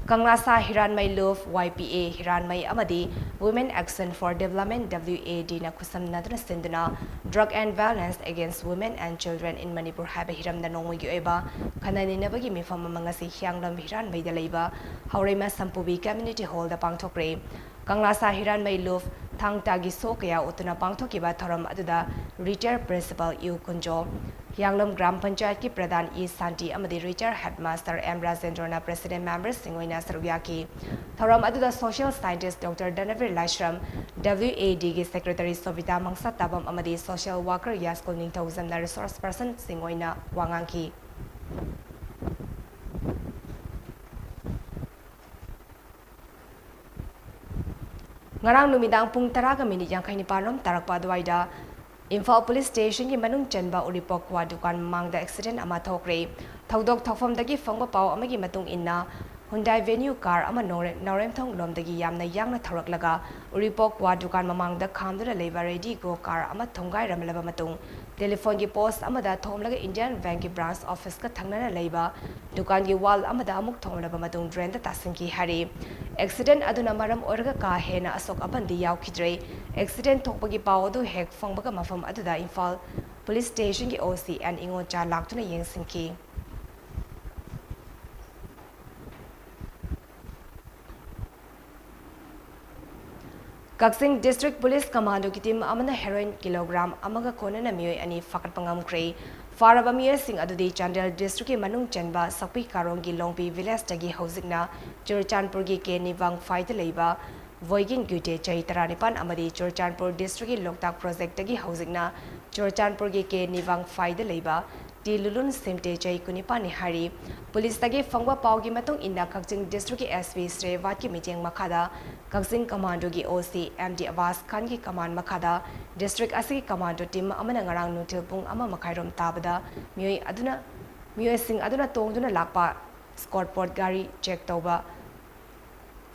ꯀꯪꯂꯥꯁꯥ ꯍꯤꯔꯥꯟꯃꯩ ꯂꯨꯞ, ꯋꯥꯏ ꯄꯤ ꯑꯦ ꯍꯤꯔꯥꯟꯃꯩ ꯑꯃꯗꯤ Women Action for Development, W A D ꯅ ꯈꯨꯠꯁꯝꯅꯗꯨꯅ ꯁꯤꯟꯗꯨꯅ Drug and Violence Against Women and Children in Manipur ꯍꯥꯏꯕ ꯍꯤꯔꯝꯗ ꯅꯣꯡꯃꯒꯤ ꯑꯣꯏꯕ ꯈꯟꯅ ꯅꯩꯅꯕꯒꯤ ꯃꯤꯐꯝ ꯑꯃ ꯉꯁꯤ ꯍꯤꯌꯥꯡꯂꯝ ꯍꯤꯔꯥꯟꯃꯩꯗ ꯂꯩꯕ ꯍꯧꯔꯩꯃ ꯁꯝꯄꯨꯕꯤ Community Hall ꯗ ꯄꯥꯡꯊꯣꯛꯈ꯭ꯔꯦ꯫ ꯀꯪꯂꯥꯁꯥ ꯍꯤꯔꯥꯟꯃꯩ ꯂꯨꯞ ꯊꯥꯡ ꯇꯥꯒꯤ ꯁꯣ ꯀꯌꯥ ꯎꯠꯇꯨꯅ ꯄꯥꯡꯊꯣꯛꯈꯤꯕ ꯊꯧꯔꯝ ꯑꯗꯨꯗ retired principal Y Kunjo, Hiyanglam gram ꯄꯟꯆꯥꯌꯠꯀꯤ ꯄ꯭ꯔꯙꯥꯟ ꯏ ꯁꯥꯟꯇꯤ ꯑꯃꯗꯤ retired headmaster ꯑꯦꯝ ꯔꯥꯖꯦꯟꯗ꯭ꯔꯣꯅ president member ꯁꯤꯡ ꯑꯣꯏꯅ ꯁꯔꯨꯛ ꯌꯥꯈꯤ꯫ ꯊꯧꯔꯝ ꯑꯗꯨꯗ social scientist Doctor ꯙꯅꯕꯤꯔ Laishram, W A D ꯒꯤ secretary ꯁꯣꯕꯤꯇꯥ ꯃꯪꯁꯥꯇꯥꯕꯝ ꯑꯃꯗꯤ social worker ꯌꯥꯁꯀꯨꯜ ꯅꯤꯡꯊꯧꯖꯝꯅ resource person ꯁꯤꯡ ꯑꯣꯏꯅ ꯋꯥ ꯉꯥꯡꯈꯤ꯫ ꯉꯔꯥꯡ ꯅꯨꯃꯤꯗꯥꯡ ꯄꯨꯡ ꯇꯔꯥꯒ ꯃꯤꯅꯤꯠ ꯌꯥꯡꯈꯩ ꯅꯤꯄꯥꯟ ꯔꯣꯝ ꯇꯥꯔꯛꯄ ꯑꯗꯨꯋꯥꯏꯗ ꯏꯝꯐꯥꯜ police station ꯒꯤ ꯃꯅꯨꯡ ꯆꯟꯕ ꯎꯔꯤꯄꯣꯛ ꯀ꯭ꯋꯥ ꯗꯨꯀꯥꯟ ꯃꯃꯥꯡꯗ accident ꯑꯃ ꯊꯣꯛꯈ꯭ꯔꯦ꯫ ꯊꯧꯗꯣꯛ ꯊꯣꯛꯐꯝꯗꯒꯤ ꯐꯪꯕ ꯄꯥꯎ ꯑꯃꯒꯤ ꯃꯇꯨꯡ ꯏꯟꯅ, Hyundai Venue car ꯑꯃ ꯅꯣꯔꯦ-, ꯅꯥꯎꯔꯦꯝꯊꯣꯡ ꯂꯣꯝꯗꯒꯤ ꯌꯥꯝꯅ ꯌꯥꯡꯅ ꯊꯧꯔꯛꯂꯒ ꯎꯔꯤꯄꯣꯛ ꯋꯥ ꯗꯨꯀꯥꯟ ꯃꯃꯥꯡꯗ ꯈꯥꯝꯗꯨꯅ ꯂꯩꯕ Radigo car ꯑꯃ ꯊꯣꯝꯒꯥꯏꯔꯝꯂꯕ ꯃꯇꯨꯡ, telephone ꯒꯤ post ꯑꯃꯗ ꯊꯣꯝꯂꯒ Indian Bank ꯀꯤ branch office ꯀ ꯊꯪꯅꯅ ꯂꯩꯕ ꯗꯨꯀꯥꯟꯒꯤ wall ꯑꯃꯗ ꯑꯃꯨꯛ ꯊꯣꯝꯂꯕ ꯃꯇꯨꯡ drain ꯗ ꯇꯥꯁꯤꯟꯈꯤ ꯍꯥꯏꯔꯤ꯫ Accident ꯑꯗꯨꯅ ꯃꯔꯝ ꯑꯣꯏꯔꯒ ꯀꯥ ꯍꯦꯟꯅ ꯑꯁꯣꯛ ꯑꯄꯟꯗꯤ ꯌꯥꯎꯈꯤꯗ꯭ꯔꯦ꯫ Accident ꯊꯣꯛꯄꯒꯤ ꯄꯥꯎ ꯑꯗꯨ ꯍꯦꯛ ꯐꯪꯕꯒ ꯃꯐꯝ ꯑꯗꯨꯗ ꯏꯝꯐꯥꯜ Police Station ꯒꯤ O C N ꯏꯉꯣꯆꯥ ꯂꯥꯛꯇꯨꯅ ꯌꯦꯡꯁꯤꯟꯈꯤ꯫ ꯀꯛꯆꯤꯡ District Police Commando ꯒꯤ team ꯑꯃꯅ heroin kilogram ꯑꯃꯒ ꯀꯣꯟꯅꯅ ꯃꯤꯑꯣꯏ ꯑꯅꯤ ꯐꯥꯒꯠꯄ ꯉꯝꯈ꯭ꯔꯦ꯫ ꯐꯥꯔꯕ ꯃꯤꯑꯣꯏꯁꯤꯡ ꯑꯗꯨꯗꯤ ꯆꯥꯟꯗꯦꯜ district ꯀꯤ ꯃꯅꯨꯡ ꯆꯟꯕ ꯁꯛꯄꯤ ꯀꯥꯔꯣꯡꯒꯤ ꯂꯣꯡꯕꯤ village ꯇꯒꯤ ꯍꯧꯖꯤꯛꯅ ꯆꯨꯔꯆꯥꯟꯄꯨꯔꯒꯤ ꯀꯦ ꯅꯤꯕꯥꯡꯐꯥꯏꯗ ꯂꯩꯕ ꯚꯣꯏꯒꯤꯟ ꯒ꯭ꯌꯨꯇꯦ ꯆꯍꯤ ꯇꯔꯥꯅꯤꯄꯥꯟ ꯑꯃꯗꯤ ꯆꯨꯔꯆꯥꯟꯄꯨꯔ district ꯀꯤ ꯂꯣꯛꯇꯥꯛ project ꯇꯒꯤ ꯍꯧꯖꯤꯛꯅ ꯆꯨꯔꯆꯥꯟꯄꯨꯔꯒꯤ ꯀꯦ ꯅꯤꯕꯥꯡꯐꯥꯏꯗ ꯂꯩꯕ ꯇꯤ ꯂꯨꯂꯨꯟ ꯁꯤꯝꯇꯦ ꯆꯍꯤ ꯀꯨꯟꯅꯤꯄꯥꯟꯅꯤ ꯍꯥꯏꯔꯤ꯫ Police ꯇꯒꯤ ꯐꯪꯕ ꯄꯥꯎꯒꯤ ꯃꯇꯨꯡ ꯏꯟꯅ ꯀꯛꯆꯤꯡ district ꯀꯤ S P ꯁ꯭ꯔꯦꯌꯕꯥꯠꯀꯤ ꯃꯤꯠꯌꯦꯡ ꯃꯈꯥꯗ ꯀꯛꯆꯤꯡ Commando ꯒꯤ O C M D ꯑꯕꯥꯁ ꯈꯥꯟꯒꯤ command ꯃꯈꯥꯗ district ꯑꯁꯤꯒꯤ commando team ꯑꯃꯅ ꯉꯔꯥꯡ ꯅꯨꯡꯊꯤꯜ ꯄꯨꯡ ꯑꯃ ꯃꯈꯥꯏꯔꯣꯝ ꯇꯥꯕꯗ ꯃꯤꯑꯣꯏ ꯑꯗꯨꯅ, ꯃꯤꯑꯣꯏꯁꯤꯡ ꯑꯗꯨꯅ ꯇꯣꯡꯗꯨꯅ ꯂꯥꯛꯄ scout boat ꯒꯥꯔꯤ check ꯇꯧꯕ,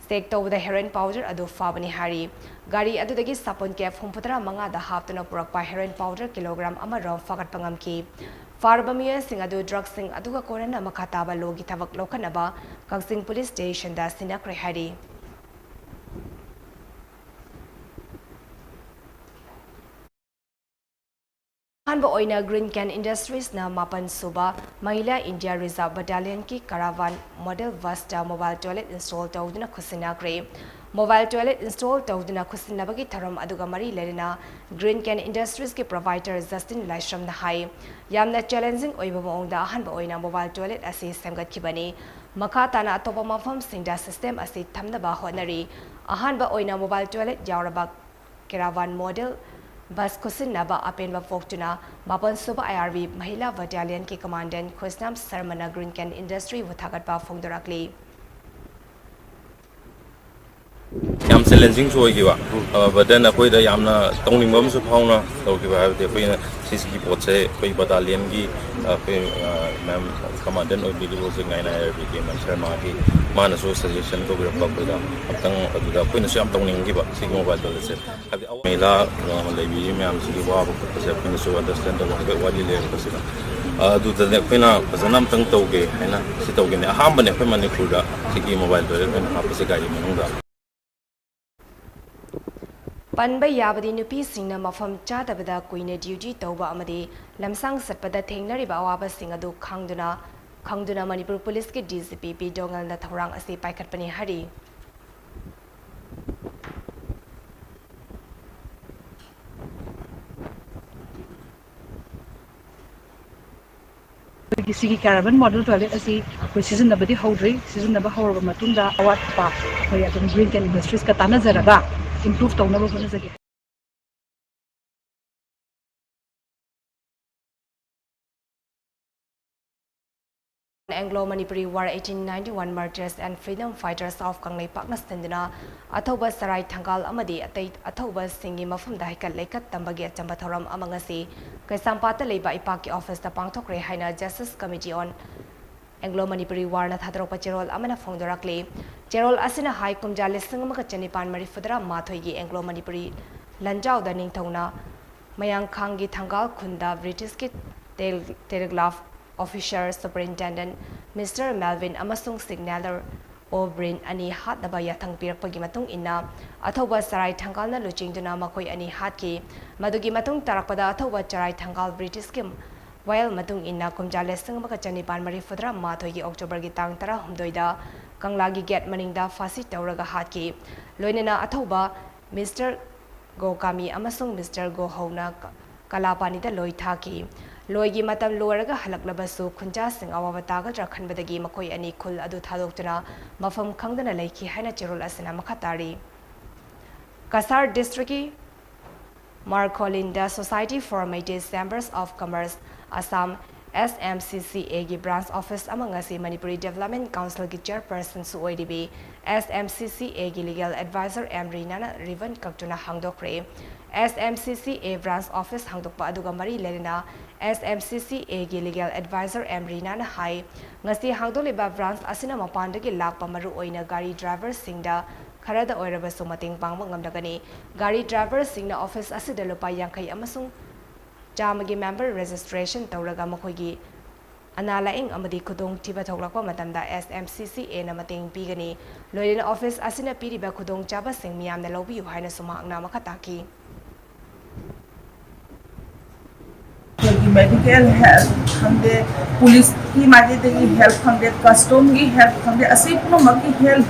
check ꯇꯧꯕꯗ heroin powder ꯑꯗꯨ ꯐꯥꯕꯅꯤ ꯍꯥꯏꯔꯤ꯫ ꯒꯥꯔꯤ ꯑꯗꯨꯗꯒꯤ ꯁꯥꯄꯣꯟ case ꯍꯨꯝꯐꯨꯇꯔꯥ ꯃꯉꯥꯗ ꯍꯥꯞꯇꯨꯅ ꯄꯨꯔꯛꯄ heroin powder kilogram ꯑꯃ ꯔꯣꯝ ꯐꯥꯒꯠꯄ ꯉꯝꯈꯤ꯫ ꯐꯥꯔꯕ ꯃꯤꯑꯣꯏꯁꯤꯡ ꯑꯗꯨ drug ꯁꯤꯡ ꯑꯗꯨꯒ ꯀꯣꯟꯅꯅ ꯃꯈꯥ ꯇꯥꯕ law ꯒꯤ ꯊꯕꯛ ꯂꯧꯈꯠꯅꯕ ꯀꯛꯆꯤꯡ Police Station ꯗ ꯁꯤꯟꯅꯈ꯭ꯔꯦ ꯍꯥꯏꯔꯤ꯫ ꯑꯍꯥꯟꯕ ꯑꯣꯏꯅ Green Can Industries ꯅ ꯃꯥꯄꯟ ꯁꯨꯕ Mahila India Reserve Battalion ꯒꯤ Caravan model bus ꯇ mobile toilet install ꯇꯧꯗꯨꯅ ꯈꯨꯠꯁꯤꯟꯅꯈ꯭ꯔꯦ꯫ Mobile toilet install ꯇꯧꯗꯨꯅ ꯈꯨꯠꯁꯤꯟꯅꯕꯒꯤ ꯊꯧꯔꯝ ꯑꯗꯨꯒ ꯃꯔꯤ ꯂꯩꯅꯅ Green Can Industries ꯀꯤ proprietor Justin ꯂꯥꯏꯁ꯭ꯔꯝꯅ ꯍꯥꯏ, ꯌꯥꯝꯅ challenging ꯑꯣꯏꯕ ꯃꯑꯣꯡꯗ ꯑꯍꯥꯟꯕ ꯑꯣꯏꯅ mobile toilet ꯑꯁꯤ ꯁꯦꯝꯒꯠꯈꯤꯕꯅꯤ꯫ ꯃꯈꯥ ꯇꯥꯅ ꯑꯇꯣꯞꯄ ꯃꯐꯝꯁꯤꯡꯗ system ꯑꯁꯤ ꯊꯝꯅꯕ ꯍꯣꯠꯅꯔꯤ꯫ ꯑꯍꯥꯟꯕ ꯑꯣꯏꯅ mobile toilet ꯌꯥꯎꯔꯕ Caravan model bus ꯈꯨꯠꯁꯤꯟꯅꯕ ꯑꯄꯦꯟꯕ ꯐꯣꯡꯗꯨꯅ ꯃꯥꯄꯟ ꯁꯨꯕ I R B Mahila Battalion ꯒꯤ Commandant ꯈꯨꯁꯅꯥꯝ ꯁꯔꯃꯅ Green Can Industry ꯕꯨ ꯊꯥꯒꯠꯄ ꯐꯣꯡꯗꯣꯔꯛꯂꯤ꯫ ꯌꯥꯝ challenging ꯁꯨ ꯑꯣꯏꯈꯤꯕ, but then ꯑꯩꯈꯣꯏꯗ ꯌꯥꯝꯅ ꯇꯧꯅꯤꯡꯕ ꯑꯃꯁꯨ ꯐꯥꯎꯅ ꯇꯧꯈꯤꯕ, ꯍꯥꯏꯕꯗꯤ ꯑꯩꯈꯣꯏꯅ ꯁꯤꯒꯤ ꯄꯣꯠꯁꯦ ꯑꯩꯈꯣꯏ battalion ꯒꯤ ꯑꯩꯈꯣꯏ ꯃꯦꯝ ꯀꯃꯥꯟꯗꯦꯟ ꯑꯣꯏꯕꯤꯔꯤꯕ ꯍꯧꯖꯤꯛ ꯉꯥꯏꯅ ꯍꯥꯏꯔꯕꯤ ꯀꯦ ꯃꯟꯁꯔꯃꯥꯒꯤ, ꯃꯥꯅꯁꯨ ꯁꯖꯦꯁꯟ ꯇꯧꯕꯤꯔꯛꯄ ꯑꯩꯈꯣꯏꯗ ꯑꯝꯇꯪ, ꯑꯗꯨꯗ ꯑꯩꯈꯣꯏꯅꯁꯨ ꯌꯥꯝ ꯇꯧꯅꯤꯡꯈꯤꯕ ꯁꯤꯒꯤ ꯃꯣꯕꯥꯏꯜ ꯇꯣꯏꯂꯦꯠꯁꯦ꯫ ꯍꯥꯏꯕꯗꯤ ꯃꯍꯤꯂꯥ ꯂꯩꯕꯤꯔꯤ ꯃꯌꯥꯝꯁꯤꯒꯤ ꯋꯥꯕ ꯈꯣꯠꯄꯁꯦ ꯑꯩꯈꯣꯏꯅꯁꯨ ꯑꯟꯗꯔꯁꯇꯦꯟ ꯇꯧꯕ ꯍꯥꯏꯕ ꯋꯥꯔꯤ ꯂꯩꯔꯛꯄꯁꯤꯗ, ꯑꯗꯨꯗꯅꯦ ꯑꯩꯈꯣꯏꯅ ꯐꯖꯅ ꯑꯝꯇꯪ ꯇꯧꯒꯦ ꯍꯥꯏꯅ ꯁꯤ ꯇꯧꯒꯦꯅꯦ꯫ ꯑꯍꯥꯟꯕꯅꯦ ꯑꯩꯈꯣꯏ ꯃꯅꯤꯄꯨꯔꯗ ꯁꯤꯒꯤ ꯃꯣꯕꯥꯏꯜ ꯇꯣꯏꯂꯦꯠ ꯑꯣꯏꯅ ꯍꯥꯞꯄꯁꯦ ꯒꯥꯔꯤ ꯃꯅꯨꯡꯗ꯫ ꯄꯟꯕ ꯌꯥꯕꯗꯤ, ꯅꯨꯄꯤꯁꯤꯡꯅ ꯃꯐꯝ ꯆꯥꯗꯕꯗ ꯀꯨꯏꯅ ꯗ꯭ꯌꯨꯇꯤ ꯇꯧꯕ ꯑꯃꯗꯤ ꯂꯝꯁꯥꯡ ꯆꯠꯄꯗ ꯊꯦꯡꯅꯔꯤꯕ ꯑꯋꯥꯕꯁꯤꯡ ꯑꯗꯨ ꯈꯪꯗꯨꯅ, ꯈꯪꯗꯨꯅ ꯃꯅꯤꯄꯨꯔ ꯄꯨꯂꯤꯁꯀꯤ ꯗꯤ ꯖꯤ ꯄꯤ ꯄꯤ ꯗꯣꯉꯦꯜꯅ ꯊꯧꯔꯥꯡ ꯑꯁꯤ ꯄꯥꯏꯈꯠꯄꯅꯤ ꯍꯥꯏꯔꯤ꯫ ꯑꯩꯈꯣꯏꯒꯤ ꯁꯤꯒꯤ ꯀꯦꯔꯥꯚꯟ ꯃꯣꯗꯦꯜ ꯇꯣꯏꯂꯦꯠ ꯑꯁꯤ ꯑꯩꯈꯣꯏ ꯁꯤꯖꯤꯟꯅꯕꯗꯤ ꯍꯧꯗ꯭ꯔꯤ꯫ ꯁꯤꯖꯤꯟꯅꯕ ꯍꯧꯔꯕ ꯃꯇꯨꯡꯗ ꯑꯋꯥꯠꯄ ꯑꯩꯈꯣꯏ ꯑꯗꯨꯝ ꯒ꯭ꯔꯤꯟ ꯀꯦꯟ ꯏꯟꯗꯁꯇ꯭ꯔꯤꯁꯀ ꯇꯥꯟꯅꯖꯔꯒ ꯏꯝꯄ꯭ꯔꯨꯚ ꯇꯧꯅꯕ ꯍꯣꯠꯅꯖꯒꯦ꯫ Anglo Manipuri War, eighteen ninety-one Martyrs and Freedom Fighters of Kangleipak ꯅ ꯁꯤꯟꯗꯨꯅ ꯑꯊꯧꯕ ꯁꯔꯥꯏ ꯊꯪꯒꯥꯜ ꯑꯃꯗꯤ ꯑꯇꯩ ꯑꯊꯧꯕꯁꯤꯡꯒꯤ ꯃꯐꯝꯗ ꯍꯩꯀꯠ ꯂꯩꯀꯠ ꯇꯝꯕꯒꯤ ꯑꯆꯝꯕ ꯊꯧꯔꯝ ꯑꯃ ꯉꯁꯤ ꯀꯩꯁꯥꯝꯄꯥꯠꯇ ꯂꯩꯕ ꯏꯄꯥꯛꯀꯤ ꯑꯣꯐꯤꯁꯇ ꯄꯥꯡꯊꯣꯛꯈ꯭ꯔꯦ ꯍꯥꯏꯅ Justice Committee on Anglo Manipuri War ꯅ ꯊꯥꯗꯣꯔꯛꯄ ꯆꯦꯔꯣꯜ ꯑꯃꯅ ꯐꯣꯡꯗꯣꯔꯛꯂꯤ꯫ ꯆꯦꯔꯣꯜ ꯑꯁꯤꯅ ꯍꯥꯏ, ꯀꯨꯝꯖꯥ ꯂꯤꯁꯤꯡ ꯑꯃꯒ ꯆꯅꯤꯄꯥꯟ ꯃꯔꯤꯐꯨꯇꯔꯥ ꯃꯥꯊꯣꯏꯒꯤ Anglo Manipuri ꯂꯥꯟꯖꯥꯎꯗ ꯅꯤꯡꯊꯧꯅ ꯃꯌꯥꯡꯈꯥꯡꯒꯤ ꯊꯪꯒꯥꯜ ꯈꯨꯟꯗ ꯕ꯭ꯔꯤꯇꯤꯁꯀꯤ ꯇꯦ-, ꯇꯦꯂꯤꯒ꯭ꯔꯥꯐ ꯑꯣꯐꯤꯁꯔ ꯁꯨꯄꯔꯤꯟꯇꯦꯟꯗꯦꯟꯠ ꯃꯤꯁꯇꯔ ꯃꯦꯜꯚꯤꯟ ꯑꯃꯁꯨꯡ ꯁꯤꯒꯅꯦꯂꯔ ꯑꯣ ꯕ꯭ꯔꯤꯟ ꯑꯅꯤ ꯍꯥꯠꯅꯕ ꯌꯥꯊꯪ ꯄꯤꯔꯛꯄꯒꯤ ꯃꯇꯨꯡ ꯏꯟꯅ ꯑꯊꯧꯕ ꯁꯔꯥꯏ ꯊꯪꯒꯥꯜꯅ ꯂꯨꯆꯤꯡꯗꯨꯅ ꯃꯈꯣꯏ ꯑꯅꯤ ꯍꯥꯠꯈꯤ꯫ ꯃꯗꯨꯒꯤ ꯃꯇꯨꯡ ꯇꯥꯔꯛꯄꯗ ꯑꯊꯧꯕ ꯁꯔꯥꯏ ꯊꯪꯒꯥꯜ ꯕ꯭ꯔꯤꯇꯤꯁꯀꯤ ꯋꯥꯌꯦꯜ ꯃꯇꯨꯡ ꯏꯟꯅ ꯀꯨꯝꯖꯥ ꯂꯤꯁꯤꯡ ꯑꯃꯒ ꯆꯅꯤꯄꯥꯟ ꯃꯔꯤꯐꯨꯇꯔꯥ ꯃꯥꯊꯣꯏꯒꯤ ꯑꯣꯛꯇꯣꯕꯔꯒꯤ ꯇꯥꯡ ꯇꯔꯥꯍꯨꯝꯗꯣꯏꯗ ꯀꯪꯂꯥꯒꯤ ꯒꯦꯠ ꯃꯅꯤꯡꯗ ꯐꯥꯁꯤ ꯇꯧꯔꯒ ꯍꯥꯠꯈꯤ꯫ ꯂꯣꯏꯅꯅ ꯑꯊꯧꯕ ꯃꯤꯁꯇꯔ ꯒꯣꯀꯥꯃꯤ ꯑꯃꯁꯨꯡ ꯃꯤꯁꯇꯔ ꯒꯣꯍꯧꯅ ꯀ-, ꯀꯂꯥꯄꯥꯅꯤꯗ ꯂꯣꯏ ꯊꯥꯈꯤ꯫ ꯂꯣꯏꯒꯤ ꯃꯇꯝ ꯂꯣꯏꯔꯒ ꯍꯜꯂꯛꯂꯕꯁꯨ ꯈꯨꯟꯖꯥꯁꯤꯡ ꯑꯋꯥꯕ ꯇꯥꯒꯗ꯭ꯔꯥ ꯈꯟꯕꯗꯒꯤ ꯃꯈꯣꯏ ꯑꯅꯤ ꯈꯨꯜ ꯑꯗꯨ ꯊꯥꯗꯣꯛꯇꯨꯅ ꯃꯐꯝ ꯈꯪꯗꯅ ꯂꯩꯈꯤ ꯍꯥꯏꯅ ꯆꯦꯔꯣꯜ ꯑꯁꯤꯅ ꯃꯈꯥ ꯇꯥꯔꯤ꯫ ꯀꯁꯥꯔ ꯗꯤꯁꯇ꯭ꯔꯤꯛꯀꯤ ꯃꯥꯔꯈꯣꯂꯤꯟꯗ Society for Meitei Chambers of Commerce, Assam, S M C ꯁꯤ ꯑꯦꯒꯤ branch office ꯑꯃ ꯉꯁꯤ ꯃꯅꯤꯄꯨꯔꯤ Development Councilꯒꯤ chairpersonꯁꯨ ꯑꯣꯏꯔꯤꯕꯤ ꯑꯦꯁ ꯑꯦꯝ ꯁꯤ ꯁꯤ ꯑꯦꯒꯤ legal advisor ꯑꯦꯝ ꯔꯤꯅꯥꯅ ribbon ꯀꯛꯇꯨꯅ ꯍꯥꯡꯗꯣꯛꯈ꯭ꯔꯦ꯫ ꯑꯦꯁ ꯑꯦꯝ ꯁꯤ ꯁꯤ ꯑꯦ branch office ꯍꯥꯡꯗꯣꯛꯄ ꯑꯗꯨꯒ ꯃꯔꯤ ꯂꯩꯅꯅ ꯑꯦꯁ ꯑꯦꯝ ꯁꯤ ꯁꯤ ꯑꯦꯒꯤ legal advisor ꯑꯦꯝ ꯔꯤꯅꯥꯅ ꯍꯥꯏ, ꯉꯁꯤ ꯍꯥꯡꯗꯣꯛꯂꯤꯕ branch ꯑꯁꯤꯅ ꯃꯄꯥꯟꯗꯒꯤ ꯂꯥꯛꯄ ꯃꯔꯨ ꯑꯣꯏꯅ ꯒꯥꯔꯤ driverꯁꯤꯡꯗ ꯈꯔꯗ ꯑꯣꯏꯔꯕꯁꯨ ꯃꯇꯦꯡ ꯄꯥꯡꯕ ꯉꯝꯂꯒꯅꯤ꯫ ꯒꯥꯔꯤ driverꯁꯤꯡꯅ office ꯑꯁꯤꯗ ꯂꯨꯄꯥ ꯌꯥꯡꯈꯩ ꯑꯃꯁꯨꯡ ꯆꯥꯝꯃꯒꯤ member registration ꯇꯧꯔꯒ ꯃꯈꯣꯏꯒꯤ ꯑꯅꯥ ꯂꯥꯌꯦꯡ ꯑꯃꯗꯤ ꯈꯨꯗꯣꯡꯊꯤꯕ ꯊꯣꯛꯂꯛꯄ ꯃꯇꯝꯗ ꯑꯦꯁ ꯑꯦꯝ ꯁꯤ ꯁꯤ ꯑꯦꯅ ꯃꯇꯦꯡ ꯄꯤꯒꯅꯤ꯫ ꯂꯣꯏꯅꯅ office ꯑꯁꯤꯅ ꯄꯤꯔꯤꯕ ꯈꯨꯗꯣꯡꯆꯥꯕꯁꯤꯡ ꯃꯤꯌꯥꯝꯅ ꯂꯧꯕꯤꯌꯨ ꯍꯥꯏꯅꯁꯨ ꯃꯍꯥꯛꯅ ꯃꯈꯥ ꯇꯥꯈꯤ꯫ ꯑꯩꯈꯣꯏꯒꯤ medical help ꯈꯪꯗꯦ, policeꯀꯤ ꯃꯥꯏꯀꯩꯗꯒꯤ help ꯈꯪꯗꯦ, customꯒꯤ help ꯈꯪꯗꯦ, ꯑꯁꯤ ꯄꯨꯝꯅꯃꯛꯀꯤ help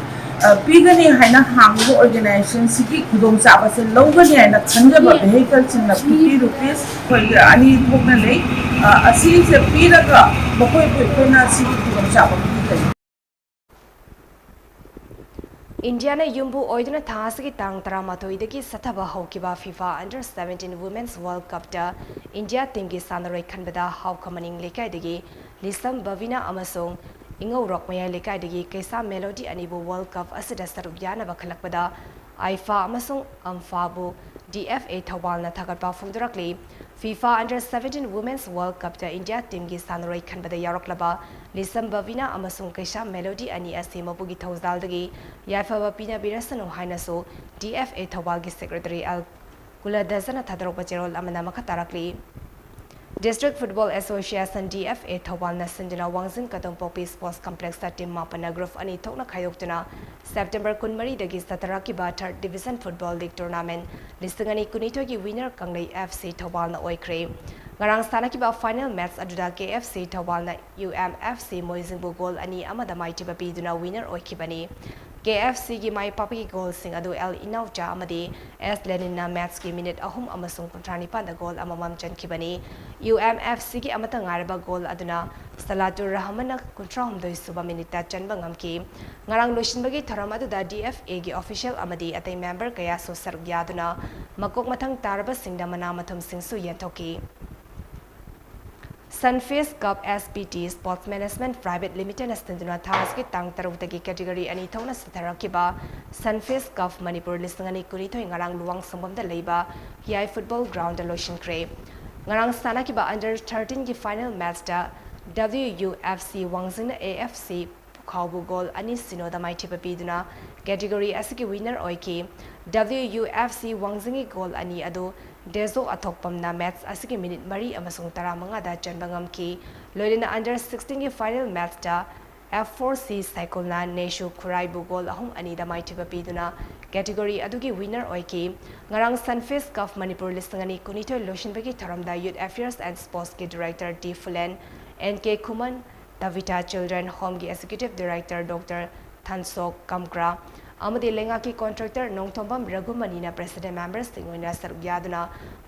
ꯄꯤꯒꯅꯤ ꯍꯥꯏꯅ ꯍꯥꯡꯉꯤꯕ organizationꯁꯤꯒꯤ ꯈꯨꯗꯣꯡꯆꯥꯕꯁꯦ ꯂꯧꯒꯅꯤ ꯍꯥꯏꯅ ꯈꯟꯖꯕ vehicleꯁꯤꯡꯅ fifty rupees ꯑꯩꯈꯣꯏꯒꯤ ꯑꯅꯤ ꯊꯣꯛꯅ ꯂꯩ꯫ ꯑꯁꯤꯁꯦ ꯄꯤꯔꯒ ꯃꯈꯣꯏꯕꯨ ꯑꯩꯈꯣꯏꯅ ꯁꯤꯒꯤ ꯈꯨꯗꯣꯡꯆꯥꯕ ꯄꯤꯒꯅꯤ꯫ ꯏꯟꯗꯤꯌꯥꯅ ꯌꯨꯝꯕꯨ ꯑꯣꯏꯗꯨꯅ ꯊꯥ ꯑꯁꯤꯒꯤ ꯇꯥꯡ ꯇꯔꯥꯃꯥꯊꯣꯏꯗꯒꯤ ꯆꯠꯊꯕ ꯍꯧꯈꯤꯕ FIFA Under Seventeen Women's World Cupꯇ ꯏꯟꯗꯤꯌꯥ teamꯒꯤ ꯁꯥꯟꯅꯔꯣꯏ ꯈꯟꯕꯗ ꯍꯥꯎꯈ ꯃꯅꯤꯡ ꯂꯩꯀꯥꯏꯗꯒꯤ ꯂꯤꯁꯝ ꯕꯕꯤꯅꯥ ꯑꯃꯁꯨꯡ ꯏꯉꯧꯔꯣꯛ ꯃꯌꯥꯏ ꯂꯩꯀꯥꯏꯗꯒꯤ ꯀꯩꯁꯥ ꯃꯦꯂꯣꯗꯤ ꯑꯅꯤꯕꯨ World Cup ꯑꯁꯤꯗ ꯁꯔꯨꯛ ꯌꯥꯅꯕ ꯈꯜꯂꯛꯄꯗ ꯑꯥꯏꯐꯥ ꯑꯃꯁꯨꯡ ꯑꯝꯐꯥꯕꯨ ꯗꯤ ꯑꯦꯐ ꯑꯦ ꯊꯧꯕꯥꯜꯅ ꯊꯥꯒꯠꯄ ꯐꯣꯡꯗꯣꯔꯛꯂꯤ꯫ FIFA Under Seventeen Women's World Cupꯇ ꯏꯟꯗꯤꯌꯥ teamꯒꯤ ꯁꯥꯟꯅꯔꯣꯏ ꯈꯟꯕꯗ ꯌꯥꯎꯔꯛꯂꯕ ꯂꯤꯁꯝ ꯕꯕꯤꯅꯥ ꯑꯃꯁꯨꯡ ꯀꯩꯁꯥ ꯃꯦꯂꯣꯗꯤ ꯑꯅꯤ ꯑꯁꯤ ꯃꯄꯨꯒꯤ ꯊꯧꯖꯥꯜꯗꯒꯤ ꯌꯥꯏꯐꯕ ꯄꯤꯅꯕꯤꯔꯁꯅꯨ ꯍꯥꯏꯅꯁꯨ ꯗꯤ ꯑꯦꯐ ꯑꯦ ꯊꯧꯕꯥꯜꯒꯤ secretary ꯑꯦꯜ ꯀꯨꯂꯗꯖꯅ ꯊꯥꯗꯣꯔꯛꯄ ꯆꯦꯔꯣꯜ ꯑꯃꯅ ꯃꯈꯥ ꯇꯥꯔꯛꯂꯤ꯫ District Football Association, D F A, ꯊꯧꯕꯥꯜꯅ ꯁꯤꯟꯗꯨꯅ ꯋꯥꯡꯖꯤꯡ ꯀꯗꯣꯝꯄꯣꯛꯄꯤ Sports Complexꯇ team ꯃꯥꯄꯟꯅ group ꯑꯅꯤ ꯊꯣꯛꯅ ꯈꯥꯏꯗꯣꯛꯇꯨꯅ September ꯀꯨꯟꯃꯔꯤꯗꯒꯤ ꯆꯠꯊꯔꯛꯈꯤꯕ Third Division Football League Tournament ꯂꯤꯁꯤꯡ ꯑꯅꯤ ꯀꯨꯟꯅꯤꯊꯣꯏꯒꯤ winner ꯀꯪꯂꯩ ꯑꯦꯐ ꯁꯤ ꯊꯧꯕꯥꯜꯅ ꯑꯣꯏꯈ꯭ꯔꯦ꯫ ꯉꯔꯥꯡ ꯁꯥꯟꯅꯈꯤꯕ final match ꯑꯗꯨꯗ ꯀꯦ F C ꯊꯧꯕꯥꯜꯅ U M F C ꯃꯣꯏꯖꯤꯡꯕꯨ goal ꯑꯅꯤ ꯑꯃꯗ ꯃꯥꯏꯊꯤꯕ ꯄꯤꯗꯨꯅ winner ꯑꯣꯏꯈꯤꯕꯅꯤ꯫ ꯀꯦ ꯑꯦꯐ ꯁꯤꯒꯤ ꯃꯥꯏ ꯄꯥꯛꯄꯒꯤ goalꯁꯤꯡ ꯑꯗꯨ ꯑꯦꯜ ꯏꯅꯥꯎꯆꯥ ꯑꯃꯗꯤ ꯑꯦꯁ ꯂꯦꯅꯤꯟꯅ matchꯀꯤ minute ꯑꯍꯨꯝ ꯑꯃꯁꯨꯡ ꯀꯨꯟꯊ꯭ꯔꯥ ꯅꯤꯄꯥꯟꯗ goal ꯑꯃꯃꯝ ꯆꯟꯈꯤꯕꯅꯤ꯫ ꯌꯨ ꯑꯦꯝ ꯑꯦꯐ ꯁꯤꯒꯤ ꯑꯃꯠꯇ ꯉꯥꯏꯔꯕ goal ꯑꯗꯨꯅ ꯁꯂꯥꯇꯨꯔ ꯔꯍꯃꯟꯅ ꯀꯨꯟꯊ꯭ꯔꯥ ꯍꯨꯝꯗꯣꯏ ꯁꯨꯕ minuteꯇ ꯆꯟꯕ ꯉꯝꯈꯤ꯫ ꯉꯔꯥꯡ ꯂꯣꯏꯁꯤꯟꯕꯒꯤ ꯊꯧꯔꯝ ꯑꯗꯨꯗ ꯗꯤ ꯑꯦꯐ ꯑꯦꯒꯤ official ꯑꯃꯗꯤ ꯑꯇꯩ member ꯀꯌꯥꯁꯨ ꯁꯔꯨꯛ ꯌꯥꯗꯨꯅ ꯃꯀꯣꯛ ꯃꯊꯪ ꯇꯥꯔꯕꯁꯤꯡꯗ ꯃꯅꯥ ꯃꯊꯨꯝꯁꯤꯡꯁꯨ ꯌꯦꯟꯊꯣꯛꯈꯤ꯫ Sunfeast Cup S P T Sports Management Private Limitedꯅ ꯁꯤꯟꯗꯨꯅ ꯊꯥ ꯑꯁꯤꯒꯤ ꯇꯥꯡ ꯇꯔꯨꯛꯇꯒꯤ category ꯑꯅꯤ ꯊꯣꯛꯅ ꯁꯤꯟꯊꯔꯛꯈꯤꯕ Sunfeast Cup ꯃꯅꯤꯄꯨꯔ ꯂꯤꯁꯤꯡ ꯑꯅꯤ ꯀꯨꯟꯅꯤꯊꯣꯏ ꯉꯔꯥꯡ ꯂꯨꯋꯥꯡꯁꯪꯕꯝꯗ ꯂꯩꯕ ꯍꯤꯌꯥꯏ Football Groundꯗ ꯂꯣꯏꯁꯤꯟꯈ꯭ꯔꯦ꯫ ꯉꯔꯥꯡ ꯁꯥꯟꯅꯈꯤꯕ under thirteenꯒꯤ final matchꯇ W U F C ꯋꯥꯡꯖꯤꯡꯅ A F C ꯄꯨꯈꯥꯎꯕꯨ goal ꯑꯅꯤ ꯁꯤꯅꯣꯗ ꯃꯥꯏꯊꯤꯕ ꯄꯤꯗꯨꯅ category ꯑꯁꯤꯒꯤ winner ꯑꯣꯏꯈꯤ꯫ W U F C ꯋꯥꯡꯖꯤꯡꯒꯤ goal ꯑꯅꯤ ꯑꯗꯨ ꯗꯦꯖꯣ ꯑꯊꯣꯛꯄꯝꯅ match ꯑꯁꯤꯒꯤ minute ꯃꯔꯤ ꯑꯃꯁꯨꯡ ꯇꯔꯥꯃꯉꯥꯗ ꯆꯟꯕ ꯉꯝꯈꯤ꯫ ꯂꯣꯏꯅꯅ under sixteenꯒꯤ final matchꯇ F four C ꯁꯥꯏꯀꯨꯜꯅ ꯅꯦꯁꯨ ꯈꯨꯔꯥꯏꯕꯨ goal ꯑꯍꯨꯝ ꯑꯅꯤꯗ ꯃꯥꯏꯊꯤꯕ ꯄꯤꯗꯨꯅ category ꯑꯗꯨꯒꯤ winner ꯑꯣꯏꯈꯤ꯫ ꯉꯔꯥꯡ Sunfeast Cup ꯃꯅꯤꯄꯨꯔ ꯂꯤꯁꯤꯡ ꯑꯅꯤ ꯀꯨꯟꯅꯤꯊꯣꯏ ꯂꯣꯏꯁꯤꯟꯕꯒꯤ ꯊꯧꯔꯝꯗ Youth Affairs and Sportsꯀꯤ director D ꯐꯨꯂꯦꯟ, N K Khuman, Tavita Children Homeꯒꯤ executive director Doctor ꯊꯟꯁꯣꯛ ꯀꯝꯀ꯭ꯔꯥ ꯑꯃꯗꯤ ꯂꯩꯉꯥꯛꯀꯤ contractor ꯅꯣꯡꯊꯣꯝꯕꯝ ꯔꯘꯨꯃꯅꯤꯅ president memberꯁꯤꯡ ꯑꯣꯏꯅ ꯁꯔꯨꯛ ꯌꯥꯗꯨꯅ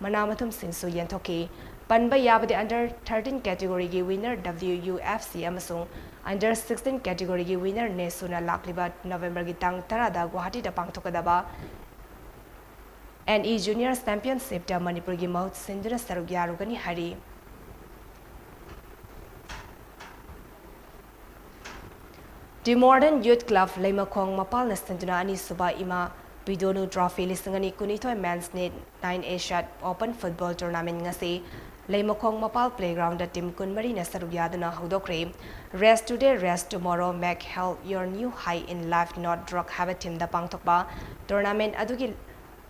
ꯃꯅꯥ ꯃꯊꯨꯝꯁꯤꯡꯁꯨ ꯌꯦꯟꯊꯣꯛꯈꯤ꯫ ꯄꯟꯕ ꯌꯥꯕꯗꯤ under thirteen categoryꯒꯤ winner W U F C ꯑꯃꯁꯨꯡ under sixteen categoryꯒꯤ winner ꯅꯦꯁꯨꯅ ꯂꯥꯛꯂꯤꯕ Novemberꯒꯤ ꯇꯥꯡ ꯇꯔꯥꯗ ꯒꯨꯋꯥꯍꯥꯇꯤꯗ ꯄꯥꯡꯊꯣꯛꯀꯗꯕ N E Junior Championshipꯇ ꯃꯅꯤꯄꯨꯔꯒꯤ ꯃꯍꯨꯠ ꯁꯤꯟꯗꯨꯅ ꯁꯔꯨꯛ ꯌꯥꯔꯨꯒꯅꯤ ꯍꯥꯏꯔꯤ꯫ The Modern Youth Club ꯂꯩꯃꯈꯣꯡ ꯃꯄꯥꯜꯅ ꯁꯤꯟꯗꯨꯅ ꯑꯅꯤꯁꯨꯕ ꯏꯃꯥ ꯕꯤꯗꯣꯅꯨ Trophy ꯂꯤꯁꯤꯡ ꯑꯅꯤ ꯀꯨꯟꯅꯤꯊꯣꯏ Men's Nit nine Asian Open Football Tournament ꯉꯁꯤ ꯂꯩꯃꯈꯣꯡ ꯃꯄꯥꯜ playgroundꯗ team ꯀꯨꯟꯃꯔꯤꯅ ꯁꯔꯨꯛ ꯌꯥꯗꯨꯅ ꯍꯧꯗꯣꯛꯈ꯭ꯔꯦ꯫ Race Today, Race Tomorrow, Make Health Your New High in Life, Not Drug ꯍꯥꯏꯕ themeꯗ ꯄꯥꯡꯊꯣꯛꯄ tournament ꯑꯗꯨꯒꯤ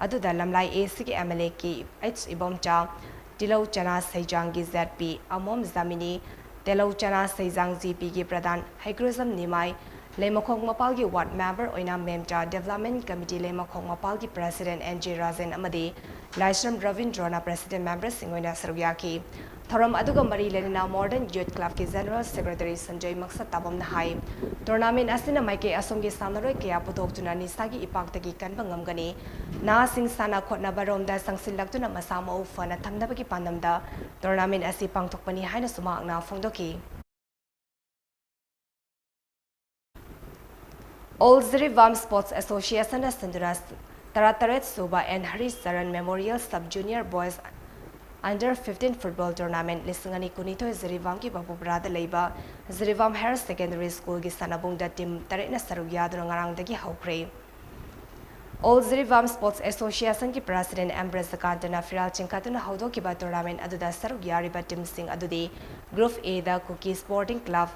ꯑꯗꯨꯗ ꯂꯝꯂꯥꯏ Aꯁꯤꯒꯤ M L A K H Ibomcha, ꯇꯤꯂꯧ ꯆꯅꯥ ꯁꯩꯖꯥꯡꯒꯤ Z P ꯑꯃꯣꯝ ꯖꯥꯃꯤꯅꯤ, ꯇꯤꯂꯧ ꯆꯅꯥ ꯁꯩꯖꯥꯡ G Pꯒꯤ ꯄ꯭ꯔꯙꯥꯟ ꯍꯩꯀ꯭ꯔꯨꯖꯝ ꯅꯤꯃꯥꯏ, ꯂꯩꯃꯈꯣꯡ ꯃꯄꯥꯜꯒꯤ ward member ꯑꯣꯏꯅ ꯃꯦꯝꯆꯥ, Development Committee ꯂꯩꯃꯈꯣꯡ ꯃꯄꯥꯜꯒꯤ president N J Rajen ꯑꯃꯗꯤ ꯂꯥꯏꯁ꯭ꯔꯝ ꯔꯕꯤꯟꯗ꯭ꯔꯣꯅ president memberꯁꯤꯡ ꯑꯣꯏꯅ ꯁꯔꯨꯛ ꯌꯥꯈꯤ꯫ ꯊꯧꯔꯝ ꯑꯗꯨꯒ ꯃꯔꯤ ꯂꯩꯅꯅ Modern Youth Clubꯀꯤ General Secretary Sanjoy ꯃꯛꯁꯠ ꯇꯥꯕꯝꯅ ꯍꯥꯏ, tournament ꯑꯁꯤꯅ ꯃꯥꯏꯀꯩ ꯑꯁꯣꯝꯒꯤ ꯁꯥꯟꯅꯔꯣꯏ ꯀꯌꯥ ꯄꯨꯊꯣꯛꯇꯨꯅ ꯅꯤꯁꯥꯒꯤ ꯏꯄꯥꯛꯇꯒꯤ ꯀꯟꯕ ꯉꯝꯒꯅꯤ꯫ ꯅꯍꯥꯁꯤꯡ ꯁꯥꯟꯅ ꯈꯣꯠꯅꯕꯔꯣꯝꯗ ꯆꯪꯁꯤꯜꯂꯛꯇꯨꯅ ꯃꯁꯥ ꯃꯎ ꯐꯅ ꯊꯝꯅꯕꯒꯤ ꯄꯥꯟꯗꯝꯗ tournament ꯑꯁꯤ ꯄꯥꯡꯊꯣꯛꯄꯅꯤ ꯍꯥꯏꯅꯁꯨ ꯃꯍꯥꯛꯅ ꯐꯣꯡꯗꯣꯛꯈꯤ꯫ All Jiribam Sports Associationꯅ ꯁꯤꯟꯗꯨꯅ ꯇꯔꯥꯇꯔꯦꯠ ꯁꯨꯕ N Haricharan Memorial Sub Junior Boys Under fifteen football tournament ꯂꯤꯁꯤꯡ ꯑꯅꯤ ꯀꯨꯟꯅꯤꯊꯣꯏ ꯖꯤꯔꯤꯕꯥꯝꯒꯤ ꯕꯥꯕꯨꯄꯔꯥꯗ ꯂꯩꯕ ꯖꯤꯔꯤꯕꯥꯝ Higher Secondary Schoolꯒꯤ ꯁꯥꯟꯅꯕꯨꯡꯗ team ꯇꯔꯦꯠꯅ ꯁꯔꯨꯛ ꯌꯥꯗꯨꯅ ꯉꯔꯥꯡꯗꯒꯤ ꯍꯧꯈ꯭ꯔꯦ꯫ All ꯖꯤꯔꯤꯕꯥꯝ Sports Associationꯒꯤ President ꯑꯦꯝ ꯕ꯭ꯔꯖꯀꯥꯟꯇꯅ ꯐꯤꯔꯥꯜ ꯆꯤꯡꯈꯠꯇꯨꯅ ꯍꯧꯗꯣꯛꯈꯤꯕ tournament ꯑꯗꯨꯗ ꯁꯔꯨꯛ ꯌꯥꯔꯤꯕ teamꯁꯤꯡ ꯑꯗꯨꯗꯤ Group Aꯗ ꯀꯨꯀꯤ Sporting Club,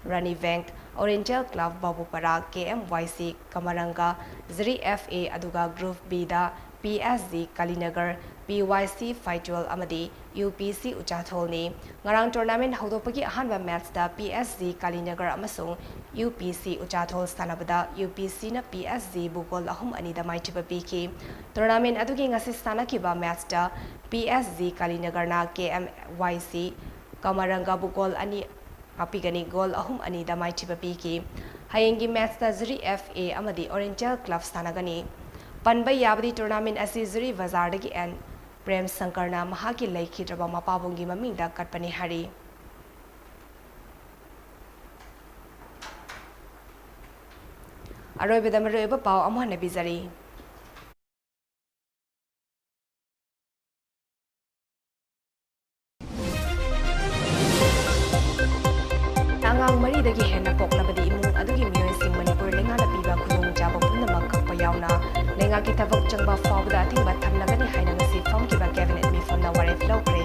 ꯔꯥꯅꯤ ꯕꯦꯡꯛ, Oriental Club Babupara, K M Y C ꯀꯃꯔꯪꯒ, ꯖꯤꯔꯤ ꯑꯦꯐ ꯑꯦ, ꯑꯗꯨꯒ Group Bꯗ ꯄꯤ ꯑꯦꯁ ꯖꯤ ꯀꯥꯂꯤꯅꯒꯔ, ꯄꯤ ꯋꯥꯏ ꯁꯤ ꯐꯥꯏꯇꯨꯋꯦꯜ ꯑꯃꯗꯤ ꯌꯨ ꯄꯤ ꯁꯤ ꯎꯆꯥꯊꯣꯜꯅꯤ꯫ ꯉꯔꯥꯡ tournament ꯍꯧꯗꯣꯛꯄꯒꯤ ꯑꯍꯥꯟꯕ matchꯇ ꯄꯤ ꯑꯦꯁ ꯖꯤ ꯀꯥꯂꯤꯅꯒꯔ ꯑꯃꯁꯨꯡ ꯌꯨ ꯄꯤ ꯁꯤ ꯎꯆꯥꯊꯣꯜ ꯁꯥꯟꯅꯕꯗ ꯌꯨ ꯄꯤ ꯁꯤꯅ ꯄꯤ ꯑꯦꯁ ꯖꯤꯕꯨ goal ꯑꯍꯨꯝ ꯑꯅꯤꯗ ꯃꯥꯏꯊꯤꯕ ꯄꯤꯈꯤ꯫ Tournament ꯑꯗꯨꯒꯤ ꯉꯁꯤ ꯁꯥꯟꯅꯈꯤꯕ matchꯇ ꯄꯤ ꯑꯦꯁ ꯖꯤ ꯀꯥꯂꯤꯅꯒꯔꯅ ꯀꯦ ꯑꯦꯝ ꯋꯥꯏ ꯁꯤ ꯀꯃꯔꯪꯒꯕꯨ goal ꯑꯅꯤ ꯍꯥꯞꯄꯤꯒꯅꯤ, goal ꯑꯍꯨꯝ ꯑꯅꯤꯗ ꯃꯥꯏꯊꯤꯕ ꯄꯤꯈꯤ꯫ ꯍꯌꯦꯡꯒꯤ matchꯇ ꯖꯤꯔꯤ ꯑꯦꯐ ꯑꯦ ꯑꯃꯗꯤ Oriental Club ꯁꯥꯟꯅꯒꯅꯤ꯫ ꯄꯟꯕ ꯌꯥꯕꯗꯤ tournament ꯑꯁꯤ ꯖꯤꯔꯤ ꯕꯖꯥꯔꯗꯒꯤ ꯑꯦꯟ ꯄ꯭ꯔꯦꯝ ꯁꯪꯀꯔꯅ ꯃꯍꯥꯛꯀꯤ ꯂꯩꯈꯤꯗ꯭ꯔꯕ ꯃꯄꯥꯕꯨꯡꯒꯤ ꯃꯃꯤꯡꯗ ꯀꯠꯄꯅꯤ ꯍꯥꯏꯔꯤ꯫ ꯑꯔꯣꯏꯕꯗ ꯃꯔꯨꯑꯣꯏꯕ ꯄꯥꯎ ꯑꯃꯨꯛ ꯍꯟꯅ ꯄꯤꯖꯔꯤ꯫ ꯑꯉꯥꯡ ꯃꯔꯤꯗꯒꯤ ꯍꯦꯟꯅ ꯄꯣꯛꯂꯕꯗꯤ ꯏꯃꯨꯡ ꯑꯗꯨꯒꯤ ꯃꯤꯑꯣꯏꯁꯤꯡ ꯃꯅꯤꯄꯨꯔ ꯂꯩꯉꯥꯛꯅ ꯄꯤꯕ ꯈꯨꯗꯣꯡꯆꯥꯕ ꯄꯨꯝꯅꯃꯛ ꯀꯛꯄ ꯌꯥꯎꯅ ꯂꯩꯉꯥꯛꯀꯤ ꯊꯕꯛ ꯆꯪꯕ ꯐꯥꯎꯕꯗ ꯑꯊꯤꯡꯕ ꯊꯝꯂꯒꯅꯤ ꯍꯥꯏꯅ ꯉꯁꯤ ꯐꯝꯈꯤꯕ cabinet ꯃꯤꯐꯝꯅ ꯋꯥꯔꯦꯞ ꯂꯧꯈ꯭ꯔꯦ꯫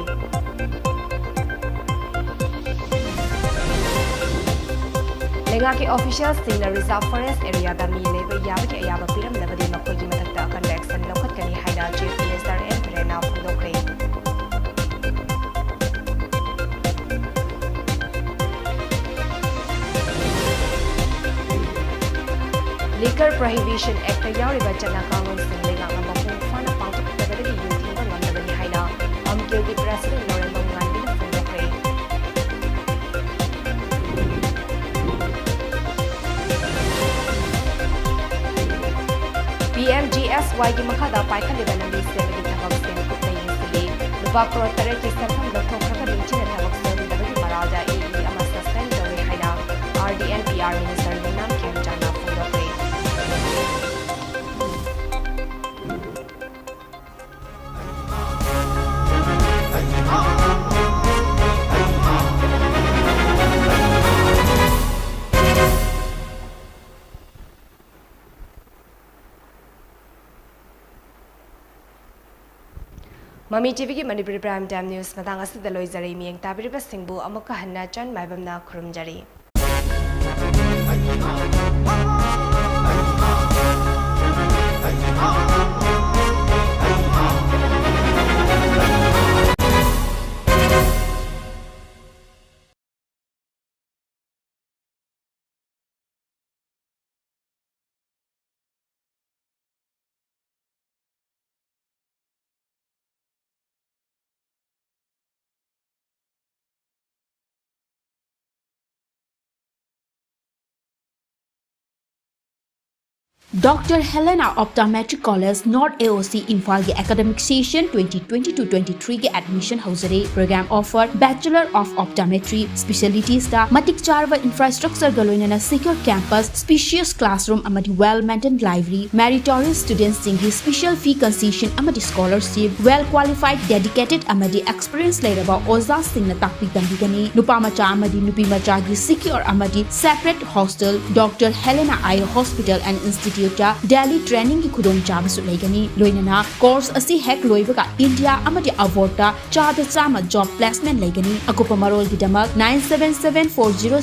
ꯂꯩꯉꯥꯛꯀꯤ officialꯁꯤꯡꯅ reserve forest areaꯗ ꯃꯤ ꯂꯩꯕ ꯌꯥꯕꯒꯤ ꯑꯌꯥꯕ ꯄꯤꯔꯝꯂꯕꯗꯤ ꯃꯈꯣꯏꯒꯤ ꯃꯊꯛꯇ ꯑꯀꯟꯕ action ꯂꯧꯈꯠꯀꯅꯤ ꯍꯥꯏꯅ Chief Minister ꯑꯦꯟ ꯕꯤꯔꯦꯟꯅ ꯐꯣꯡꯗꯣꯛꯈ꯭ꯔꯦ꯫ Liquor Prohibition Actꯇ ꯌꯥꯎꯔꯤꯕ ꯆꯠꯅ ꯀꯥꯡꯂꯣꯟꯁꯤꯡ ꯂꯩꯉꯥꯛꯅ ꯃꯄꯨꯡ ꯐꯥꯅ ꯄꯥꯡꯊꯣꯛꯇꯕꯗꯒꯤ ꯌꯨ ꯊꯤꯡꯕ ꯉꯝꯗꯕꯅꯤ ꯍꯥꯏꯅ ꯑꯝꯀꯤꯜꯒꯤ President ꯂꯧꯔꯦꯝꯕꯝ ꯉꯥꯟꯕꯤꯅ ꯐꯣꯡꯗꯣꯛꯈ꯭ꯔꯦ꯫ ꯄꯤ ꯑꯦꯝ ꯖꯤ ꯑꯦꯁ ꯋꯥꯏꯒꯤ ꯃꯈꯥꯗ ꯄꯥꯏꯈꯠꯂꯤꯕ ꯂꯝꯕꯤ ꯁꯦꯝꯕꯒꯤ ꯊꯕꯛꯁꯤꯡ ꯀꯨꯞꯅ ꯌꯦꯡꯁꯤꯜꯂꯤ꯫ ꯂꯨꯄꯥ ꯀ꯭ꯔꯣꯔ ꯇꯔꯦꯠꯀꯤ ꯁꯦꯟꯐꯝ ꯂꯧꯊꯣꯛꯈ꯭ꯔꯒ ꯅꯤꯡꯊꯤꯅ ꯊꯕꯛ ꯁꯦꯝꯗꯕꯒꯤ ꯃꯔꯥꯜꯗ ꯑꯦ ꯏ ꯑꯃ suspend ꯇꯧꯔꯦ ꯍꯥꯏꯅ R D N P R Minister ꯌꯨꯝꯅꯥꯝ ꯈꯦꯝꯆꯥꯟꯅ ꯐꯣꯡꯗꯣꯛꯈ꯭ꯔꯦ꯫ ꯃꯃꯤ ꯇꯤꯚꯤꯒꯤ ꯃꯅꯤꯄꯨꯔꯤ Prime Time News ꯃꯇꯥꯡ ꯑꯁꯤꯗ ꯂꯣꯏꯖꯔꯦ꯫ ꯃꯤꯠꯌꯦꯡ ꯇꯥꯕꯤꯔꯤꯕꯁꯤꯡꯕꯨ ꯑꯃꯨꯛꯀ ꯍꯟꯅ ꯆꯟ ꯃꯥꯏꯕꯝꯅ ꯈꯨꯔꯨꯝꯖꯔꯤ꯫ Doctor Helena Optometric College, North A O C, ꯏꯝꯐꯥꯜꯒꯤ academic session twenty twenty-two twenty-three ꯒꯤ admission ꯍꯧꯖꯔꯦ꯫ Program offer: Bachelor of Optometry, specialitiesꯇ ꯃꯇꯤꯛ ꯆꯥꯔꯕ infrastructureꯒ ꯂꯣꯏꯅꯅ secure campus, spacious classroom ꯑꯃꯗꯤ well maintained library, meritorious studentꯁꯤꯡꯒꯤ special fee concession ꯑꯃꯗꯤ scholarship, well qualified, dedicated ꯑꯃꯗꯤ experience ꯂꯩꯔꯕ ꯑꯣꯖꯥꯁꯤꯡꯅ ꯇꯥꯛꯄꯤ ꯇꯝꯕꯤꯒꯅꯤ꯫ ꯅꯨꯄꯥ ꯃꯆꯥ ꯑꯃꯗꯤ ꯅꯨꯄꯤ ꯃꯆꯥꯒꯤ secure ꯑꯃꯗꯤ separate hostel, Doctor Helena Eye Hospital and Instituteꯇ daily trainingꯒꯤ ꯈꯨꯗꯣꯡꯆꯥꯕꯁꯨ ꯂꯩꯒꯅꯤ꯫ ꯂꯣꯏꯅꯅ course ꯑꯁꯤ ꯍꯦꯛ ꯂꯣꯏꯕꯒ India ꯑꯃꯗꯤ abroadꯇ ꯆꯥꯗ ꯆꯥꯝꯃ job placement ꯂꯩꯒꯅꯤ꯫ ꯑꯀꯨꯞꯄ ꯃꯔꯣꯜꯒꯤꯗꯃꯛ nine seven seven four zero